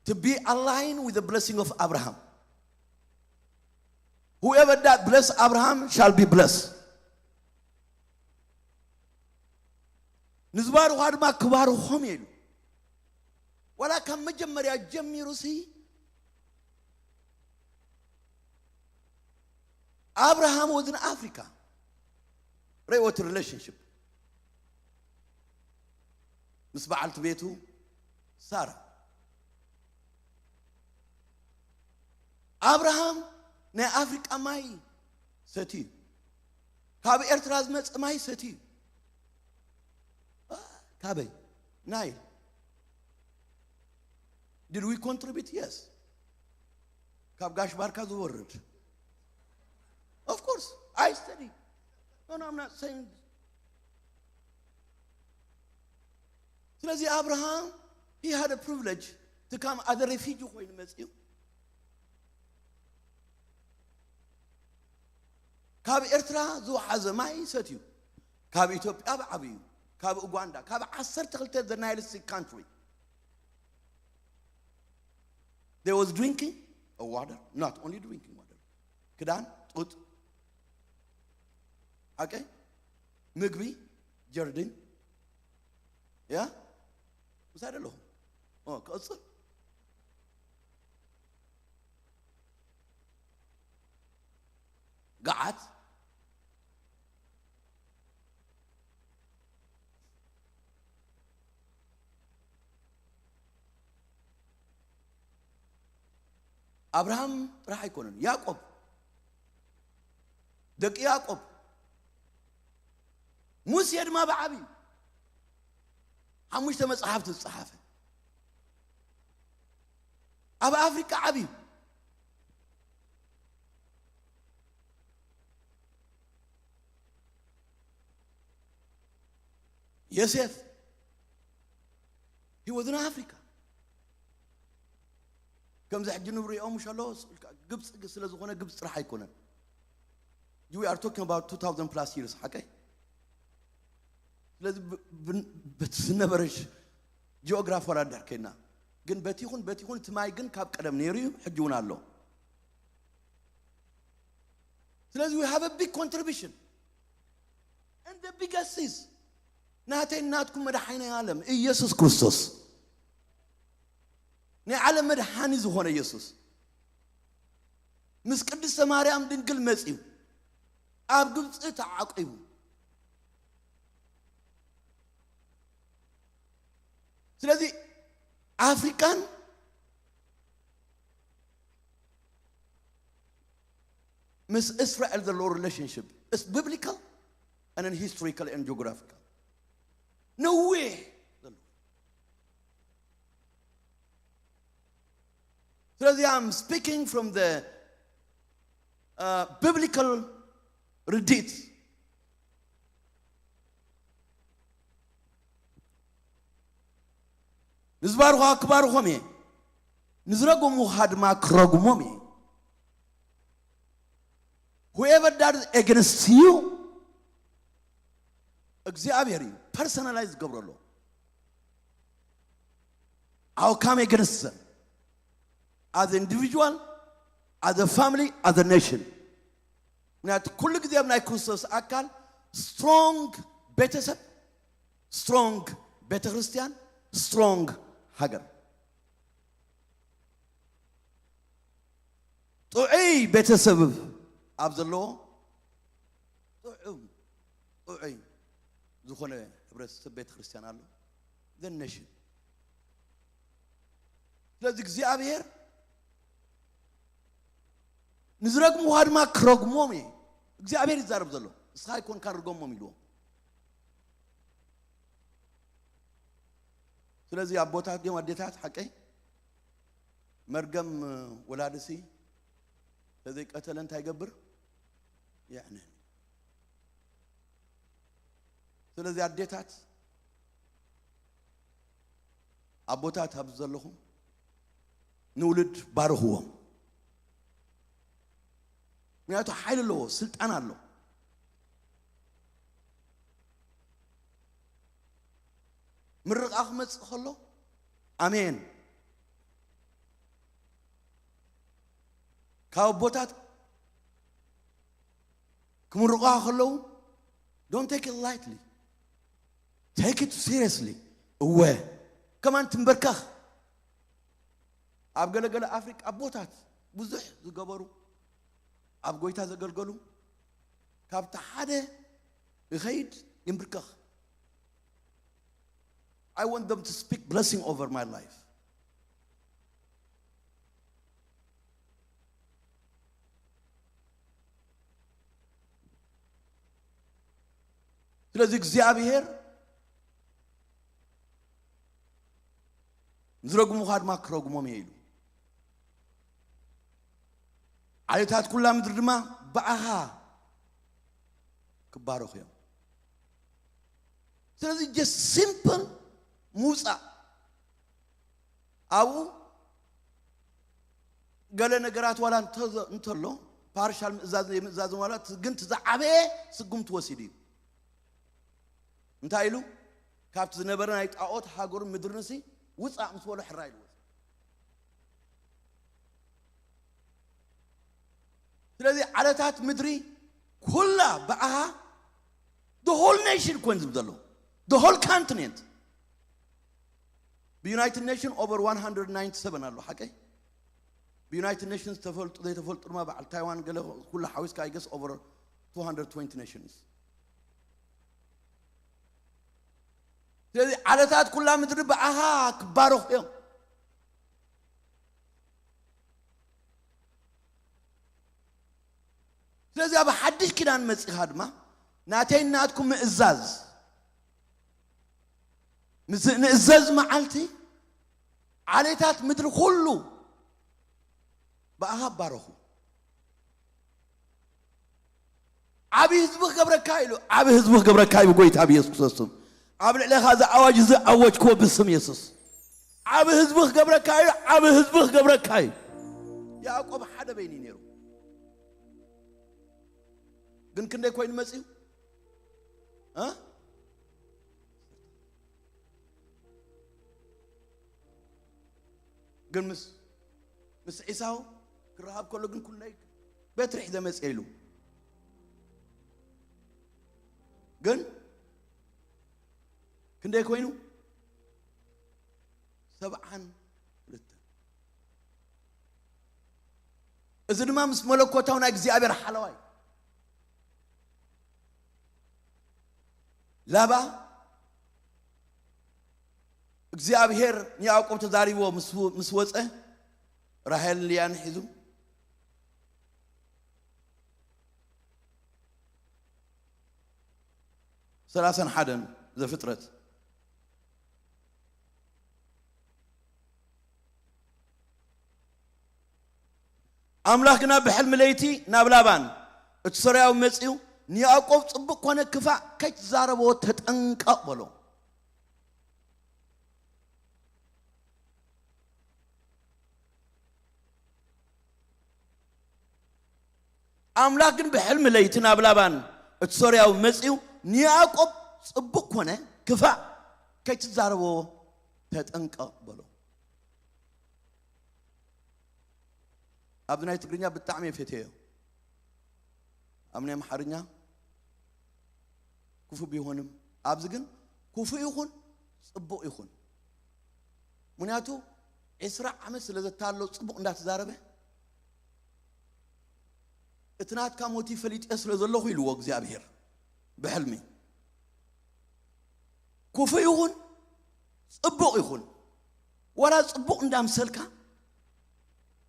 to be aligned with the blessing of Abraham. Whoever that bless Abraham shall be blessed. ንዝባርኹ ድማ ክባርኾም እየ ኢሉ። ዋላ ካብ መጀመርያ ጀሚሩ ሲ ኣብርሃም was in Africa። ርእይዎ እቲ ሪሌሽንሽፕ ምስ በዓልቲ ቤቱ ሳራ። ኣብርሃም ናይ ኣፍሪቃ ማይ ሰትዩ፣ ካብ ኤርትራ ዝመጸ ማይ ሰትዩ። ካበይ? ናይል። Did we contribute? Yes. ካብ ጋሽ ባርካ ዝወርድ። Of course, I study. No, no, I'm not saying. ስለዚ ኣብርሃም፣ he had a privilege to come as a refugee ኮይኑ መጽዩ። ካብ ኤርትራ ዝወሓዘ ማይ ሰትዩ፣ ካብ ኢትዮጵያ ብዓብዩ፣ ካብ ኡጋንዳ፣ ካብ ዓሰርተ ክልተ the Nile Sea country. They was drinking a water, not only drinking water. ክዳን፣ ጡጥ፣ ሓቀይ፣ ምግቢ፣ ጀርዲን፣ ያ፣ ምሳይ ደለኹም። ኦ፣ ክቕጽል። ገዓት። ኣብርሃም ጥራሕ ኣይኮነን፣ ያዕቆብ፣ ደቂ ያዕቆብ፣ ሙሴ ድማ ብዓብዩ ሓሙሽተ መጽሓፍቲ ዝጸሓፈ፣ ኣብ ኣፍሪቃ ዓብዩ። ዮሴፍ፣ he was in Africa። ከምዚ ሕጂ ንሪኦ ምሽ ኣሎ፣ ግብፂ ስለ ዝኾነ ግብፂ ጥራሕ ኣይኮነን። We are talking about two thousand plus years፣ ሓቀይ? ስለዚ ብ-፣ ብ-፣ በቲ ዝነበረ ሽ-፣ ጂኦግራፊ ዋላ ዳር ከይና፣ ግን በቲ ይኹን፣ በቲ ይኹን፣ እቲ ማይ ግን ካብ ቀደም ነይሩ እዩ፣ ሕጂ እውን ኣሎ። ስለዚ we have a big contribution። And the biggest is፣ ናተይ ናትኩም መድሓኒ ዓለም ኢየሱስ ክርስቶስ፣ ናይ ዓለም መድሓኒ ዝኾነ ኢየሱስ፣ ምስ ቅድስተ ማርያም ድንግል መጺኡ፣ ኣብ ግብጺ ተዓቂቡ። ስለዚ ኣፍሪካን ምስ እስራኤል ዘለዎ relationship is biblical and then historical and geographical። ነዊሕ ዘለዎ። ስለዚ I'm speaking from the, uh, biblical ርድኢት። ንዝባርኹኻ ክባርኾም እየ፣ ንዝረገሙኻ ድማ ክረግሞም እየ። Whoever does against you፣ እግዚኣብሔር እዩ personalize ዝገብረሉ። I'll come against them as an individual, as a family, as a nation። ምክንያቱ ኩሉ ግዜ ኣብ ናይ ክርስቶስ ኣካል strong ቤተሰብ፣ strong ቤተ ክርስቲያን፣ strong ሃገር። ጥዑይ ቤተሰብ ኣብ ዘለዎ ጥዑም፣ ጥዑይ ዝኾነ ሕብረተሰብ ቤተ ክርስቲያን ኣሎ፣ the nation። ስለዚ እግዚኣብሔር ንዝረግሙኻ ድማ ክረግሞም እየ። እግዚኣብሔር ይዛረብ ዘሎ፣ ንስኻ ኣይኮንካ ርገሞም ኢልዎም። ስለዚ ኣቦታት ድዮም ኣዴታት ሓቀይ? መርገም ወላድሲ ተዘይቀተለ እንታይ ይገብር? የዕነን። ስለዚ ኣዴታት፣ ኣቦታት ኣብዚ ዘለኹም ንውሉድ ባርኽዎም። ምክንያቱ ሓይሊ ኣለዎ፣ ስልጣን ኣሎ። ምርቓ ክመጽእ ከሎ ኣሜን። ካብ ኣቦታት ክምርቑኻ ከለዉ don't take it lightly, take it seriously። እወ፣ ከማን ትንበርከኽ። ኣብ ገለገለ ኣፍሪቃ ኣቦታት ብዙሕ ዝገበሩ፣ ኣብ ጎይታ ዘገልገሉ፣ ካብቲ ሓደ ይኸይድ ይንብርከኽ። I want them to speak blessing over my life። ስለዚ እግዚኣብሔር ንዝረግሙኻ ድማ ክረግሞም እየ ኢሉ። ዓሌታት ኩላ ምድሪ ድማ ብኣኻ ክባረኹ እዮም። ስለዚ just simple ምውፃእ ኣብኡ ገለ ነገራት ዋላ እንተ-፣ እንተሎ ፓርሻል ምእዛዝ ዘይምእዛዝን ዋላ እቲ ግን እቲ ዝዓበየ ስጉምቲ ወሲዱ እዩ። እንታይ ኢሉ? ካብቲ ዝነበረ ናይ ጣዖት ሃገሩን ምድርንሲ ውፃእ ምስ በሎ ሕራይ ኢሉ ወፂኡ። ስለዚ ዓለታት ምድሪ ኩላ ብኣኻ the whole nation ኮን ዝብል ዘሎ the whole continent ብዩናይትድ ኔሽን over one hundred ninety seven ኣሎ ሓቀይ ብዩናይትድ ኔሽንስ ተፈልጡ ዘይተፈልጡ ድማ በዓል ታይዋን ገለ ኩሉ ሓዊስካ I guess over two hundred twenty nations ስለዚ ዓለታት ኩላ ምድሪ ብኣኻ ክባረኹ እዮም ስለዚ ኣብ ሓድሽ ኪዳን መፂኻ ድማ ናተይ ናትኩም ምእዛዝ፣ ምስ ንእዘዝ መዓልቲ፣ ዓሌታት ምድሪ ኩሉ ብኣኻ ባረኹ። ዓቢ ህዝቢ ክገብረካ ኢሉ፣ ዓቢ ህዝቢ ክገብረካ እዩ ብጎይታ ብየሱስ ክርስቶስ ስም። ኣብ ልዕሌኻ እዚ ኣዋጅ እዚ ኣወጅክዎ ብስም የሱስ። ዓቢ ህዝቢ ክገብረካ እዩ፣ ዓቢ ህዝቢ ክገብረካ እዩ። ያዕቆብ ሓደ በይኒ ነይሩ። ግን ክንደይ ኮይኑ መጺኡ? እ? ግን ምስ፣ ምስ ዒሳው ክረኻብ ከሎ ግን ኩለይ በትሪ ሒዘ መጽእ ኢሉ። ግን ክንደይ ኮይኑ? ሰብዓን ክልተን። እዚ ድማ ምስ መለኮታዊ ናይ እግዚኣብሔር ሓለዋይ። ላባ እግዚኣብሔር ንያዕቆብ ተዛሪብዎ ምስ፣ ምስ ወጸ፣ ራሄልን ልያን ሒዙ፣ ሰላሳን ሓደን ዘፍጥረት። ኣምላኽ ግና ብሕልሚ ለይቲ ናብ ላባን እቲ ሶርያዊ መጺኡ፣ ንያዕቆብ ጽቡቕ ኮነ ክፋእ ከይትዛረቦ ተጠንቀቕ በሎ። ኣምላኽ ግን ብሕልሚ ለይቲ ናብ ላባን እቲ ሶርያዊ መጺኡ፣ ንያዕቆብ ጽቡቕ ኮነ ክፋእ ከይትዛረቦ ተጠንቀቕ በሎ። ኣብዚ ናይ ትግርኛ ብጣዕሚ እየ ፈትየዮ። ኣብ ናይ ኣምሓርኛ ክፉእ ቢሆንም፣ ኣብዚ ግን ክፉእ ይኹን ጽቡቕ ይኹን። ምኽንያቱ ዒስራ ዓመት ስለ ዘታሎ ጽቡቕ እንዳተዛረበ፣ እቲ ናትካ ሞቲቭ ፈሊጠ ስለ ዘለኹ ኢልዎ እግዚኣብሔር ብሕልሚ። ክፉእ ይኹን ጽቡቕ ይኹን፣ ዋላ ጽቡቕ እንዳምሰልካ፣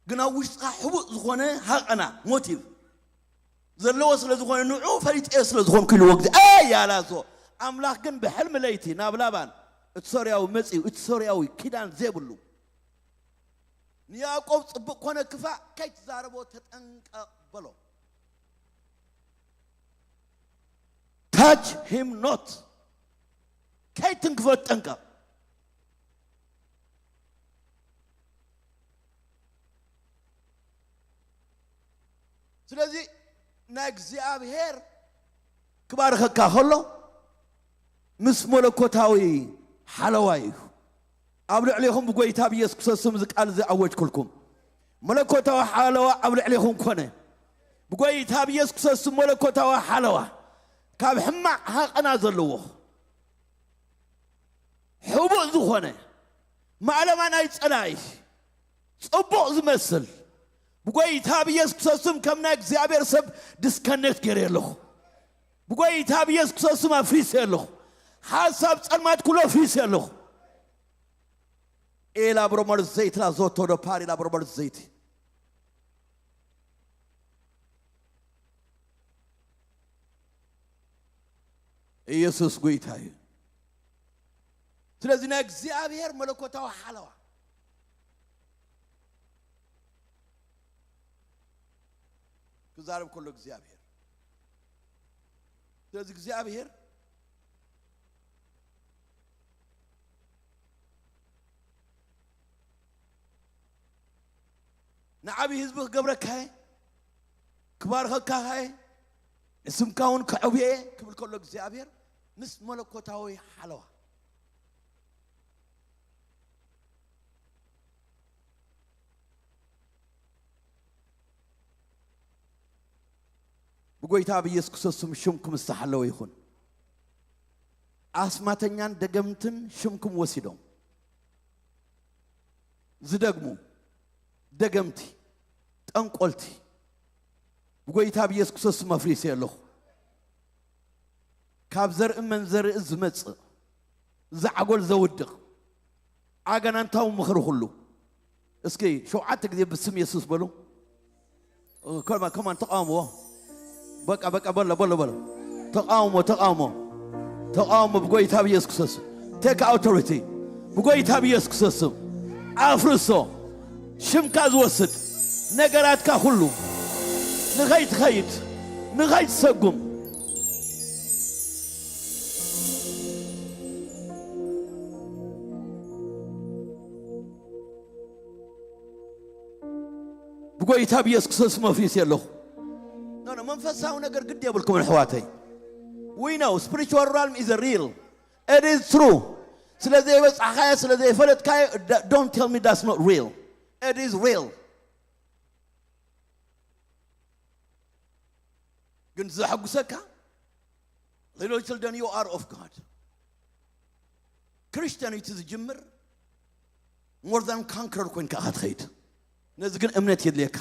ግን ኣብ ውሽጥኻ ሕቡእ ዝኾነ ሃቐና፣ ሞቲቭ ዘለዎ ስለ ዝኾነ፣ ንዑ ፈሊጠዮ ስለ ዝኾንኩ ኢልዎ ግዜ፣ ኣይ ያላዞ። ኣምላኽ ግን ብሕልሚ ለይቲ ናብ ላባን እቲ ሶርያዊ መጺኡ፣ እቲ ሶርያዊ ኪዳን ዘይብሉ፣ ንያዕቆብ ጽቡቕ ኮነ ክፋእ ከይትዛረቦ ተጠንቀቕ በሎ። ታች ሂም ኖት፣ ከይትንክፎ ተጠንቀቕ። ስለዚ ናይ እግዚኣብሔር ክባርኸካ ከሎ ምስ መለኮታዊ ሓለዋ እዩ። ኣብ ልዕሌኹም ብጎይታ ብየሱስ ክርስቶስ ስም እዚ ቃል እዚ ኣወጅኩልኩም። መለኮታዊ ሓለዋ ኣብ ልዕሌኹም ኮነ። ብጎይታ ብየሱስ ክርስቶስ ስም መለኮታዊ ሓለዋ፣ ካብ ሕማቕ ሃቐና ዘለዎ፣ ሕቡእ ዝኾነ፣ ማእለማ ናይ ጸላኢ ጽቡቕ ዝመስል፣ ብጎይታ ብየሱስ ክርስቶስ ስም ከም ናይ እግዚኣብሔር ሰብ ዲስከኔክት ገይረ ኣለኹ። ብጎይታ ብየሱስ ክርስቶስ ስም ኣፍሪሰ ኣለኹ። ሓሳብ ጸልማት ኩሎ ኣፍሪሰ ኣለኹ። ኤላ ብሮመር ዘይት ላ ዞቶ ዶ ፓሪ ላ ብሮመር ዘይት። ኢየሱስ ጎይታ እዩ። ስለዚ ናይ እግዚኣብሔር መለኮታዊ ሓለዋ ክዛረብ ከሎ እግዚኣብሔር። ስለዚ እግዚኣብሔር ንዓብዪ ህዝቢ ክገብረካ እየ፣ ክባርኸካ እየ፣ ንስምካ እውን ከዕብየ እየ ክብል ከሎ እግዚኣብሔር ምስ መለኮታዊ ሓለዋ። ብጎይታ ብኢየሱስ ክርስቶስ ስም ሽምኩም ዝተሓለወ ይኹን። ኣስማተኛን ደገምትን ሽምኩም ወሲዶም ዝደግሙ ደገምቲ፣ ጠንቆልቲ፣ ብጎይታ ብኢየሱስ ክርስቶስ ስም ኣፍሪሰ ኣለኹ። ካብ ዘርኢ መንዘርኢ ዝመጽእ ዛዕጎል ዘውድቕ ኣጋንንታዊ ምኽሪ ኩሉ፣ እስኪ ሸውዓተ ግዜ ብስም የሱስ በሉ። ከማ-፣ ከማን ተቃወምዎ። በቃ፣ በቃ፣ በሎ፣ በሎ፣ በሎ። ተቃውሞ ተቃውሞ ተቃውሞ ብጎይታ ብኢየሱስ ክርስቶስ ስም። Take authority ብጎይታ ብኢየሱስ ክርስቶስ ስም። ኣፍርሶ። ሽምካ ዝወስድ ነገራትካ ኩሉ ንኸይትኸይድ ንኸይትሰጉም ብጎይታ ብኢየሱስ ክርስቶስ መፍሪስ የለኹ። No, no, መንፈሳዊ ነገር ግድ የብልኩም ኣሕዋተይ። We know spiritual realm is a real. It is true. ስለ ዘይበጻሕካዮ ስለ ዘይፈለጥካዮ don't tell me that's not real. It is real. ግን ዘሐጉሰካ little children you are of God. Christianity ዝጅምር more than conqueror ኮይንካ ኢኻ ትኸይድ። ነዚ ግን እምነት የድልየካ።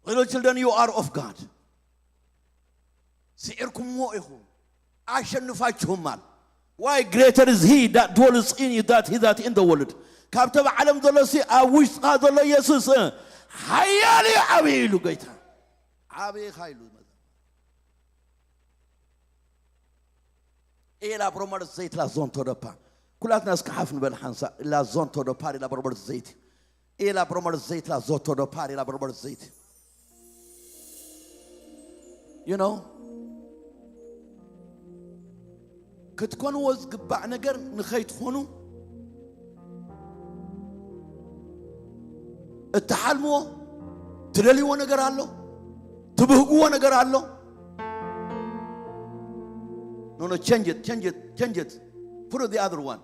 Little children you are of God. ስዒርኩምዎ ኢኹም ኣሸንፋችሁማል። Why greater is he that dwells in you that he that in the world. ካብቶም ዓለም ዘሎ ሲ ኣብ ውሽጥኻ ዘሎ ኢየሱስ ሓያል እዩ ዓብዪ ኢሉ ጎይታ ዓብዪ ኢኻ ኢሉ መዘ E la bromar zait la zonto dopa. Kulat nas kahaf nbel hansa la zonto dopa la bromar zait. E la bromar zait la zonto dopa la bromar zait. You know ክትኮንዎ ዝግባእ ነገር ንኸይትኾኑ እትሓልምዎ ትደልይዎ ነገር ኣሎ ትብህግዎ ነገር ኣሎ No, no, change it, change it, change it. Put it the other one.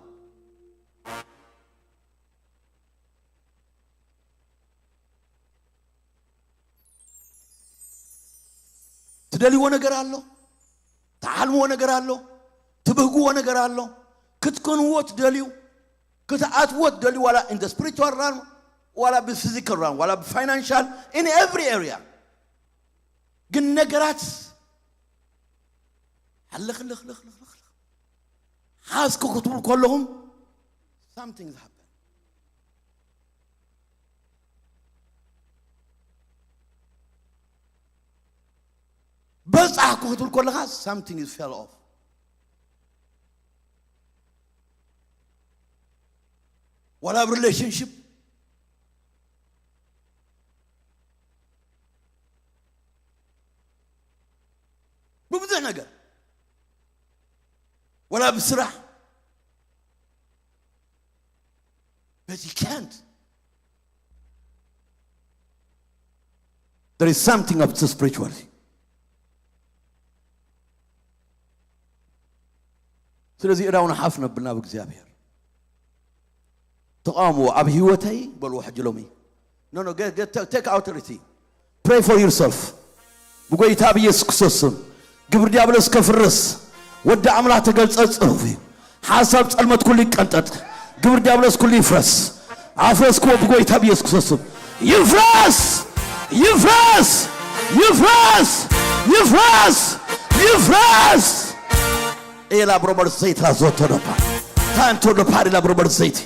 ትደልይዎ ነገር ኣሎ ትሓልምዎ ነገር ኣሎ ትብህግዎ ነገር ኣሎ ክትኮንዎ ትደልዩ ክትኣትዎ ትደልዩ ዋላ in the spiritual realm ዋላ ብ physical realm ዋላ ብ financial in every area ግን ነገራት ኣለኽልኽልኽልኽልኽ ሓዝኩ ክትብሉ ከለኹም something happen በጻሕኩ ክትብል ከለኻ something is fell off ዋላ ኣብ relationship ብብዙሕ ነገር ዋላ ብስራሕ but you can't there is something up to spiritually ስለዚ እዳው ንሓፍ ነብል ናብ እግዚኣብሔር ተቃውምዎ ኣብ ህይወተይ በልዎ ሕጂ ሎሚ no no take authority pray for yourself ብጎይታ ብኢየሱስ ክርስቶስ ስም ግብር ዲያብሎስ ከፍርስ ወዲ ኣምላኽ ተገልጸ ጽሑፍ እዩ ሓሳብ ጸልመት ኩሉ ይቀንጠጥ ግብር ዲያብሎስ ኩሉ ይፍረስ ኣፍረስክዎ ብጎይታ ብኢየሱስ ክርስቶስ ስም ይፍረስ ይፍረስ ይፍረስ ይፍረስ ይፍረስ ኤላ ብሮመር ዘይት ላዞቶ ዶፓ ታንቶ ዶፓ ዲላ ብሮመር ዘይት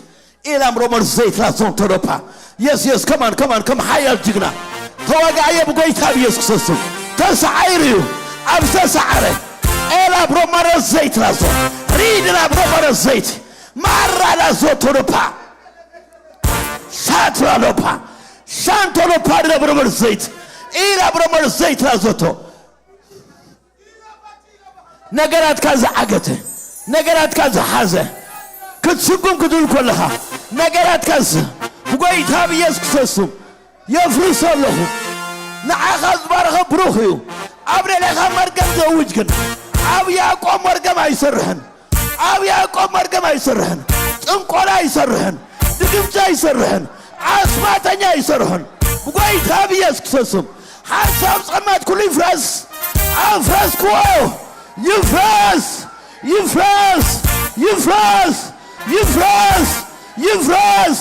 ኤላ ብሮመር ዘይት ላዞቶ ዶፓ የስ የስ ከማን ከማን ከም ሓያል ጅግና ተዋጋኣየ ብጎይታ ብኢየሱስ ክርስቶስ ስም ተሰዓይሩ እዩ ኣብ ዝተሰዓረ ኤላ ብሮመር ዘይት ላዞ ሪድ ላ ብሮመር ዘይት ማራ ላዞቶ ዶፓ ሳትራ ዶፓ ሻንቶ ዶፓ ዲላ ብሮመር ዘይት ኢላ ብሮመር ዘይት ላዞቶ ነገራትካ ዝዓገተ ነገራትካ ዝሓዘ ክትስጉም ክትብል ከለኻ ነገራትካ ብጎይታ ብኢየሱስ ክርስቶስ ስም የፍርሶ ኣለኹ ንዓኻ ዝባረኸ ብሩኽ እዩ ኣብ ልዕሌኻ መርገም ዘውጅ ግን ኣብ ያዕቆብ መርገም ኣይሰርሕን ኣብ ያዕቆብ መርገም ኣይሰርሕን ጥንቆላ ኣይሰርሕን ድግምቲ ኣይሰርሕን ኣስማተኛ ኣይሰርሕን ብጎይታ ብኢየሱስ ክርስቶስ ስም ሓሳብ ጸልማት ኩሉ ይፍረስ ኣፍረስክዎ ይፍረስ ይፍረስ ይፍረስ ይፍረስ ይፍረስ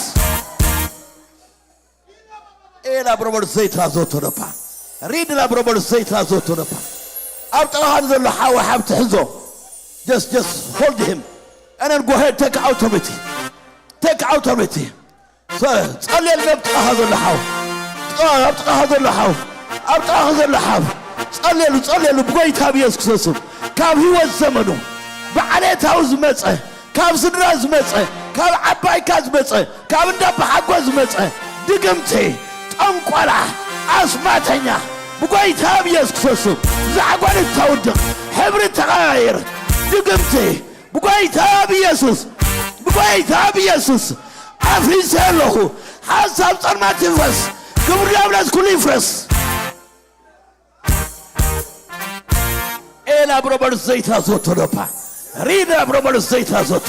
ኤላ ብሮበር ዘይት ላዞቶ ደፓ ሪድ ላ ብሮበር ዘይት ላዞቶ ደፓ ኣብ ጥቓኻ ንዘሎ ሓወ ሓብቲ ሕዞ just just hold him and then go ahead take authority take authority ጸልየል ኣብ ጥቓኻ ዘሎ ሓው ኣብ ጥቓኻ ዘሎ ሓው ኣብ ጥቓኻ ዘሎ ሓው ጸልየሉ፣ ጸልየሉ ብጎይታ ብየሱስ ክርስቶስ ስም። ካብ ህይወት ዘመኑ ብዓሌታዊ ዝመጸ፣ ካብ ስድራ ዝመጸ፣ ካብ ዓባይካ ዝመጸ፣ ካብ እንዳ ኣባሓጎ ዝመጸ ድግምቲ፣ ጠንቆላ፣ ኣስማተኛ ብጎይታ ብየሱስ ክርስቶስ ስም ዛዕጎል ተውድቕ፣ ሕብሪ ተቐያይር ድግምቲ ብጎይታ ብየሱስ፣ ብጎይታ ብየሱስ ኣፍሪሰ ኣለኹ። ሓሳብ ጸልማት ይፍረስ፣ ግብሪ ዲያብሎስ ኩሉ ይፍረስ። ኤላ ብሮበር ዘይትራ ዞቶ ዶፓ ሪዳ ብሮበር ዘይትራ ዞቶ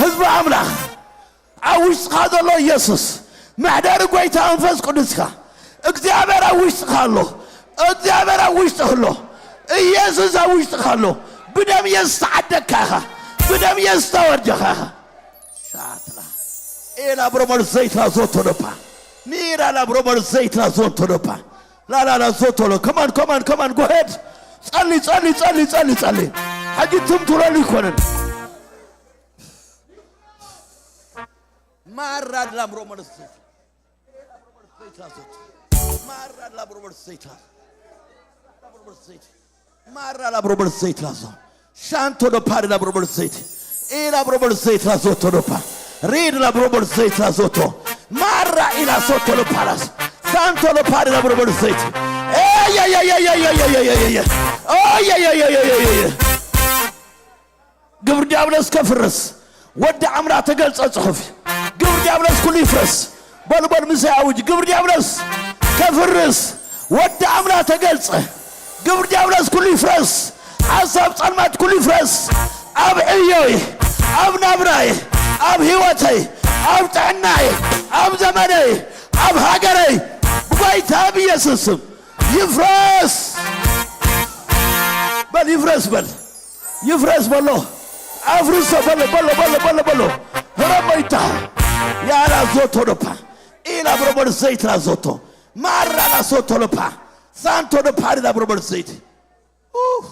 ህዝቢ ኣምላኽ ኣብ ውሽጥኻ ዘሎ ኢየሱስ መሕደሪ ጎይታ መንፈስ ቅዱስካ እግዚኣብሔር ኣብ ውሽጥኻ ኣሎ። እግዚኣብሔር ኣብ ውሽጥኻ ኣሎ። ኢየሱስ ኣብ ውሽጥኻ ኣሎ። ብደም ኢየሱስ ተዓደግካ ኢኻ። ብደም ኢየሱስ ተወርጀኻ ኢኻ። ሻትላ ኤላ ብሮመር ዘይትራ ዞቶ ዶፓ ሚራ ላ ብሮመር ዘይትራ ዞቶ ዶፓ ላላላ ዞቶ ሎ ከማን ከማን ከማን ጎሄድ ጸሊ ጸሊ ጸሊ ጸሊ ጸሊ። ሕጂ ትም ትብለሉ ይኮነን። ማራ ድላ ብሮመር ዘይትራ ዘይትራ ዞቶ ማራ ድላ ብሮመር ዘይትራ ማራ ላብሮበርት ዘይትላዞ ሻንቶ ዶ ፓሪ ላብሮበርት ዘይት ኢላ ብሮበርት ዘይትላዞ ቶዶፓ ሪድ ላብሮበርት ዘይትላዞቶ ማራ ኢላ ሶቶ ሎፓላስ ሳንቶ ሎፓሪ ላብሮበርት ዘይት ግብር ዲያብሎስ ከፍርስ ወዲ ኣምላኽ ተገልጸ ጽሑፍ። ግብር ዲያብሎስ ኩሉ ይፍረስ። በሉ በሉ ምሳይ ኣውጅ። ግብር ዲያብሎስ ከፍርስ ወዲ ኣምላኽ ተገልጸ። ግብር ዲያብሎስ ኩሉ ይፍረስ። ሓሳብ ጸልማት ኩሉ ይፍረስ። ኣብ ዕዮይ፣ ኣብ ናብራይ፣ ኣብ ህይወተይ፣ ኣብ ጥዕናይ፣ ኣብ ዘመነይ፣ ኣብ ሃገረይ ብጎይታ ብኢየሱስ ስም ይፍረስ። በል ይፍረስ በል። ይፍረስ በሎ። ኣፍርሶ በሎ በሎ በሎ በሎ በሎ። ረመይታ ያላ ዞቶ ዶፓ ኢላ ብሮበር ዘይት ላ ዞቶ ማራ ላ ሶቶ ዶፓ ሳንቶ ዶፓ ላ ብሮበር ዘይት ኡፍ።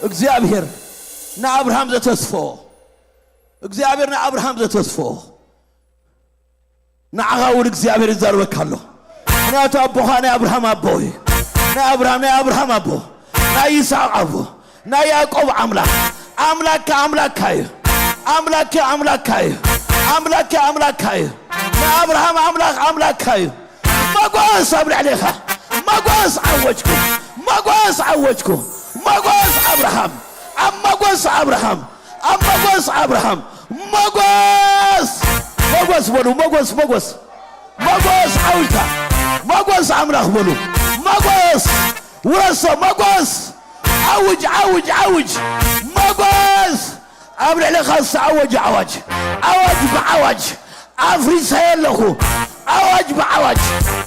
እግዚኣብሔር ንኣብርሃም ዘተስፎ እግዚኣብሔር ንኣብርሃም ዘተስፎ ንዓኻ እውን እግዚኣብሔር ይዛረበካ ኣሎ። ምክንያቱ ኣቦኻ ናይ ኣብርሃም ኣቦ እዩ። ናይ ኣብርሃም ናይ ኣብርሃም ኣቦ ናይ ይስሐቅ ኣቦ ናይ ያዕቆብ ኣምላኽ ኣምላክ ኣምላካ እዩ። ኣምላክ ኣምላካ እዩ። ኣምላክ ኣምላካ እዩ። ናይ ኣብርሃም ኣምላኽ ኣምላካ እዩ። መጎስ ኣብ ልዕሌኻ መጎስ ዓወጅኩ። መጎስ ዓወጅኩ። መጎስ ኣብርሃም ኣብ መጎስ ኣብርሃም ኣብ መጎስ ኣብርሃም መጎስ መጎስ በሉ መጎስ መጎስ መጎስ ዓውልታ መጎስ ኣምላኽ በሉ መጎስ ውረሶ መጎስ ዓውጅ ዓውጅ ዓውጅ መጎስ ኣብ ልዕሌኻ ዝተዓወጀ ኣዋጅ ኣዋጅ ብዓዋጅ ኣፍሪሰ ኣለኹ ኣዋጅ ብዓዋጅ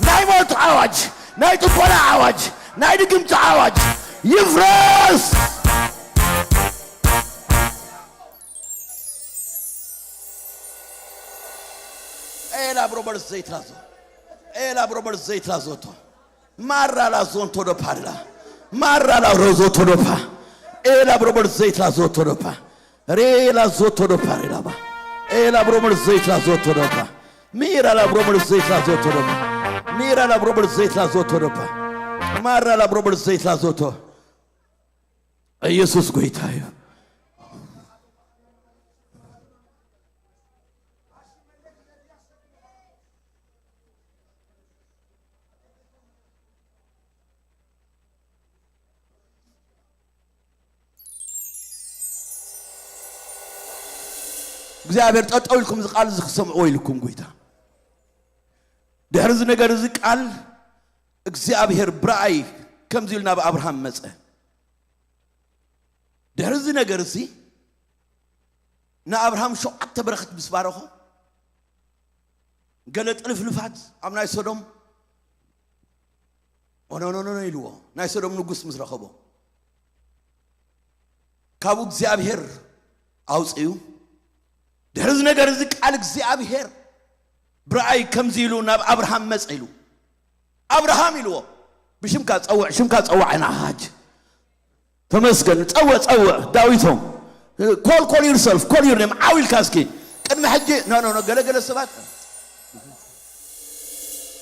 ናይ ሞት ኣዋጅ ናይ ጥቆላ ኣዋጅ ናይ ድግምቲ ኣዋጅ ይፍረስ። ኤላ ብሮበርት ዘይትላዞ ኤላ ብሮበርት ዘይትላዞቶ ማራ ላዞንቶ ዶፓ ላ ማራ ላሮዞቶ ዶፓ ኤላ ብሮበርት ዘይትላዞቶ ዶፓ ሬላ ዞቶ ዶ ፓሬላባ ኤላ ብሮመር ዘይትላ ዞቶ ዶ ፓ ሚራ ላ ብሮመር ዘይትላ ዞቶ ዶ ፓ ሚራ ላ ብሮመር ዘይትላ ዞቶ ዶ ፓ ማራ ላ ብሮመር ዘይትላ ዞቶ ኢየሱስ ጎይታ እዩ። እግዚኣብሔር ጠጠው ኢልኩም እዚ ቃል እዚ ክሰምዕዎ ኢልኩም ጎይታ ድሕሪ እዚ ነገር እዚ ቃል እግዚኣብሔር ብረኣይ ከምዚ ኢሉ ናብ ኣብርሃም መፀ። ድሕሪ እዚ ነገር እዚ ንኣብርሃም ሸውዓተ በረኸት ምስ ባረኾ ገለ ጥልፍልፋት ኣብ ናይ ሶዶም ኦኖኖኖኖ ኢልዎ ናይ ሶዶም ንጉስ ምስ ረኸቦ ካብኡ እግዚኣብሔር ኣውፅኡ። ድሕሪ እዚ ነገር እዚ ቃል እግዚኣብሔር ብረኣይ ከምዚ ኢሉ ናብ ኣብርሃም መፀ ኢሉ ኣብርሃም ኢልዎ ብሽምካ ፀውዕ ሽምካ ፀዋዕ ኢና ሓጅ ተመስገን። ጸውዕ፣ ጸውዕ፣ ዳዊቶም። Call, call yourself, call your name. ዓው ኢልካ እስኪ። ቅድሚ ሕጂ፣ no, no, no፣ ገለ፣ ገለ ሰባት፣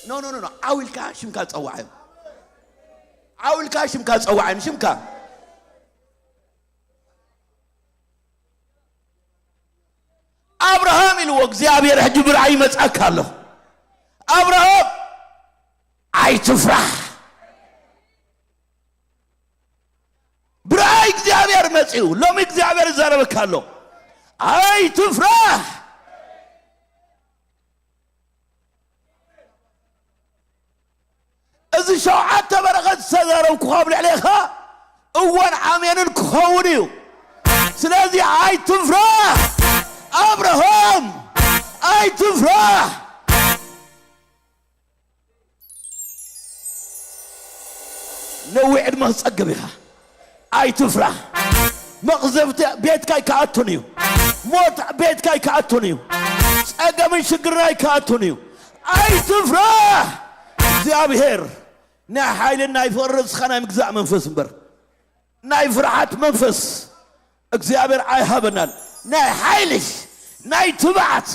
no, no, no፣ no፣ ዓው ኢልካ ሽምካ ጸውዓዮም። ዓው ኢልካ ሽምካ ጸውዓዮም፣ ሽምካ። ኣብርሃም ኢልዎ እግዚኣብሔር፣ ሕጂ ብርኣይ ይመጽኣካ ኣሎ። ኣብርሃም፣ ኣይትፍራሕ። ብርኣይ እግዚኣብሔር መጺኡ። ሎሚ እግዚኣብሔር ይዛረበካ ኣሎ። ኣይትፍራሕ። እዚ ሸውዓተ በረኸት ዝተዛረብኩ ኣብ ልዕሌኻ እወን ኣሜንን ክኸውን እዩ። ስለዚ ኣይትፍራሕ ኣብርሃም፣ ኣይትፍራሕ። ነዊሕ ዕድመ ክትጸግብ ኢኻ። ኣይትፍራሕ። መቕዘፍቲ ቤትካ ኣይከኣቱን እዩ። ሞት ቤትካ ኣይከኣቱን እዩ። ጸገምን ሽግርን ኣይከኣቱን እዩ። ኣይትፍራሕ። እግዚኣብሔር ናይ ሓይልን ናይ ፍቕርን ርእስኻ ናይ ምግዛእ መንፈስ እምበር፣ ናይ ፍርሓት መንፈስ እግዚኣብሔር ኣይሃበናን። ናይ ሓይልሽ፣ ናይ ትብዓት፣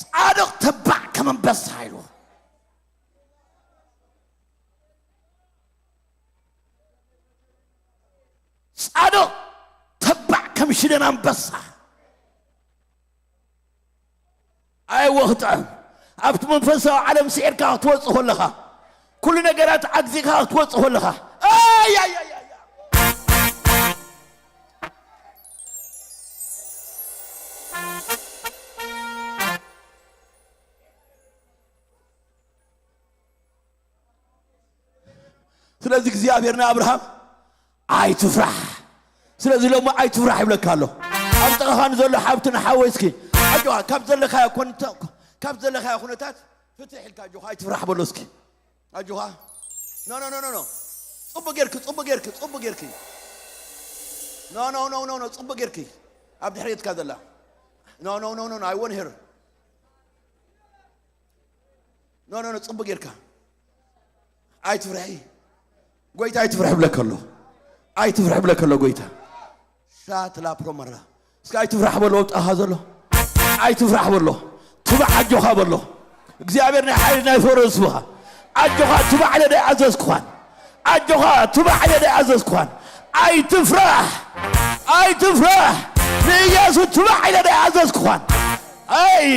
ጻድቕ ተባዕ ከም ኣንበሳ ኢልዎ። ጻድቕ ተባዕ ከም ሽደን ኣንበሳ። ኣይወ ክጥዕም። ኣብቲ መንፈሳዊ ዓለም ስዒርካ ክትወጽእ ከለኻ፣ ኩሉ ነገራት ኣግዚእካ ክትወጽእ ከለኻ፣ ኣይ፣ ኣይ፣ ኣይ፣ ኣይ፣ ኣይ። ስለዚ እግዚኣብሔር ንኣብርሃም ኣይትፍራሕ። ስለዚ ሎሚ ኣይትፍራሕ ይብለካ ኣሎ። ኣብ ጥቓኻ ንዘሎ ሓብቲ ንሓወይ እስኪ ኣጆኻ ካብ ዘለካዮ ኮን-፣ ካብ ዘለካዮ ኩነታት ፍትሕ ኢልካ ኣጆኻ ኣይትፍራሕ በሎ እስኪ። ኣጆኻ። ኖ፣ ኖ፣ ኖ፣ ኖ፣ ኖ። ጽቡቅ ጌርኪ፣ ጽቡቅ ጌርኪ፣ ጽቡቅ ጌርኪ። ኖ፣ ኖ፣ ኖ፣ ኖ፣ ኖ፣ ጽቡቅ ጌርኪ። ኣብ ድሕሬትካ ዘላ። ኖ፣ ኖ፣ ኖ፣ ኖ፣ ኖ፣ I want her. ኖ፣ ኖ፣ ኖ፣ ጽቡቅ ጌርካ። ኣይትፍርሒ። ጎይታ ኣይትፍርሒ ብለካ ኣሎ። ኣይትፍርሒ ብለካ ኣሎ ጎይታ። ሻትላ ፕሮመራ። እስኪ ኣይትፍራሕ በሎ፣ ወጣኻ ዘሎ። ኣይትፍራሕ በሎ። ትባዕ ኣጆኻ በሎ። እግዚኣብሔር ናይ ሓይሊ ናይ ፈረስ ስብኻ። ኣጆኻ ትባዕ ኢለ ዶ ኣዘዝኩኻን? ኣጆኻ ትባዕ ኢለ ዶ ኣዘዝኩኻን? ኣይትፍራሕ። ኣይትፍራሕ። ንኢየሱስ ትባዕ ኢለ ዶ ኣዘዝኩኻን? ኣይ።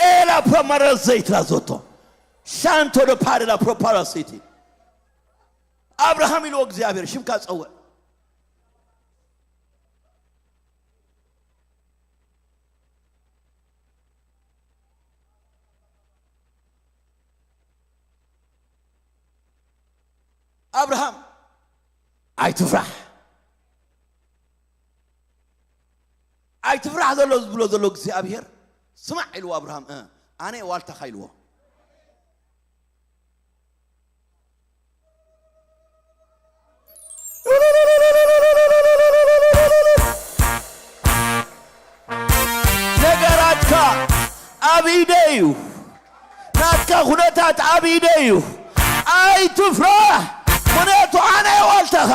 ኤላ ፕሮማራ ዘይትራ ዞቶ ሻንቶ ዶ ፓሬላ ፕሮፓራ ሲቲ ኣብርሃም ኢልዎ እግዚኣብሔር ሽምካ ጸውዕ። ኣብርሃም ኣይትፍራሕ። ኣይትፍራሕ ዘሎ ዝብሎ ዘሎ እግዚኣብሔር ስማዕ ኢልዎ ኣብርሃም፣ እ፣ ኣነ ዋልታኻ ኢልዎ። ነገራትካ ኣብ ኢደይ እዩ። ናትካ ኩነታት ኣብ ኢደይ እዩ። ኣይትፍራህ፣ ምኽንያቱ ኣነ እየ ዋልታኻ።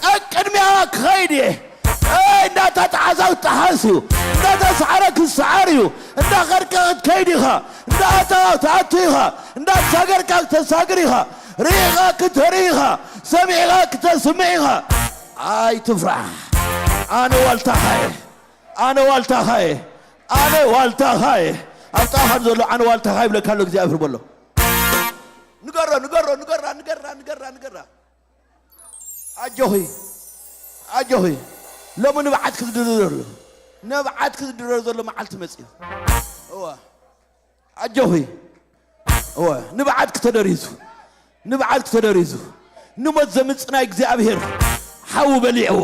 ቀቅድሚያኻ ክኸይድ እየ። ኣይ፣ እንዳተጣሓሳ ክጣሓስ እዩ። እንዳተሰዓረ ክሰዓር እዩ። እንዳኸድካ ክትከይድ ኢኻ። እንዳኣተኻ ክትኣቱ ኢኻ። እንዳተሳገርካ ክተሳግር ኢኻ። ርኢኻ ክተርኢ ኢኻ። ሰሚዕኻ ክተስምዕ ኢኻ። ኣይትፍራህ። ኣነ ዋልታኻ እየ። ኣነ ዋልታኻ እየ። ኣነ ዋልታኻ እየ። ኣብ ጥቓኻ ንዘሎ ኣነ ዋልታኻ ይብለካ ኣሎ እግዚኣብሔር በሎ። ንገሮ፣ ንገሮ፣ ንገራ፣ ንገራ፣ ንገራ፣ ንገራ። ኣጆኺ፣ ኣጆኺ። ሎሚ ንብዓት ክዝድረር ዘሎ፣ ንብዓት ክዝድረር ዘሎ መዓልቲ መጺኡ። እወ። ኣጆኺ። እወ፣ ንብዓት ክተደሪዙ፣ ንብዓት ክተደሪዙ። ንሞት ዘምጽእ ናይ እግዚኣብሔር ሓዊ በሊዕዎ።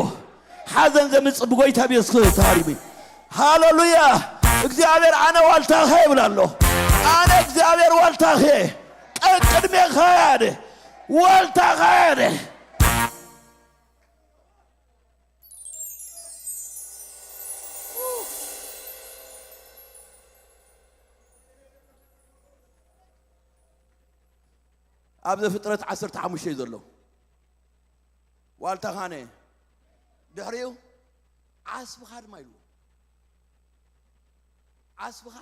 ሓዘን ዘምጽእ ብጎይታ ብየሱስ ክርስቶስ ተሃሪሙ። ሃሌሉያ! እግዚኣብሔር ኣነ ዋልታኸ ይብል ኣሎ። ኣነ እግዚኣብሔር ዋልታኸ፣ ቀቅድሜኻ ያደ፣ ዋልታኻ ያደ። ኣብ ዘፍጥረት ዓሰርተ ሓሙሽተ እዩ ዘሎ። ዋልታኻ ነ ድሕሪኡ ዓስብኻ ድማ ኢልዎ። ዓስብኻ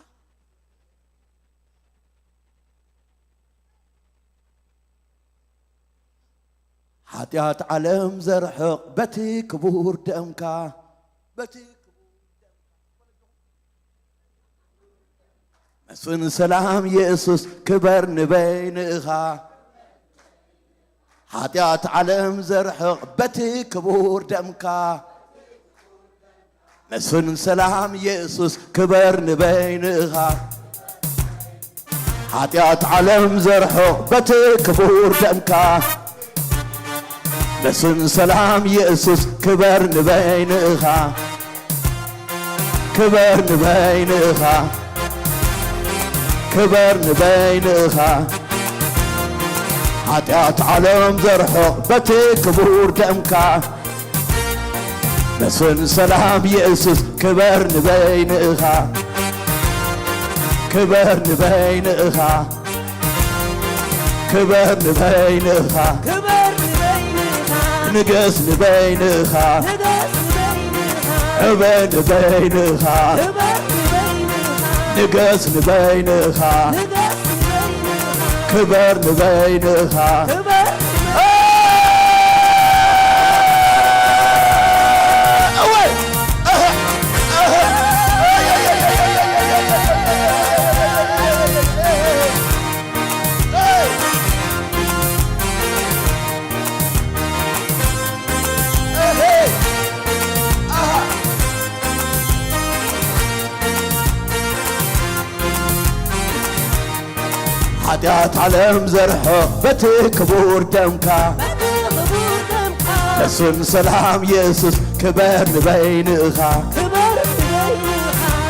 ሓጢኣት ዓለም ዘርሕቕ በቲ ክቡር ደምካ፣ በቲ ክቡር ደምካ። መስፍን ሰላም የሱስ ክበር ንበይንእኻ። ሓጢኣት ዓለም ዘርሕቕ በቲ ክቡር ደምካ። መስፍን ሰላም የሱስ ክበር ንበይንእኻ። ሓጢኣት ዓለም ዘርሕቕ በቲ ክቡር ደምካ። መስፍን ሰላም የሱስ ክበር ንበይንእኻ። ክበር ንበይንእኻ። ክበር ንበይንእኻ። ሓጢኣት ዓለም ዘርሕቕ በቲ ክቡር ደምካ። መስፍን ሰላም የሱስ ክበር ንበይንእኻ። ክበር ንበይንእኻ። ክበር ንበይንእኻ። ክበር ንበይንኻ። ንገስ ንበይንኻ። ንገስ ንበይንኻ። ዕበ ንበይንኻ። ክበር ንበይንኻ። ንገስ ንበይንኻ። ንገስ ንበይንኻ። ክበር ንበይንኻ። ክበር ንበይንኻ። እወይ! ሓጢኣት ዓለም ዘርሖ በቲ ክቡር ደምካ። በቲ ክቡር ደምካ። ነሱን ሰላም የሱስ ክበር ንበይንኻ። ክበር ንበይንኻ።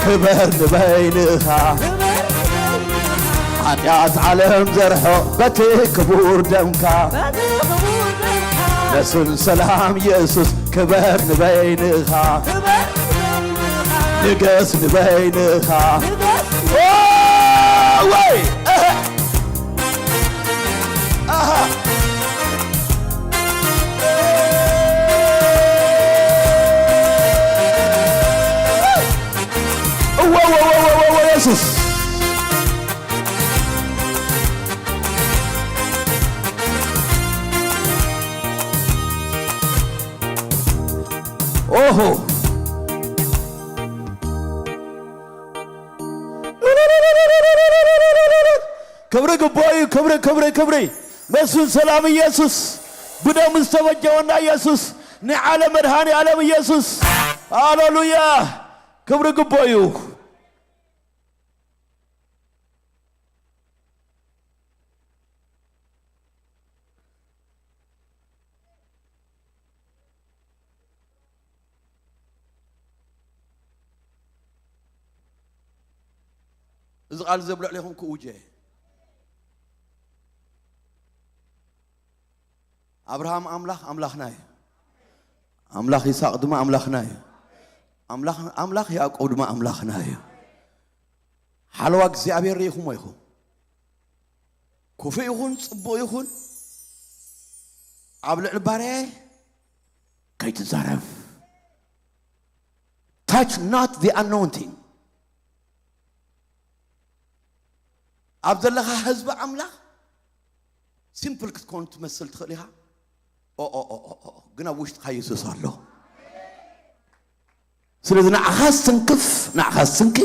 ክበር ንበይንኻ። ክበር ንበይንኻ። ሓጢኣት ዓለም ዘርሖ በቲ ክቡር ደምካ። በቲ ክቡር ደምካ። ነሱን ሰላም የሱስ ክበር ንበይንኻ። ክበር ንበይንኻ። ንገስ ንበይንኻ። ንገስ ወይ! እህ! ኣሃ! እወ፣ እወ፣ እወ፣ እወ፣ የሱስ! ኦሆ! ክብሪ ግባኡ እዩ። ክብሪ፣ ክብሪ፣ ክብሪ። መስፍን ሰላም ኢየሱስ፣ ብደሙ ዝተበጀወና ኢየሱስ፣ ናይ ዓለም መድኃኔ ዓለም ኢየሱስ። ሃሌሉያ! ክብሪ ግባኡ እዩ። እዚ ቃል እዚ ኣብ ልዕሌኹም ክእውጀ እየ። ኣብርሃም ኣምላኽ ኣምላኽና እዩ። ኣምላኽ ይስሐቅ ድማ ኣምላኽና እዩ። ኣምላኽ፣ ኣምላኽ ያዕቆብ ድማ ኣምላኽና እዩ። ሓለዋ እግዚኣብሔር ርኢኹሞ ኢኹም። ክፉእ ይኹን ጽቡቕ ይኹን ኣብ ልዕሊ ባርያዬ ከይትዛረብ። Touch not the anointing። ኣብ ዘለኻ ህዝቢ ኣምላኽ ሲምፕል ክትኮን ትመስል ትኽእል ኢኻ። ኦ፣ ኦ፣ ኦ፣ ኦ፣ ኦ፣ ግን ኣብ ውሽጥኻ የሱስ ኣሎ። ስለዚ ንዓኻ ዝትንክፍ፣ ንዓኻ ዝትንኪ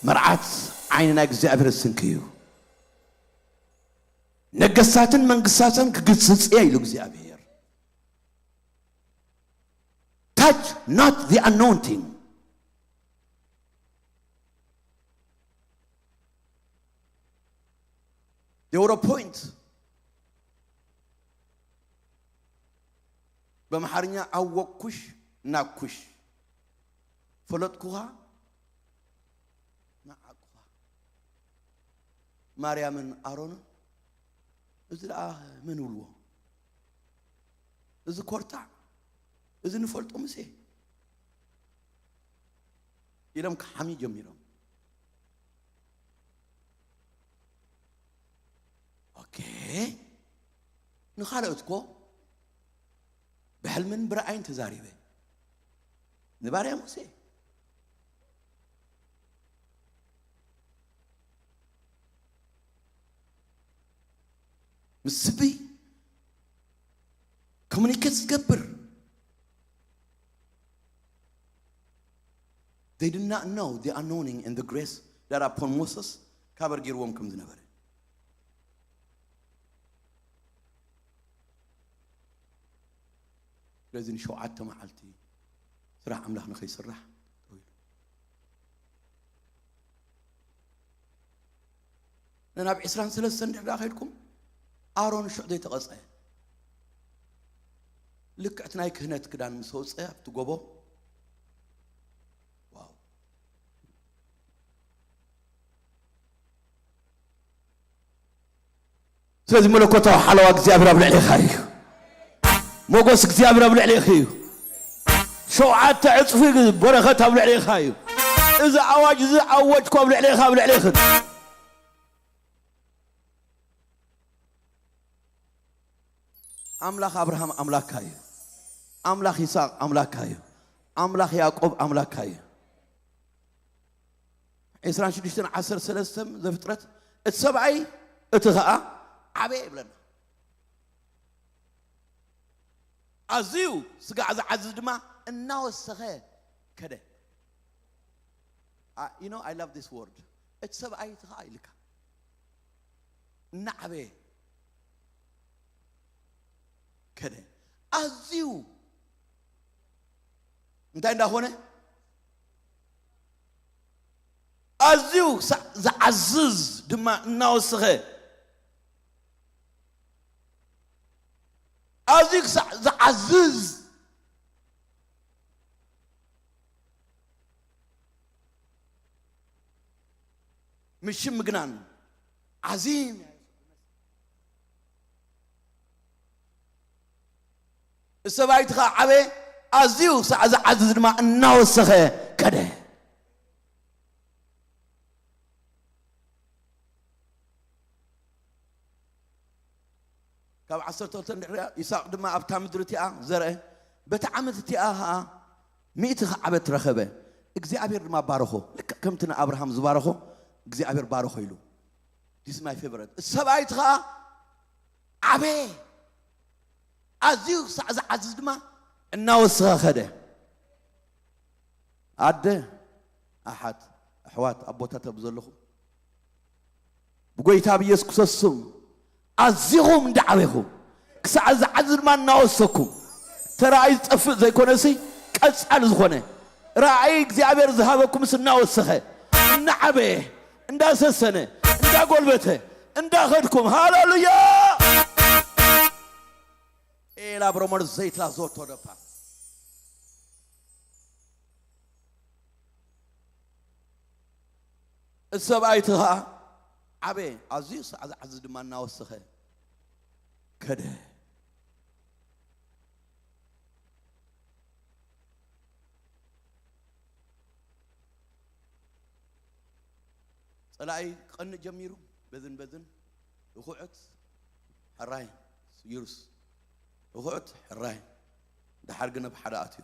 መርዓት ዓይኒ ናይ እግዚኣብሔር ዝትንኪ እዩ። ነገስታትን መንግስታትን ክግስጽ እየ ኢሉ እግዚኣብሔር። Touch not the anointing። They were a point። በምሓርኛ ኣወቅኩሽ ናኩሽ፣ ፈለጥኩኻ ነዓቅኩኻ። ማርያምን ኣሮንን፣ እዚ ደኣ መን ይብልዎ? እዚ ኮርታዕ፣ እዚ ንፈልጦ ሙሴ ኢሎም ክሓምዩ ጀሚሮም። ኦኬ፣ ንኻልኦት እኮ ብሕልምን ብረኣይን ተዛሪበ። ንባርያ ሙሴ ምስ ስቢ ኮሙኒኬት ዝገብር። They did not know the anointing and the grace that upon Moses ካበርጊርዎም ከም ዝነበረ። ስለዚ ንሸውዓተ መዓልቲ ስራሕ ኣምላኽ ንኸይስራሕ ጠው ኢሉ። ነናብ ዕስራን ሰለስተን ድሕዳ ከይድኩም ኣሮን ሽዕ ዘይተቐጸ ልክዕቲ ናይ ክህነት ክዳን ምስ ወጸ ኣብቲ ጎቦ። ዋው። ስለዚ መለኮታዊ ሓለዋ እግዚኣብሔር ኣብ ልዕሌኻ እዩ። ሞገስ እግዚኣብሔር ኣብ ልዕሌኺ እዩ። ሸውዓተ ዕጽፊ በረኸት ኣብ ልዕሌኻ እዩ። እዚ ኣዋጅ እዚ ኣወጅኩ ኣብ ልዕሌኻ፣ ኣብ ልዕሌኽን። ኣምላኽ ኣብርሃም ኣምላካ እዩ። ኣምላኽ ይስሐቅ ኣምላካ እዩ። ኣምላኽ ያዕቆብ ኣምላካ እዩ። ዕስራን ሽዱሽተን ዓሰርተ ሰለስተ ዘፍጥረት፣ እቲ ሰብኣይ እቲ ኸኣ ዓበየ ይብለና። ኣዝዩ ስጋዕ ዝዓዝዝ ድማ እናወሰኸ ከደ። I- you know, I love this word. እቲ ሰብኣይ እቲ ኸኣ ኢልካ እናዓበየ ከደ። ኣዝዩ እንታይ እንዳኾነ? ኣዝዩ ክሳዕ ዝዓዝዝ ድማ እናወሰኸ፣ ኣዝዩ ክሳዕ ዝዓዝዝ ምሽም ምግናን ዓዚም። ሰብኣይቲ ኸዓ ዓበየ፣ ኣዝዩ ክሳዕ ዝዓዝዝ ድማ እናወሰኸ ከደ። ካብ ዓሰርተ ክልተ እንድሕር ይስሐቅ ድማ ኣብታ ምድሪ እቲኣ ዘርአ፣ በቲ ዓመት እቲኣ ኸዓ ሚእቲ ኸዓ ዓበት ረኸበ። እግዚኣብሔር ድማ ባረኾ። ልክዕ ከምቲ ንኣብርሃም ዝባረኾ እግዚኣብሔር ባረኾ ኢሉ። This is my favorite። ሰብኣይቲ ኸዓ ዓበየ፣ ኣዝዩ ክሳዕ ዝዓዝዝ ድማ እናወሰኸ ኸደ። ኣደ፣ ኣሓት፣ ኣሕዋት፣ ኣቦታት ኣብ ዘለኹም፣ ብጎይታ ብኢየሱስ ክርስቶስ ስም ኣዚኹም እንዳዓበኹም፣ ክሳዕ ዝዓዝዝ ድማ እናወሰኩም፣ ተራእይ ዝጠፍእ ዘይኮነሲ ቀጻሊ ዝኾነ ራእይ እግዚኣብሔር ዝሃበኩምስ እናወሰኸ፣ እናዓበየ፣ እንዳሰሰነ፣ እንዳጎልበተ፣ እንዳኸድኩም፣ ሃሌሉያ! ኤላ ብሮመር ዘይትላ ዞቶ ደፓ። እቲ ሰብኣይ እቲ ኸዓ ዓበየ፣ ኣዝዩ ክሳዕ ዝዓዝዝ ድማ እናወሰኸ ከደ። ጸላኢ ክቐንእ ጀሚሩ፣ በዝን በዝን፣ እኹዕት፣ ሕራይ፣ ይሩስ፣ እኹዕት፣ ሕራይ፣ ደሓር ግን ኣብ ሓደ ኣትዩ።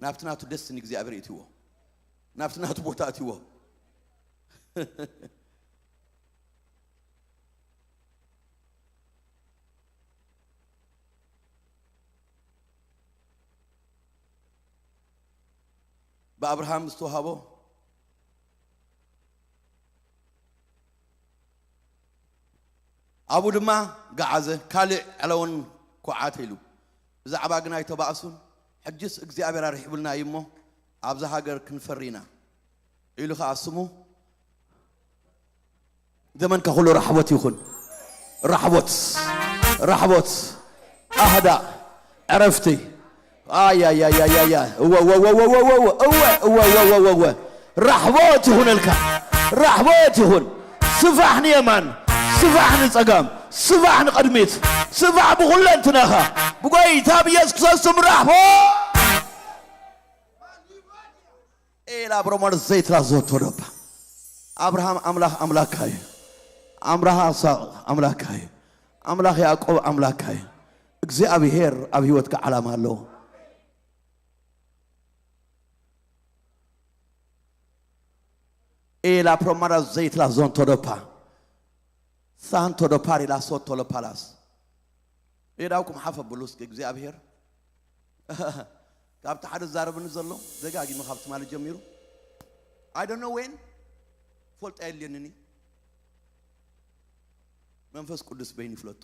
ናብቲ ናቱ ደስቲኒ እግዚኣብሔር እትዎ፣ ናብቲ ናቱ ቦታ እትዎ። ብኣብርሃም ዝተዋህቦ ኣብኡ ድማ ገዓዘ፣ ካልእ ዕለውን ኮዓተ ኢሉ። ብዛዕባ ግናይ ተባእሱን፣ ሕጅስ እግዚኣብሔር ኣርሒቡልና እዩ እሞ፣ ኣብዛ ሃገር ክንፈሪ ኢና ኢሉ ኸዓ ስሙ ዘመንካ ኩሉ ራሕቦት ይኹን። ራሕቦት፣ ራሕቦት፣ ኣህዳእ፣ ዕረፍቲ። ኣያያያያያ፣ እወ፣ እወ፣ እወ፣ እወ፣ እወ፣ እወ፣ እወ፣ እወ፣ እወ፣ እወ፣ እወ። ራሕቦት ይኹነልካ፣ ራሕቦት ይኹን። ስፋሕ ንየማን፣ ስፋሕ ንጸጋም፣ ስፋሕ ንቕድሚት፣ ስፋሕ ብኹለንትናኻ። ብጎይታ ብኢየሱስ ክርስቶስ ስም ራሕቦት። ኤላ ብሮመር ዘይትላ ዞቶ ደባ። ኣብርሃም ኣምላኽ ኣምላካ እዩ። ኣብርሃም ይስሐቅ ኣምላካ እዩ። ኣምላኽ ያዕቆብ ኣምላካ እዩ። እግዚኣብሔር ኣብ ህይወትካ ዓላማ ኣለዎ። ኤላ ፕሮማራ ዘይትላ ዞን ቶዶፓ ሳን ቶዶፓር ኢላ ሶት ቶሎፓላስ። ኤዳውኩም ሓፍ ኣብሉ እስኪ እግዚኣብሔር። ካብቲ ሓደ ዛረብኒ ዘሎ ደጋጊሙ ካብ ትማሊ ጀሚሩ፣ I don't know when፣ ፈልጦ የድልየንን እዩ። መንፈስ ቅዱስ በይኑ ይፍለጦ።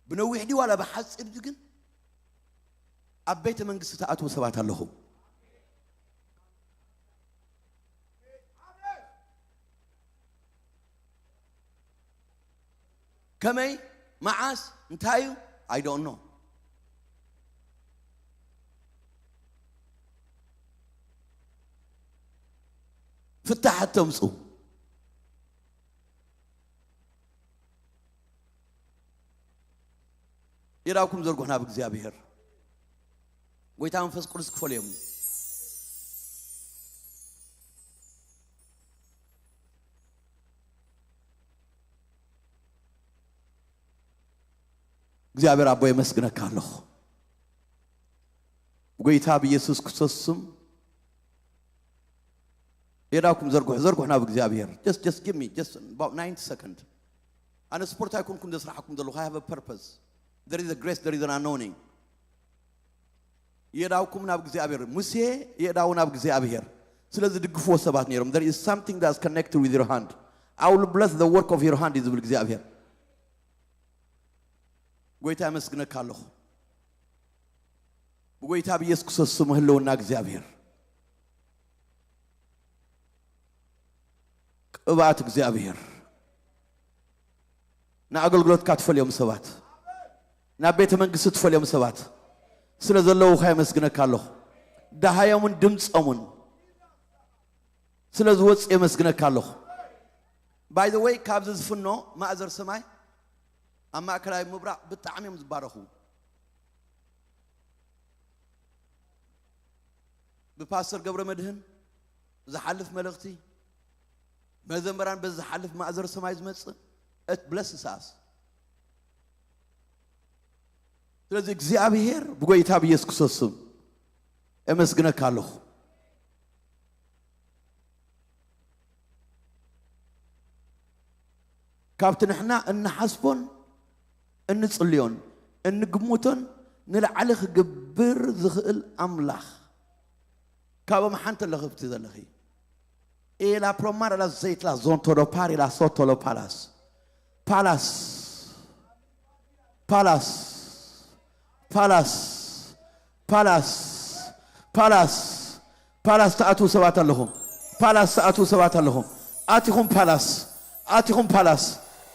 ብነዊሕ ድዩ ዋላ ብሓፂር ድዩ ግን ኣብ ቤተ መንግስቲ ተኣትዉ ሰባት ኣለኹም። ከመይ፣ መዓስ፣ እንታይ እዩ? I don't know። ፍታሕ ኣተምፁ። ኢዳውኩም ዘርጉሑ ናብ እግዚኣብሔር። ጎይታ መንፈስ ቅዱስ ክፈልዮም እዩ። እግዚኣብሔር ኣቦ የመስግነካ ኣለኹ። ብጎይታ ብኢየሱስ ክርስቶስ ስም ኢዳውኩም ዘርጉሑ፣ ዘርጉሑ ናብ እግዚኣብሔር። Just, just give me just about ninety second. ኣነ ስፖርት ኣይኮንኩም ዘስራሕኩም ዘለኹ። I have a purpose. There is a grace, there is an anointing. የእዳውኩም ናብ እግዚኣብሔር። ሙሴ የእዳው ናብ እግዚኣብሔር። ስለዚ ድግፍዎ ሰባት ነይሮም። There is something that's connected with your hand. I will bless the work of your hand እዩ ዝብል እግዚኣብሔር። ጎይታ የመስግነካ ኣለኹ። ብጎይታ ብኢየሱስ ክርስቶስ ስም ህልውና እግዚኣብሔር፣ ቅብኣት እግዚኣብሔር ንኣገልግሎትካ ትፈልዮም ሰባት፣ ናብ ቤተ መንግስቲ ትፈልዮም ሰባት ስለ ዘለዉኻ የመስግነካ ኣለኹ። ደሃዮምን ድምፆምን ስለ ዝወፅ የመስግነካ ኣለኹ። By the way፣ ካብዚ ዝፍኖ ማእዘር ሰማይ ኣብ ማእከላይ ምብራቕ ብጣዕሚ እዮም ዝባረኹ። ብፓስተር ገብረ መድህን ዝሓልፍ መልእኽቲ፣ መዘምራን በዚ ዝሓልፍ ማእዘር ሰማይ ዝመጽእ፣ it blesses us። ስለዚ እግዚኣብሔር ብጎይታ ብኢየሱስ ክርስቶስ ስም እመስግነካ ኣለኹ። ካብቲ ንሕና እንሓስቦን እንጽልዮን እንግምቶን ንላዕሊ ክገብር ዝኽእል ኣምላኽ፣ ካብኦም ሓንቲ ኣለኺ ኣብቲ ዘለኺ። ኤላ ፕሮማራ ላ ዘይትላ ዞንቶዶ ፓሪላ ሶቶሎ ፓላስ። ፓላስ። ፓላስ። ፓላስ። ፓላስ። ፓላስ። ፓላስ ትኣትዉ ሰባት ኣለኹም። ፓላስ ትኣትዉ ሰባት ኣለኹም። ኣቲኹም ፓላስ። ኣቲኹም ፓላስ።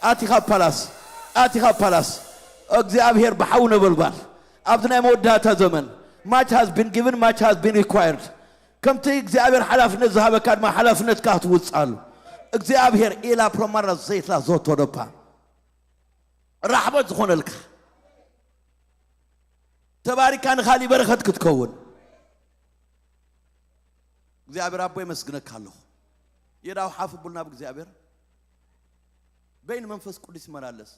ኣቲኻ ፓላስ። ኣቲኻ ፓላስ። እግዚኣብሔር ብሓዊ ነበልባል ኣብዚ ናይ መወዳእታ ዘመን፣ much has been given, much has been required። ከምቲ እግዚኣብሔር ሓላፍነት ዝሃበካ ድማ ሓላፍነትካ ክትውፅኣሉ። እግዚኣብሔር ኢላ ፕሮማራ ዘይትላ ዞቶዶፓ ራሕበት ዝኾነልካ፣ ተባሪካ ንኻሊእ በረኸት ክትከውን። እግዚኣብሔር ኣቦ የመስግነካ ኣለኹ። የዳው ሓፍ ብሉ ናብ እግዚኣብሔር። በይን መንፈስ ቅዱስ ይመላለስ።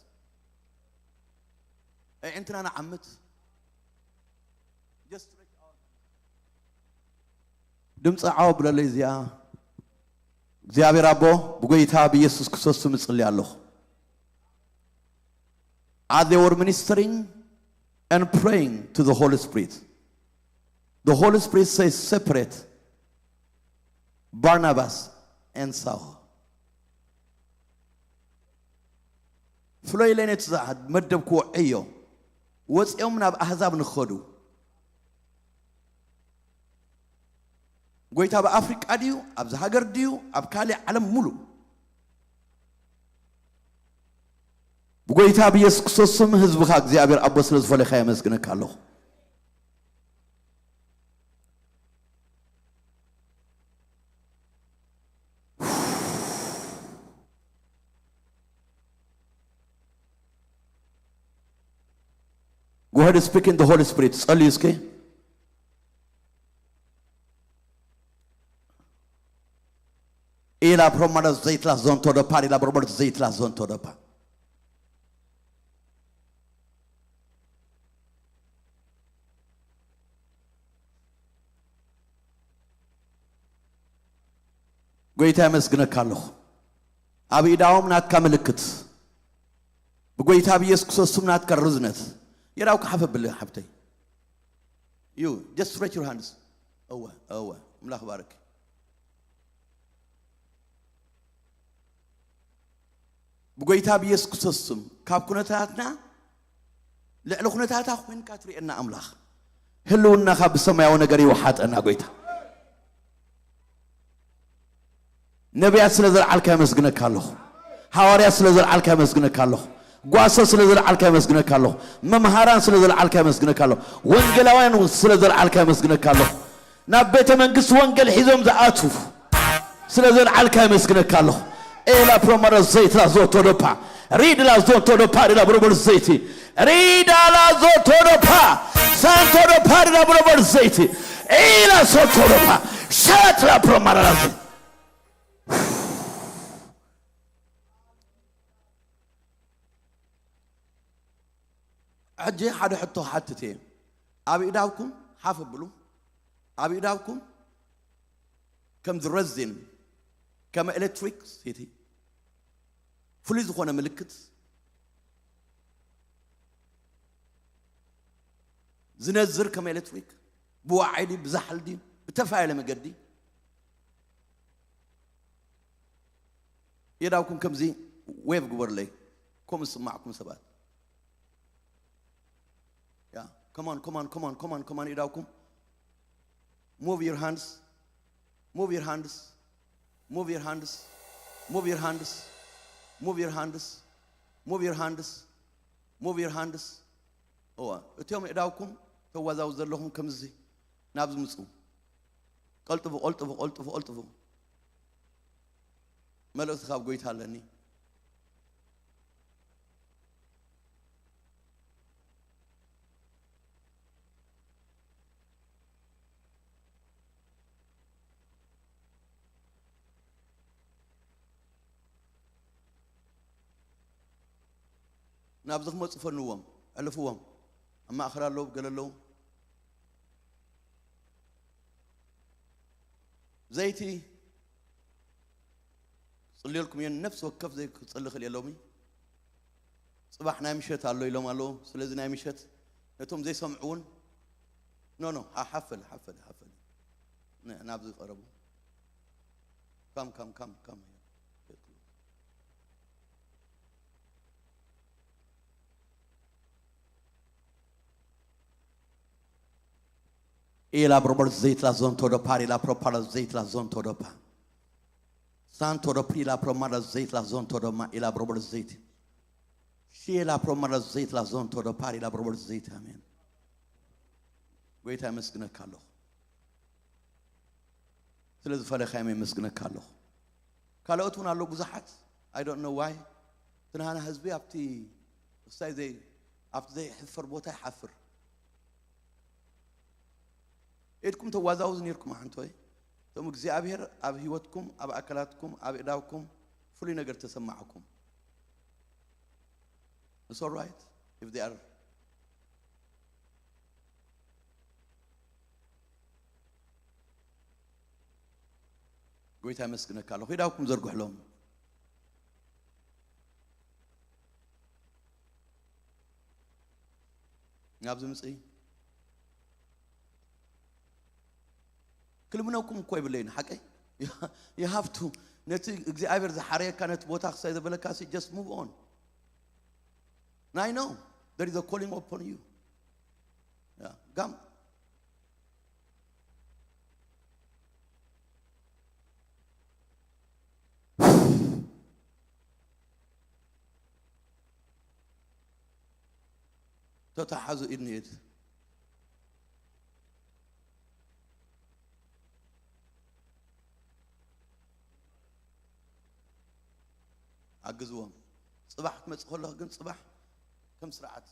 ኣዒንትና ንዓምት። Just stretch out። ድምፂ ዓው ብለለይ እዚኣ። እግዚኣብሔር ኣቦ፣ ብጎይታ ብኢየሱስ ክርስቶስ ስም እጽሊ ኣለኹ። As they were ministering and praying to the Holy Spirit, the Holy Spirit says, "Separate Barnabas and Saul." ፍለዩለይ ነቲ ዝመደብክዎ ዕዮ፣ ወፂኦም ናብ ኣህዛብ ንኸዱ። ጎይታ ኣብ ኣፍሪቃ ድዩ፣ ኣብዚ ሃገር ድዩ፣ ኣብ ካልእ ዓለም ሙሉእ፣ ብጎይታ ብኢየሱስ ክርስቶስ ስም ህዝብኻ እግዚኣብሔር ኣቦ ስለ ዝፈለኻ የመስግነካ ኣለኹ። Go ahead and speak in the Holy Spirit. ጸልዩ እስኪ። Ila promada zeitla zonto do par ila brobor zeitla zonto do pa. ጎይታ የመስግነካ ኣለኹ። ኣብ ኢዳዎም ናትካ ምልክት ብጎይታ ብኢየሱስ ክርስቶስ ስም ናትካ ርዝነት የዳው ክሓፈ ብለ ሓብተይ። You just stretch your hands. እወ እወ፣ ኣምላኽ ባርክ። ብጎይታ ብኢየሱስ ክርስቶስ ስም ካብ ኩነታትና ልዕሊ ኩነታታ ኮይንካ ትርእየና ኣምላኽ፣ ህልውናኻ ብሰማያዊ ነገር ይወሓጠና ጎይታ። ነቢያት ስለ ዘልዓልካ የመስግነካ ኣለኹ። ሃዋርያት ስለ ዘልዓልካ የመስግነካ ኣለኹ። ጓሶ ስለ ዘልዓልካ የመስግነካ ኣለኹ። መምሃራን ስለ ዘልዓልካ የመስግነካ ኣለኹ። ወንጌላውያን ስለ ዘልዓልካ የመስግነካ ኣለኹ። ናብ ቤተ መንግስቲ ወንጌል ሒዞም ዝኣትዉ ስለ ዘልዓልካ የመስግነካ ኣለኹ። ኤላ ፕሮማዳ ዘይትላ ዞቶ ዶፓ ሪድ ላ ዞቶ ዶፓ ሪላ ብሮበር ዘይቲ ሪዳ ላ ዞቶ ዶፓ ሳንቶ ዶፓ ሪላ ብሮበር ዘይቲ ኢላ ሶቶ ዶፓ ሻትላ ፕሮማዳ ላ ሕጂ ሓደ ሕቶ ክሓትት እየ። ኣብ ኢዳብኩም ሓፍ ኣብሉ። ኣብ ኢዳብኩም ከም ዝረዝን ከም ኤሌክትሪክ ሲቲ ፍሉይ ዝኾነ ምልክት ዝነዝር ከም ኤሌክትሪክ ብዋዓይ ድዩ ብዛሕሊ ድዩ ብተፈላለየ መገዲ የዳብኩም ከምዚ ዌቭ ግበሩለይ። ከምኡ ዝስማዕኩም ሰባት። Yeah, come on, come on, come on, come on, come on, ኢዳውኩም። Move your hands. Move your hands. Move your hands. Move your hands. Move your hands. Move your hands. Move your hands. እዋ፣ እቲኦም እዳውኩም ተዋዛው ዘለኹም ከምዚ ናብዚ ምጹ። ቀልጥፉ፣ ቀልጥፉ፣ ቀልጥፉ፣ ቀልጥፉ። መልእኽቲ ካብ ጎይታ ኣለኒ። ናብዚ ክመፁ ፈንዎም፣ ዕልፍዎም። ኣብ ማእኸል ኣለዉ፣ ገለ ኣለዉ። ዘይቲ ጽልየልኩም እየ፣ ነፍሲ ወከፍ ዘይክጽሊ ክእል የሎሚ። ጽባሕ ናይ ምሸት ኣሎ ኢሎም ኣለዉ። ስለዚ ናይ ምሸት ነቶም ዘይሰምዑ እውን፣ ኖ፣ ኖ፣ ሓ-፣ ሓፈል፣ ሓፈል፣ ሓፈል። ን-፣ ናብዚ ቀረቡ። ካም፣ ካም፣ ካም፣ ካም። Ila probar zait la zonto do par, ila propala zait la zonto do pa. Santo do pri la promada zait la zonto do ma, ila probar zait. Shi la promada zait la zonto do par, ila probar zait. Amen. ጎይታ የመስግነካ ኣለኹ። ስለ ዝፈለኻዮም የመስግነካ ኣለኹ። ካልኦት እውን ኣለዉ ብዙሓት። I don't know why። እቲ ናህና ህዝቢ ኣብቲ ክሳይ ዘይ-፣ ኣብቲ ዘይሕፈር ቦታ ይሓፍር። ኢድኩም ተዋዛውዝ ነይርኩም ሓንቶይ። እቶም እግዚኣብሔር ኣብ ህይወትኩም፣ ኣብ ኣካላትኩም፣ ኣብ እዳውኩም ፍሉይ ነገር ተሰማዕኩም። It's all right if they are ጎይታ የመስግነካ ኣለኹ። ኢዳውኩም ዘርግሕሎም። ናብዚ ምጽኢ። ክልምነኩም እኮ የብለይን፣ ሓቀይ። You have to፣ ነቲ እግዚኣብሔር ዝሓረየካ ነቲ ቦታ ክሳይ ዘበለካ ሲ just move on። And I know there is a calling upon you. Yeah, ጋም። ተተሓዙ ኢድ ንኢድ። ሓግዝዎም። ጽባሕ ክትመጽእ ከለኹ ግን ጽባሕ ከም ስርዓት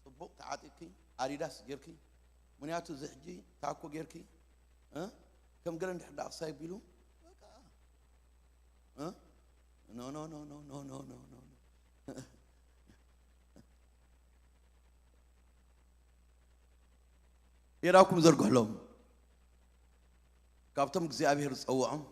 ጽቡቕ ተዓጢቕኪ፣ ኣዲዳስ ጌርኪ፣ ምኽንያቱ እዚ ሕጂ ታኮ ጌርኪ፣ እ፣ ከም ገለ እንድሕር ደኣ ክሳይ ቢሉ፣ በቃ፣ እ? No, no, no, no, no, no, no, no, no. የዳኩም ዘርግሕሎም ካብቶም እግዚኣብሔር ዝጸውዖም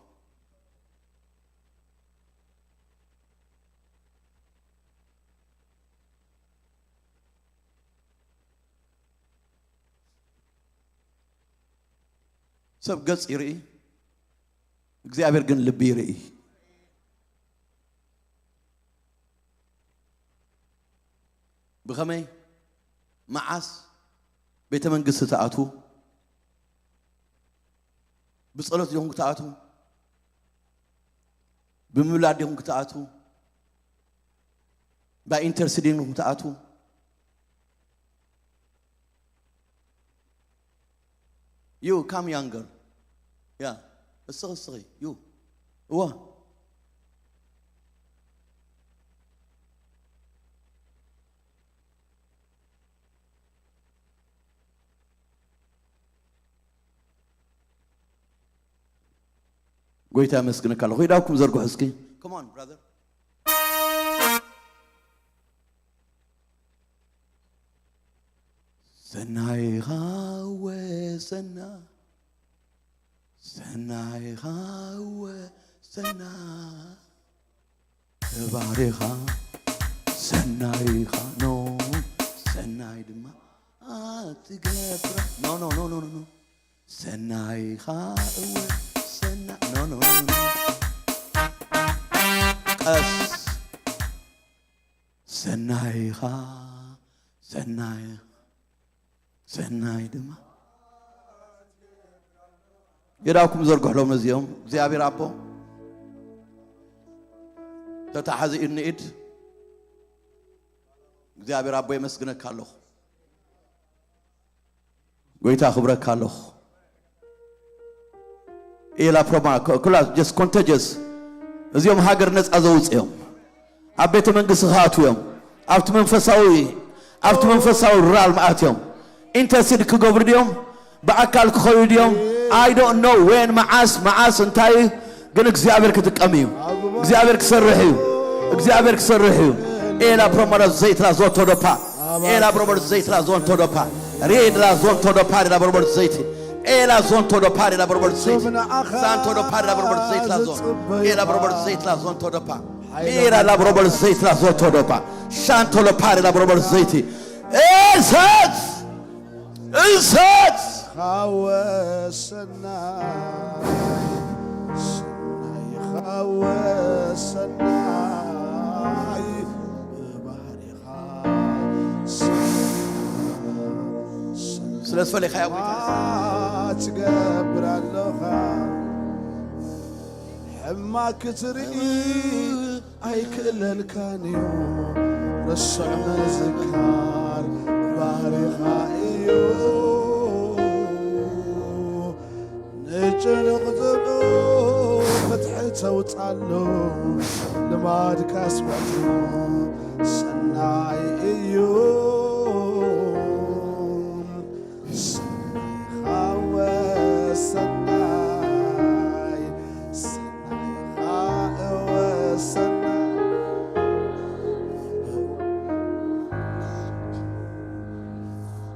ሰብ ገጽ ይርኢ፣ እግዚኣብሔር ግን ልቢ ይርኢ። ብኸመይ መዓስ ቤተ መንግስቲ ትኣትዉ? ብጸሎት ዲኹም ክትኣትዉ? ብምምላድ ዲኹም ክትኣትዉ? ብኢንተርሲዲንግ ዲኹም ክትኣትዉ? You come younger. Yeah. እስኺ እስኺ you. እዋ። ጎይታ የመስግነካ ኣለኹ። ኢዳውኩም ዘርግሑ እስኪ። Come on, brother. ሰናይኻ እወ ሰና፣ ሰናይኻ እወ ሰና፣ ተባሪኻ ሰናይኻ ኖ፣ ሰናይ ድማ ኣትገብራ። No, no, no, no, no, no. ሰናይኻ እወ ሰና፣ no, no, no, no, no. ቀስ ሰናይኻ፣ ሰናይ፣ ሰናይ ድማ። የዳውኩም ዘርግሕሎም ነዚኦም። እግዚኣብሔር ኣቦ፣ ተታሓዚ ኢድ ንኢድ። እግዚኣብሔር ኣቦ፣ የመስግነካ ኣለኹ። ጎይታ፣ ክብረካ ኣለኹ። ኢላ ፕሮማ፣ ኮ-፣ ኩላ just contagious። እዚኦም ሃገር ነጻ ዘውጽ እዮም። ኣብ ቤተ መንግስቲ ክኣትዉ እዮም። ኣብቲ መንፈሳዊ፣ ኣብቲ መንፈሳዊ ራልም ኣትዮም። ኢንተርሲድ ክገብሩ ድዮም? ብኣካል ክኸዩ ድዮም? I don't know when፣ መዓስ፣ መዓስ እንታይ፣ ግን እግዚኣብሔር ክጥቀም እዩ። እግዚኣብሔር ክሰርሕ እዩ። እግዚኣብሔር ክሰርሕ እዩ። ኤላ ፕሮሞዳ ዘይትላ ዞቶ ዶፓ። ኤላ ፕሮሞዳ ዘይትላ ዞንቶ ዶፓ። ሬድላ ዞንቶ ዶፓ፣ ሬላ ፕሮሞዳ ዘይቲ። ኤላ ዞንቶ ዶፓ፣ ሬላ ፕሮሞዳ ዘይቲ። ሳንቶ ዶፓ፣ ሬላ ፕሮሞዳ ዘይትላ ዞን። ኤላ ፕሮሞዳ ዘይትላ ዞንቶ ዶፓ። ሜራ ላ ፕሮሞዳ ዘይትላ ዞንቶ ዶፓ። ሻንቶ ዶፓ፣ ሬላ ፕሮሞዳ ዘይቲ። እሳት! እሳት! ኻወሰናይ፣ ሰናይ ኻወሰናይ፣ ብባህሪኻ ሰናይ፣ ስለ ዝፈለኻዮ ጎይታ። ትገብር ኣለኻ፣ ሕማቅ ክትርኢ ኣይክእለልካን እዩ፣ ርስዕ ምዝካር ባህሪኻ እዩ። ንጭኑቕ ጽምኡ ፍትሒ ተውጻሉ፣ ልማድካ ኣስምዕሉ፣ ሰናይ እዩ። ሰናይኻ እወ ሰናይ፣ ሰናይኻ እወ ሰናይ።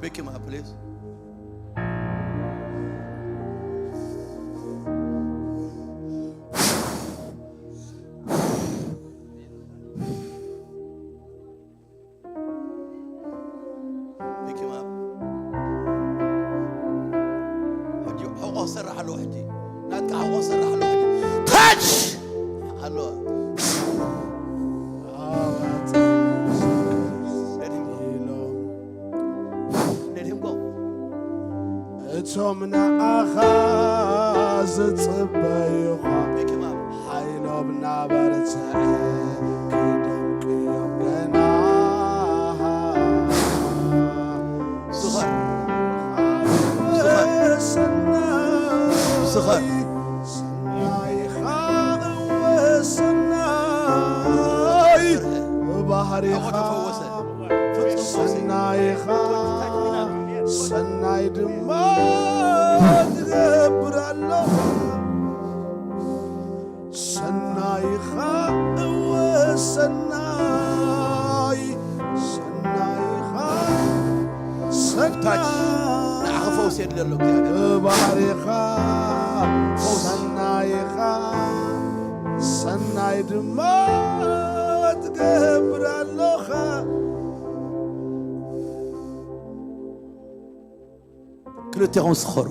Pick him up, please. Pick him up. ሕጂ ሕቆ ክሰርሕ ኣለዎ። ሕጂ ናትካ ሕቆ ክሰርሕ ኣለዎ። ሕጂ ታች ኣሎ። Let him go. እቶም ንኣኻ ዝጽበዩኻ፣ Pick him up. ሓይሎም እናበርትዐ ክደምቅዮም ገና። ስኸር። ስኸር። ሰናይ፣ ስኸር። ሰናይኻ እወ ሰናይ፣ ባህሪኻ ተፈወሰ። ፍጹም ፈውሲ። ሰናይኻ፣ ሰናይ ድማ ትገብር ኣለኻ። ሰናይኻ ኢለ ኣሎ እግዚኣብሔር። ብባህሪኻ ሰናይኻ፣ ሰናይ ድማ ትገብር ኣለኻ። ክልቴኹም ስኸሩ።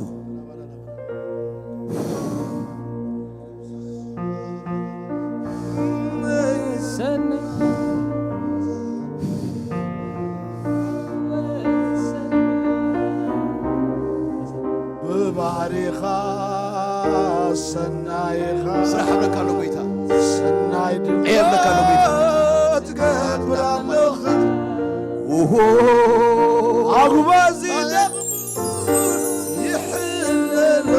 ብባህሪኻ ሰናይኻ፣ ስራሕ ኣብለካ ኣሎ ጎይታ። ሰናይ ድማ ዕዮ ኣብለካ ኣሎ ጎይታ። ትገብር ኣለኻ። ውሆ። ኣጉባዚ ይሕለሎ፣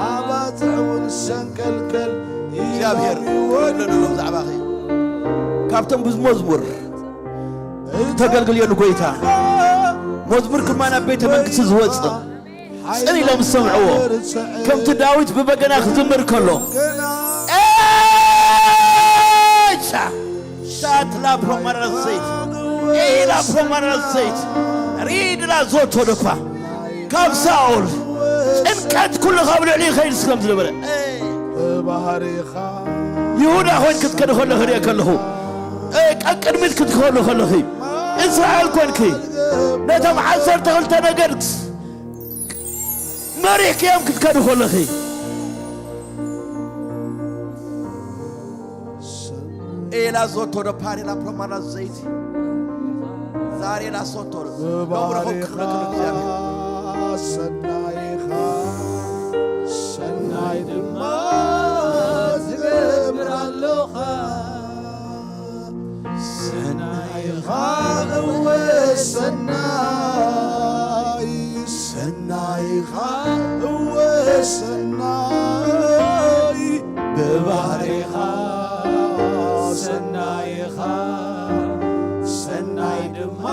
ኣባጽዕ እውን ሰንቀልቀል እግዚኣብሔር ይብሉ። ክብለሉ ብዛዕባኺ ካብቶም ብመዝሙር ተገልግልዮ ንጎይታ። መዝሙር ድማ ናብ ቤተ መንግስቲ ዝወፅእ ጽን ኢሎም ዝሰምዕዎ፣ ከምቲ ዳዊት ብበገና ክዝምር ከሎ፣ ኤቻ ሻትላ ፕሮማራ ዘይት፣ ኤላ ፕሮማራ ዘይት፣ ሪድላ ዞቶ ደኳ ካብ ሳኦል ጭንቀት ኩሉ ካብ ልዕሊ ይኸይድ ከም ዝነበረ፣ ይሁዳ ኮይን ክትከድ ከለኺ ሪኦ ከለኹ፣ ቀቅድሚት ክትከዱ ከለኺ፣ እስራኤል ኮንኪ ነቶም ዓሰርተ ክልተ ነገድ መሪሕክዮም ክትከዱ ከለኺ፣ ኤላ ዞቶ ዶ ፓሬላ ፕሮማላ ዘይቲ ዛሬ ላሶቶ ዶ ብረኸው ክብረክሉ እግዚኣብሔር ሰናይኻ፣ ሰናይ ድማ ትገብር ኣለኻ። ሰናይኻ እወ ሰናይ፣ ሰናይኻ እወ ሰናይ፣ ብባህሪኻ ሰናይኻ፣ ሰናይ ድማ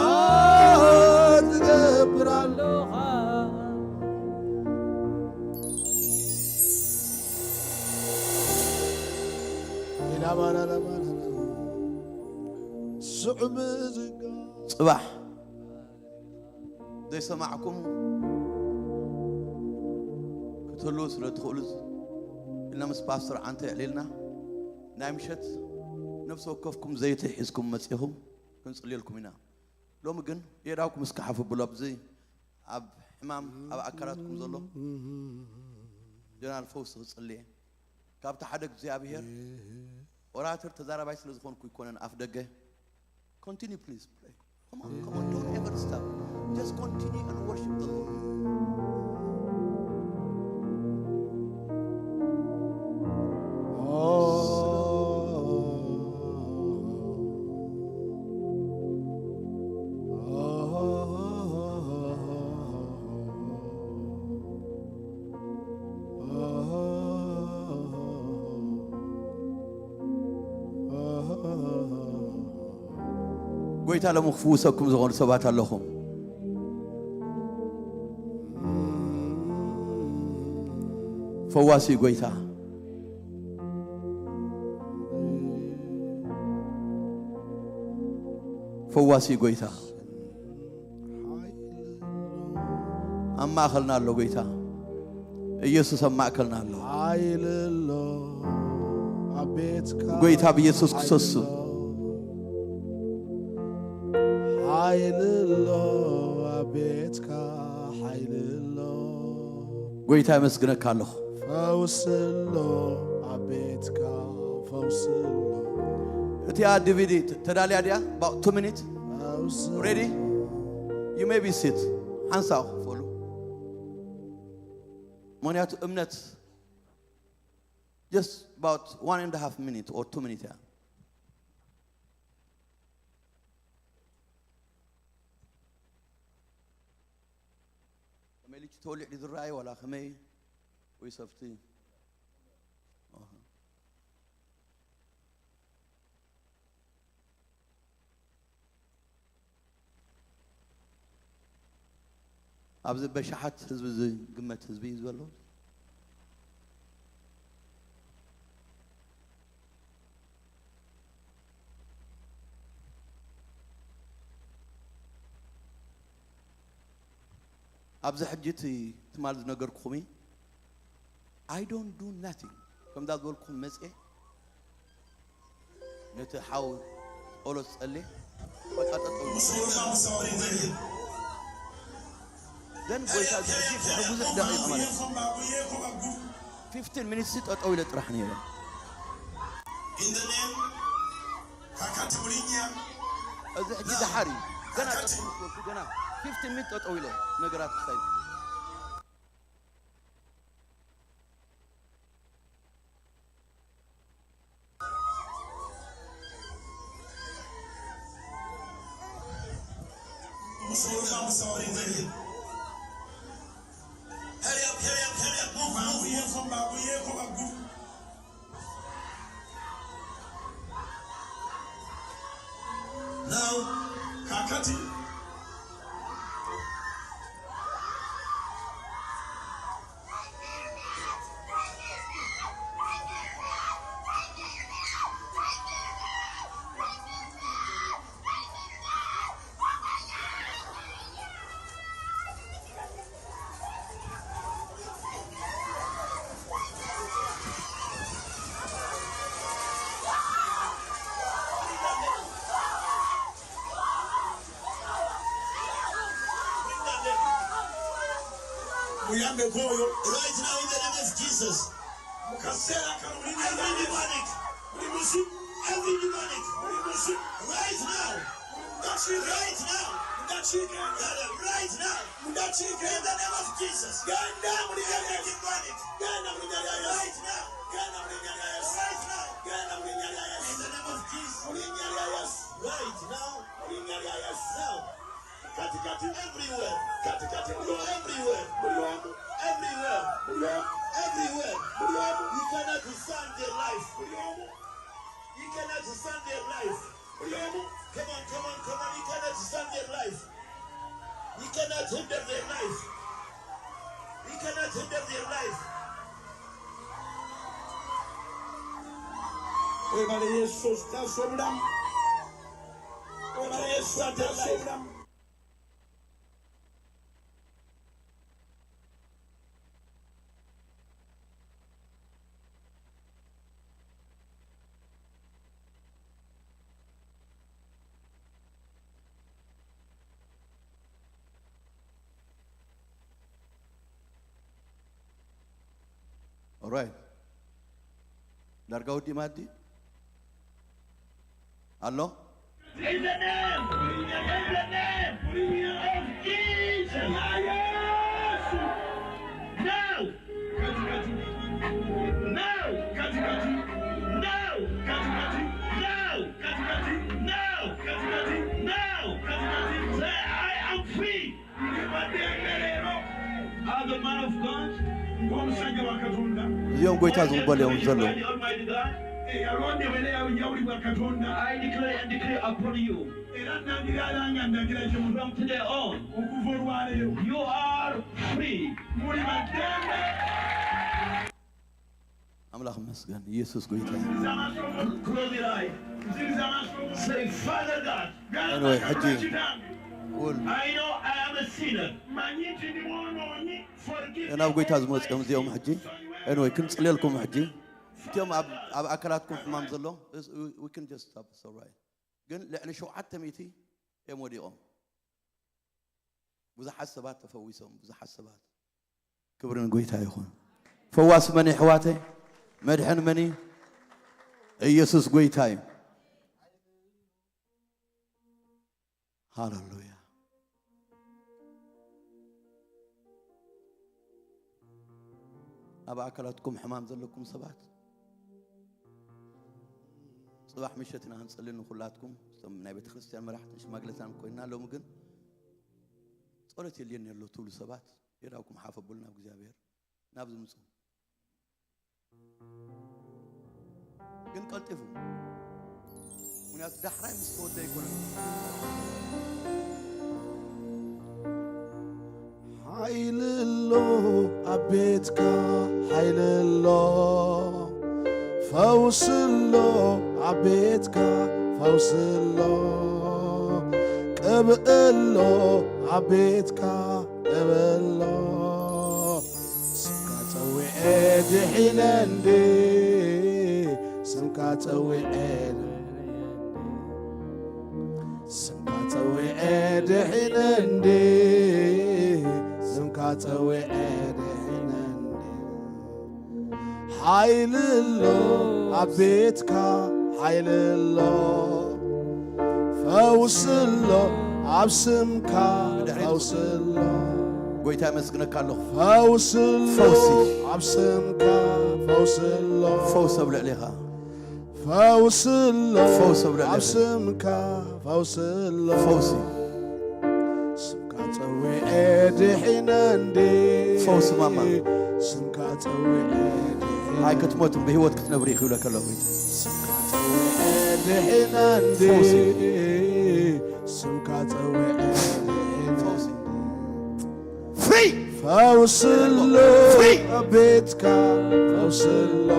ትገብር ኣለኻ። ጽባሕ ዘይሰማዕኩም ክትህልዉ ስለ ትኽእሉ ኢልና ምስ ፓስተር ዓንተ የዕሊልና ናይ ምሸት ነፍሲ ወከፍኩም ዘይቲ ሒዝኩም መጺኹም ክንጽልየልኩም ኢና። ሎሚ ግን የእዳውኩም እስከ ሓፍ ኣብሉ። ኣብዚ ኣብ ሕማም ኣብ ኣካላትኩም ዘሎ ጀነራል ፈውሲ ክጽልየ። ካብቲ ሓደ እግዚኣብሔር ኦራተር ተዛራባይ ስለ ዝኾንኩ ይኮነን ኣፍ ደገ። Continue, please pray. Come on, come on, don't ever stop. Just continue and worship the Lord. ጎይታ ሎሚ ክፍውሰኩም ዝኾኑ ሰባት ኣለኹም። ፈዋሲ ጎይታ፣ ፈዋሲ ጎይታ ኣብ ማእከልና ኣሎ። ጎይታ ኢየሱስ ኣብ ማእከልና ኣሎ። ሓይሊ ኣሎ ኣብ ቤትካ፣ ጎይታ ብኢየሱስ ሓይሊ ክሰሱ። ኣሎ፣ ሓይሊ ኣሎ ኣብ ቤትካ፣ ሓይሊ ኣሎ። ጎይታ የመስግነካ ኣለኹ። ፈውሲ ኣሎ ኣብ ቤትካ፣ ፈውሲ ኣሎ። እቲኣ ዲቪዲ ተ-፣ ተዳልያ ድያ? About two minutes. ፈውሲ Ready? You may be sit. ሓንሳእ ክፈሉ። ምኽንያቱ እምነት just about one and a half minute or two minutes እያ። ከመይ ልጅ ተወሊዕ ድዩ ዝረኣይ ዋላ ከመይ ወይ ሰብቲ? ኣሃ። ኣብዚ በሽሓት ህዝቢ ዝግመት ህዝቢ እዩ ዘሎ። ኣብዚ ሕጂ እቲ ትማል ዝነገርኩኹም እዩ። I don't do nothing። ከምዛ ዝበልኩኹም መፅኤ ነቲ ሓው ጸሎት ጸልየ፣ በቃ ጠጠው ኢለ። Then ጎይታ እዚ ሕጂ ድሕሪ ብዙሕ ደቂቕ ማለት እዩ፣ fifteen minutes ጠጠው ኢለ ጥራሕ ነይረ። In the name፣ እዚ ሕጂ ደሓር እዩ። ገና ጠጠው ምስ በልኩ፣ ገና fifteen minutes ጠጠው ኢለ ነገራት ክሳይ Hurry up, hurry up, hurry up, move, move, move. Now, kakati. Muyambe koyo. Right now in the name of Jesus. Mukasera karulina. Every demonic. Every demonic. Right now. Right now. Right now. In the name of Jesus. Genda muli Yesu. Demonic. Genda muli Yesu. Right now. Genda muli Yesu. Right now. Genda muli Yesu. In the name of Jesus. Muli Yesu. Right now. Muli Yesu. Now. Kati kati. Everywhere. Kati kati. Muli everywhere. Muli everywhere. Everywhere. Muli everywhere. Muli everywhere. You cannot stand their life. Muli everywhere. You cannot stand their life. Muli everywhere. Come on, come on, come on. You cannot stand their life. You cannot hinder their life. You cannot hinder their life. Webale Yesu, tasobola. Webale Yesu, tasobola. Alright. ዳርጋ ወዲእ ማዲ ኣሎ። In the name, in the name of Jesus. Now. Now. Now. Say, "I am free." As a man of God, እዚኦም ጎይታ ዝቕበሉ እዮም ዘለዉ። I declare and declare upon you. From today on, you are free. ኣምላኽ ይመስገን። ኢየሱስ ጎይታ እዩ። Close your eye. Say, "Father God, Anyway, ሕጂ ኩል I know I am a sinner. Forgive ናብ me ጎይታ all ዝመፁ እዮም my እዚኦም sins." ሕጂ። Anyway፣ ክንፅልየልኩም ሕጂ። እቲኦም ኣብ፣ ኣብ ኣካላትኩም ሕማም ዘሎ፣ we can just stop, it's all right። ግን ልዕሊ ሸውዓተ ሚእቲ እዮም ወዲቖም። ብዙሓት ሰባት ተፈዊሶም፣ ብዙሓት ሰባት። ክብሪ ንጎይታ ይኹን። ፈዋሲ መን እዩ ኣሕዋተይ? መድሕን መን እዩ? ኢየሱስ ጎይታ እዩ። ሃሌሉያ። ኣብ ኣካላትኩም ሕማም ዘለኩም ሰባት፣ ጽባሕ ምሸት ኢና ክንጽሊ ንኹላትኩም፣ እቶም ናይ ቤተ ክርስቲያን መራሕትን ሽማግለታን ኮይንና፣ ሎሚ ግን ጸሎት የድልየኒ ኣሎ ትብሉ ሰባት፣ የዳውኩም ሓፍ ኣብሉ ናብ እግዚኣብሔር፣ ናብዚ ምጹ። ግን ቀልጢፉ፣ ምኽንያቱ ዳሕራይ ምስ ተወደ ኣይኮነን። ሓይሊ ኣሎ ኣብ ቤትካ፣ ሓይሊ ኣሎ፣ ፈውሲ ኣሎ ኣብ ቤትካ፣ ፈውሲ ኣሎ፣ ቅብእ ኣሎ ኣብ ቤትካ፣ በሎ። ስምካ ጸዊዐ ድሒነ እንዴ፣ ስምካ ጸዊዐ፣ ስምካ ጸዊዐ ድሒነ እንዴ፣ ስምካ ጸዊዐ ድሒነ እንዴ። ሓይሊ ኣሎ ኣብ ቤትካ፣ ሓይሊ ኣሎ፣ ፈውሲ ኣሎ ኣብ ስምካ፣ ፈውሲ ኣሎ። ጎይታ የመስግነካ ኣለኹ። ፈውሲ ኣሎ ፈውሲ። ኣብ ስምካ፣ ፈውሲ ኣሎ። ፈውሲ ኣብ ልዕሌኻ። ፈውሲ ኣሎ ፈውሲ ኣብ ልዕሌኻ። ኣብ ስምካ፣ ፈውሲ ኣሎ። ፈውሲ። ስምካ ጸዊዐ ድሒነ እንዴ። ፈውሲ ማማ። ስምካ ጸዊዐ ድሒነ። ኣይክትሞትን ብህይወት ክትነብሪ ይኽብለካ ኣሎ ጎይታ። ስምካ ጸዊዐ ድሒነ እንዴ። ፈውሲ። ስምካ ጸዊዐ ድሒነ። ፈውሲ። ፍሪ። ፈውሲ ኣሎ ፍሪ። ኣብ ቤትካ፣ ፈውሲ ኣሎ።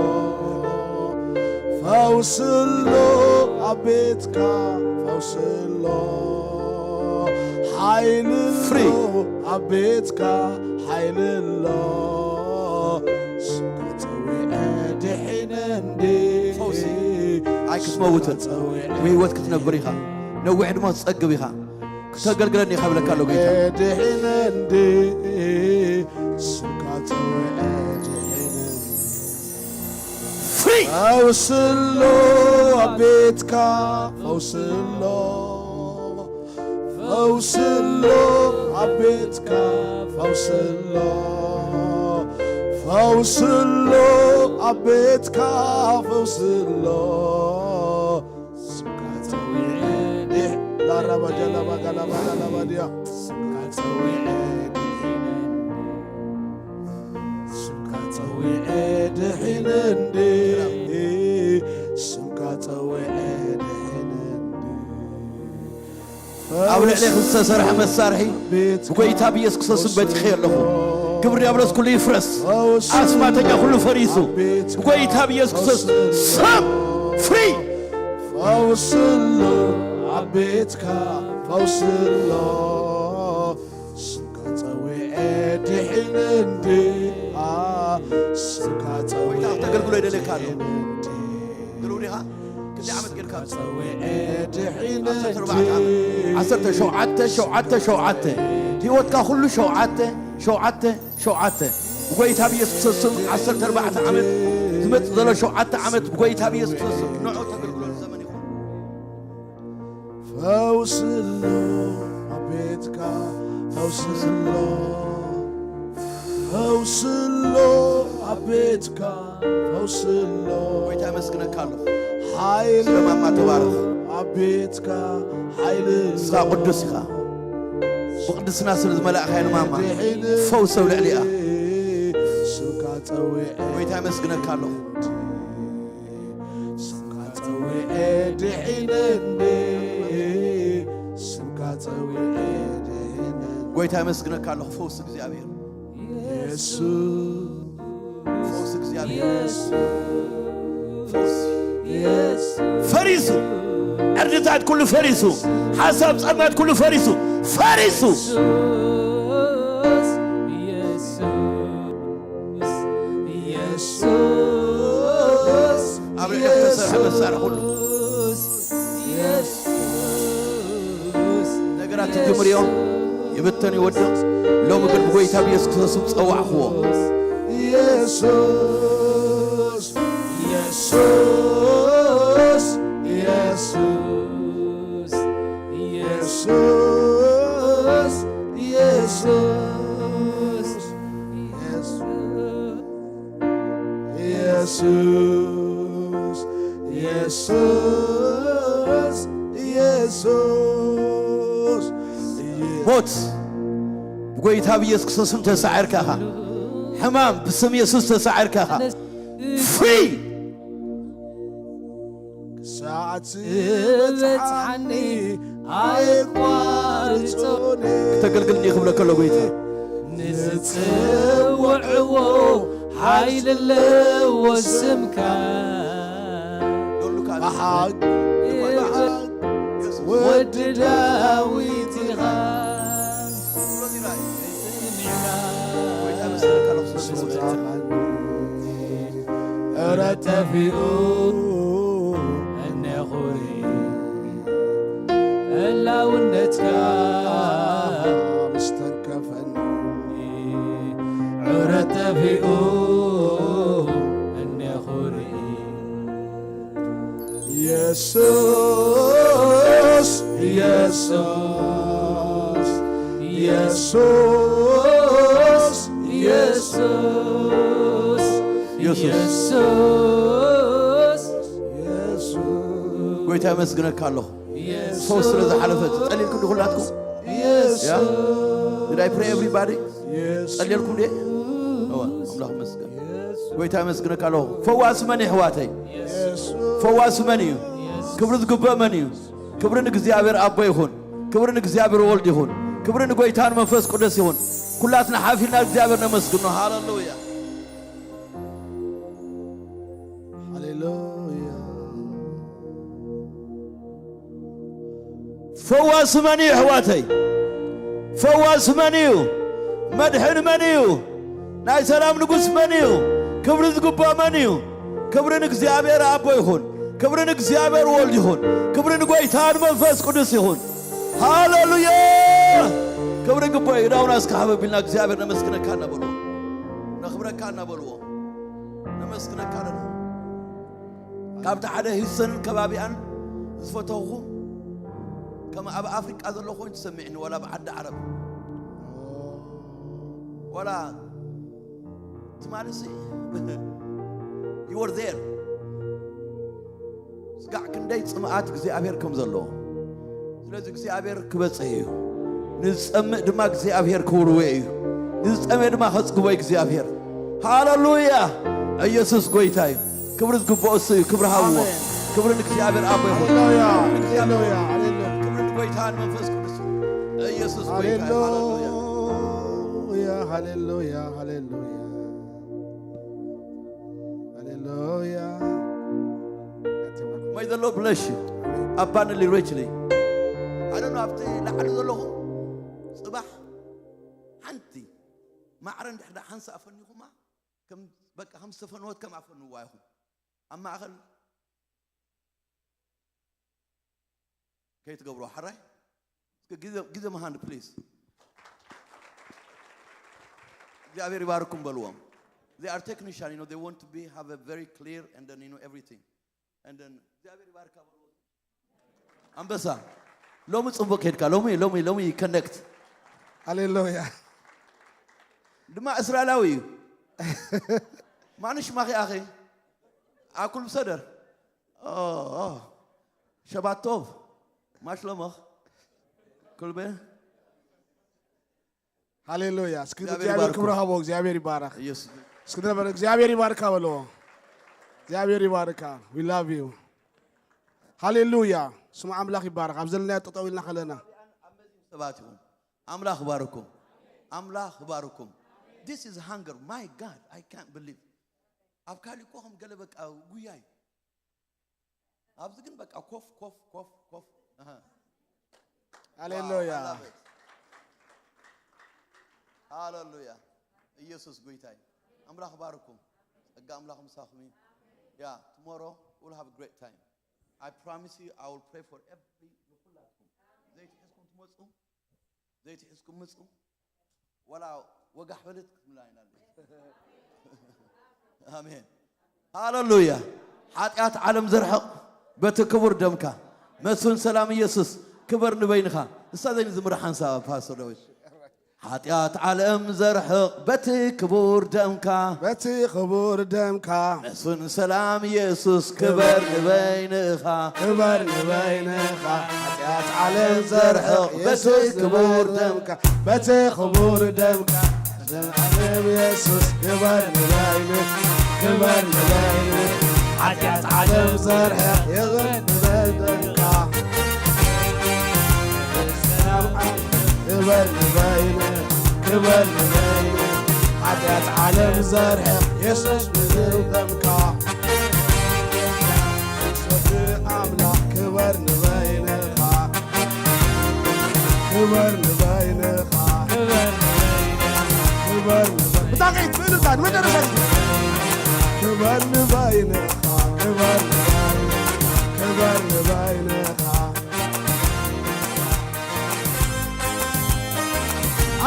ፈውሲ ኣሎ ኣብ ቤትካ፣ ፈውሲ ኣሎ። ሓይሊ ኣሎ ፍሪ። ኣብ ቤትካ፣ ሓይሊ ኣሎ። ስምካ ጸዊዐ ድሒነ እንዴ። ፈውሲ። ኣይክትመውትን። ስምካ ጸዊዐ። ብህይወት ክትነብር ኢኻ። ነዊሕ ዕድመ ክትጸግብ ኢኻ። ክተገልግለኒ ኢኻ ብለካ ኣሎ ጎይታ። ድሒነ እንዴ፣ ስምካ ጸዊዐ ድሒነ። ፍሪ። ፈውሲ ኣሎ ኣብ ቤትካ፣ ፈውሲ ኣሎ። ፈውሲ ኣሎ ኣብ ቤትካ፣ ፈውሲ ኣሎ። ፈውሲ ኣሎ ኣብ ቤትካ፣ ፈውሲ ኣሎ። ስምካ ጸዊዐ ድሕ-፣ ላራባ ጃላባ ጋላባ ላላባ ድያ። ስምካ ጸዊዐ ድሒነ እንዴ። ስምካ ጸዊዐ ድሒነ እንዴ። ስምካ ጸዊዐ ድሒነ እንዴ። ኣብ ልዕሌኺ ዝተሰርሐ መሳርሒ ብጎይታ ብኢየሱስ ክርስቶስ በቲኸ ኣለኹ። ግብሪ ዲያብሎስ ኩሉ ይፍረስ። ኣስማተኛ ኩሉ ፈሪሱ። ብጎይታ ብኢየሱስ ክርስቶስ ስም ፍሪ። ፈውሲ ኣሎ ኣብ ቤትካ፣ ፈውሲ ኣሎ። ስምካ ጸዊዐ ድሒነ እንዴ፣ ስምካ ጸዊዐ ጎይታ ክተገልግሎ ይደልየካ ኣሎ። ድሕነ እንዴ። ድልው ዲኻ? ክንደይ ዓመት ጌርካ? ስምካ ጸዊዐ ድሒነ ዓሰርተ ኣርባዕተ ዓመት። እንዴ። ዓሰርተ ሸውዓተ፣ ሸውዓተ፣ ሸውዓተ። ህይወትካ ኩሉ ሸውዓተ፣ ሸውዓተ፣ ሸውዓተ። ብጎይታ ብኢየሱስ ክርስቶስ ስም ዓሰርተ ኣርባዕተ ዓመት ዝመጽእ ዘሎ ሸውዓተ ዓመት ብጎይታ ብኢየሱስ ክርስቶስ ስም ንዑ ተገልግሎ ዘመን ይኹን። ፈውሲ ኣሎ ኣብ ቤትካ፣ ፈውሲ ኣሎ። ፈውሲ ኣሎ ኣብ ቤትካ፣ ፈውሲ ኣሎ። ጎይታ የመስግነካ ኣለኹ። ሓይሊ ስለ ማማ ተባረኽ። ኣብ ቤትካ ሓይሊ ኣሎ። ንስኻ ቅዱስ ኢኻ። ብቅድስና ስለ ዝመላእኻያ ንማማ ድሕነት ፈውሲ ኣብ ልዕሊኣ። ስምካ ጸዊዐ ጎይታ የመስግነካ ኣለኹ። ስምካ ጸዊዐ ድሒነ እንዴ፣ ስምካ ጸዊዐ ድሒነ። ጎይታ የመስግነካ ኣለኹ ፈውሲ እግዚኣብሔር። የሱስ፣ ፈውሲ እግዚኣብሔር። የሱስ፣ ፈውሲ። የሱስ። ፈሪሱ፣ ዕርድታት ኩሉ ፈሪሱ፣ ሓሳብ ጸልማት ኩሉ ፈሪሱ፣ ፈሪሱ። የሱስ፣ የሱስ፣ የሱስ፣ ኣብ ልዕሊ እተሰርሐ መሳርሒ ኩሉ። የሱስ፣ ነገራት ትጅምርዮ፣ ይብተን ይወድቕ። ሎሚ ግን ብጎይታ ብየሱስ ክርስቶስ ስም ጸዋዕኽዎ። የሱስ፣ የሱስ፣ የሱስ፣ የሱስ፣ የሱስ፣ የሱስ። የሱስ፣ የሱስ፣ የሱስ። ሞት ብጎይታ ብኢየሱስ ክርስቶስ ስም ተሳዒርካ ኢኻ። ሕማም ብስም የሱስ ተሳዒርካ ኢኻ። ፍሪ። ክሳዕ ትበጽሓኒ ኣይቋርጾን። ክተገልግልኒ ክብለካ ኣሎ ጎይታ። ንዝጽውዕዎ ሓይሊ ኣለዎ ስምካ። ዶሉካ ብሓቂ፣ ብሓቂ ወዲ ዳዊት ኢኻ። ጻኻኒ እረ ጠፊኡ እኔኹ ርኢ ህላውነትካ ምስተንከፈኒ ዕረ ጠፊኡ እኔኹ ርኢ ኢየሱስ ኢየሱስ ኢየሱስ ኢየሱስ ኢየሱስ ኢየሱስ ኢየሱስ ጎይታ የመስግነካ ኣለኹ። ፈውስ ስለ ዝሓለፈ ጸሊልኩም ድኹላትኩም ኢየሱስ Did I pray everybody? ጸልየልኩም ድየ? እወ፣ ኣምላኽ ይመስገን። ጎይታ የመስግነካ ኣለኹ። ፈዋሲ መን እዩ ኣሕዋተይ? ፈዋሲ መን እዩ? ክብሪ ዝግብኦ መን እዩ? ክብሪ ንእግዚኣብሔር ኣቦ ይኹን። ክብሪ ንእግዚኣብሔር ወልድ ይኹን። ክብሪ ንጎይታን መንፈስ ቅዱስ ይኹን። ኩላትና ሓፊልና እግዚኣብሔር ነመስግኖ። ሃሌሉያ። ሃሌሉያ። ፈዋሲ መን እዩ ኣሕዋተይ? ፈዋሲ መን እዩ? መድሕን መን እዩ? ናይ ሰላም ንጉስ መን እዩ? ክብሪ ዝግብኦ መን እዩ? ክብሪ ንእግዚኣብሔር ኣቦ ይኹን። ክብሪ ንእግዚኣብሔር ወልድ ይኹን። ክብሪ ንጎይታ ንመንፈስ ቅዱስ ይኹን። ሃሌሉያ። ክብሪ ግቦ እዩ። ዳውና እስከ ሓበብ ኢልና እግዚኣብሔር ነመስግነካ እናበልዎ ነኽብረካ እናበልዎ ነመስግነካ ኣለና። ካብቲ ሓደ ሂውስተንን ከባቢኣን ዝፈተኹ ከም ኣብ ኣፍሪቃ ዘሎ ኮይኑ ትሰሚዕኒ ዋላ ኣብ ዓዲ ዓረብ ዋላ ትማሊ ሲ you were there ስጋዕ ክንደይ ጽምኣት እግዚኣብሔር ከም ዘለዎ ስለዚ እግዚኣብሔር ክበጽሕ እዩ ንዝጸምእ ድማ እግዚኣብሔር ክውርዎ እዩ ንዝጸምእ ድማ ከጽግቦ እግዚኣብሔር ሃሌሉያ ኢየሱስ ጎይታ እዩ ክብሪ ዝግብኦ እሱ እዩ ክብሪ ሃብዎ ክብሪ ንእግዚኣብሔር ኣቦ ይኹን ሃሌሉያ ሃሌሉያ ሃሌሉያ ክብሪ ንጎይታ ንመንፈስ ቅዱስ ኢየሱስ ጎይታ እዩ ሃሌሉያ ሃሌሉያ ሃሌሉያ ሃሌሉያ ሃሌሉያ May the Lord bless you. Abundantly, richly. I don't know ኣብቲ ላዕሊ ዘለኹም ጽባሕ ሓንቲ ማዕረ እንድሕር ሓንሳ ኣፈኒኹማ ከም በቃ ከም ዝተፈነወት ከም ኣፈንዋ ኢኹም ኣብ ማእኸል ከይትገብሮ ሓራይ give them, give them a hand please እግዚኣብሔር ይባርኩም በልዎም they are technician you know they want to be have a very clear and then you know everything and then እግዚኣብሔር ይባርካ በልዎም ኣንበሳ ሎሚ ጽቡቅ ከድካ ሎሚ ሎሚ ሎሚ connect ሃሌሉያ ድማ እስራኤላዊ እዩ ማንሽ ማኺ ኣኺ ኣኩል ብሰደር ሸባት ቶብ ማሽ ለመኽ ኩልቤ ሃሌሉያ እስኪ እግዚኣብሔር ክብረ ሃቦ እግዚኣብሔር ይባረክ ኢየሱስ እስኪ ድረበረ እግዚኣብሔር ይባርካ በልዎ እግዚኣብሔር ይባርካ we love you ሃሌሉያ ስሙ ኣምላኽ ይባረክ ኣብ ዘለናዮ ጠጠው ኢልና ከለና ሰባት ይኹም ኣምላኽ ባርኩም ኣምላኽ ባርኩም this is hunger my God I can't believe ኣብ ካሊኮ ከም ገለ በቃ ጉያ እዩ ኣብዚ ግን በቃ ኮፍ ኮፍ ኮፍ ኮፍ ሃሌሉያ ሃሌሉያ ኢየሱስ ጎይታ እዩ ኣምላኽ ባርኩም ጸጋ ኣምላኽ ምሳኹም እዩ yeah tomorrow we'll have a great time I promise you I will pray for every ንኹላትኩም ዘይትሕዝኩም ትመጹ ዘይትሕዝኩም ምጹ ወላ ወጋሕ በለት ክትብላ ኢና ኣሜን ሃሌሉያ ሓጢኣት ዓለም ዘርሕቕ በቲ ክቡር ደምካ መስፍን ሰላም ኢየሱስ ክበር ንበይንኻ እሳ ዘይንዝምር ሓንሳብ ፓስተር ዳዊት ሓጢኣት ዓለም ዘርሕቕ በቲ ክቡር ደምካ በቲ ክቡር ደምካ መስፍን ሰላም ኢየሱስ ክበር ንበይንኻ ክበር ንበይንኻ ሓጢኣት ዓለም ዘርሕቕ በቲ ክቡር ደምካ በቲ ክቡር ደምካ ዘምዓለም ኢየሱስ ክበር ንበይንኻ ክበር ንበይንኻ ሓጢኣት ዓለም ዘርሕቕ ይቕር ንበል ደምካ ክበር ንበይነ ክበር ንበይነ ሓጢኣት ዓለም ዘርሕቕ የሱስ ብዝህብ ደምካ ሰቲ ኣምላኽ ክበር ንበይንኻ ክበር ንበይንኻ ክበር ንበይንኻ ክበር ንበይንኻ ብጣዕሚ ብእልልታ ንመጨረሻ ግዜ። ክበር ንባይንኻ፣ ክበር ንባይንኻ፣ ክበር ንባይንኻ።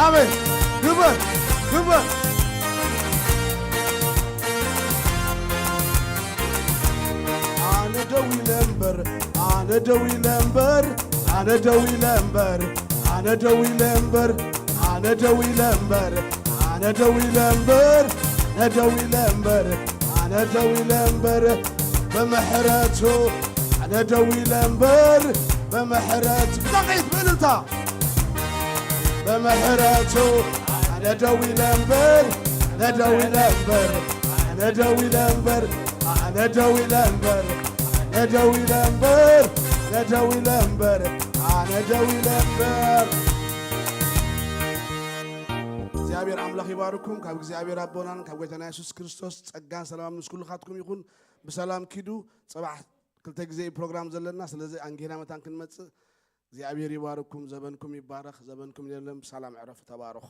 ኣሜን። ክበር፣ ክበር። ኣነ ደው ኢለ እምበር፣ ኣነ ደው ኢለ እምበር፣ ኣነ ደው ኢለ እምበር፣ ኣነ ደው ኢለ እምበር፣ ኣነ ደው ኢለ እምበር፣ ኣነ ደው ኢለ እምበር፣ ኣነ ደው ኢለ እምበር፣ ኣነ ደው ኢለ እምበር፣ ብምሕረቱ ኣነ ደው ኢለ እምበር፣ ብምሕረት ብጣቂት ብእልልታ። ብምሕረቱ ኣነ ደው ኢለ እምበር፣ ኣነ ደው ኢለ እምበር፣ ኣነ ደው ኢለ እምበር፣ ኣነ ደው ኢለ እምበር፣ ኣነ ደው ኢለ እምበር፣ ኣነ ደው ኢለ እምበር፣ ኣነ ደው ኢለ እምበር። እግዚኣብሔር ኣምላኽ ይባርኩም። ካብ እግዚኣብሔር ኣቦናን ካብ ጎይታና የሱስ ክርስቶስ ጸጋን ሰላም ምስ ኩልኻትኩም ይኹን። ብሰላም ኪዱ። ጽባሕ ክልተ ግዜ እዩ ፕሮግራም ዘለና። ስለዚ ኣንጊህና መታን ክንመጽእ እግዚኣብሔር ይባርኩም። ዘበንኩም ይባረኽ። ዘበንኩም የለም። ብሰላም ዕረፉ። ተባረኹ።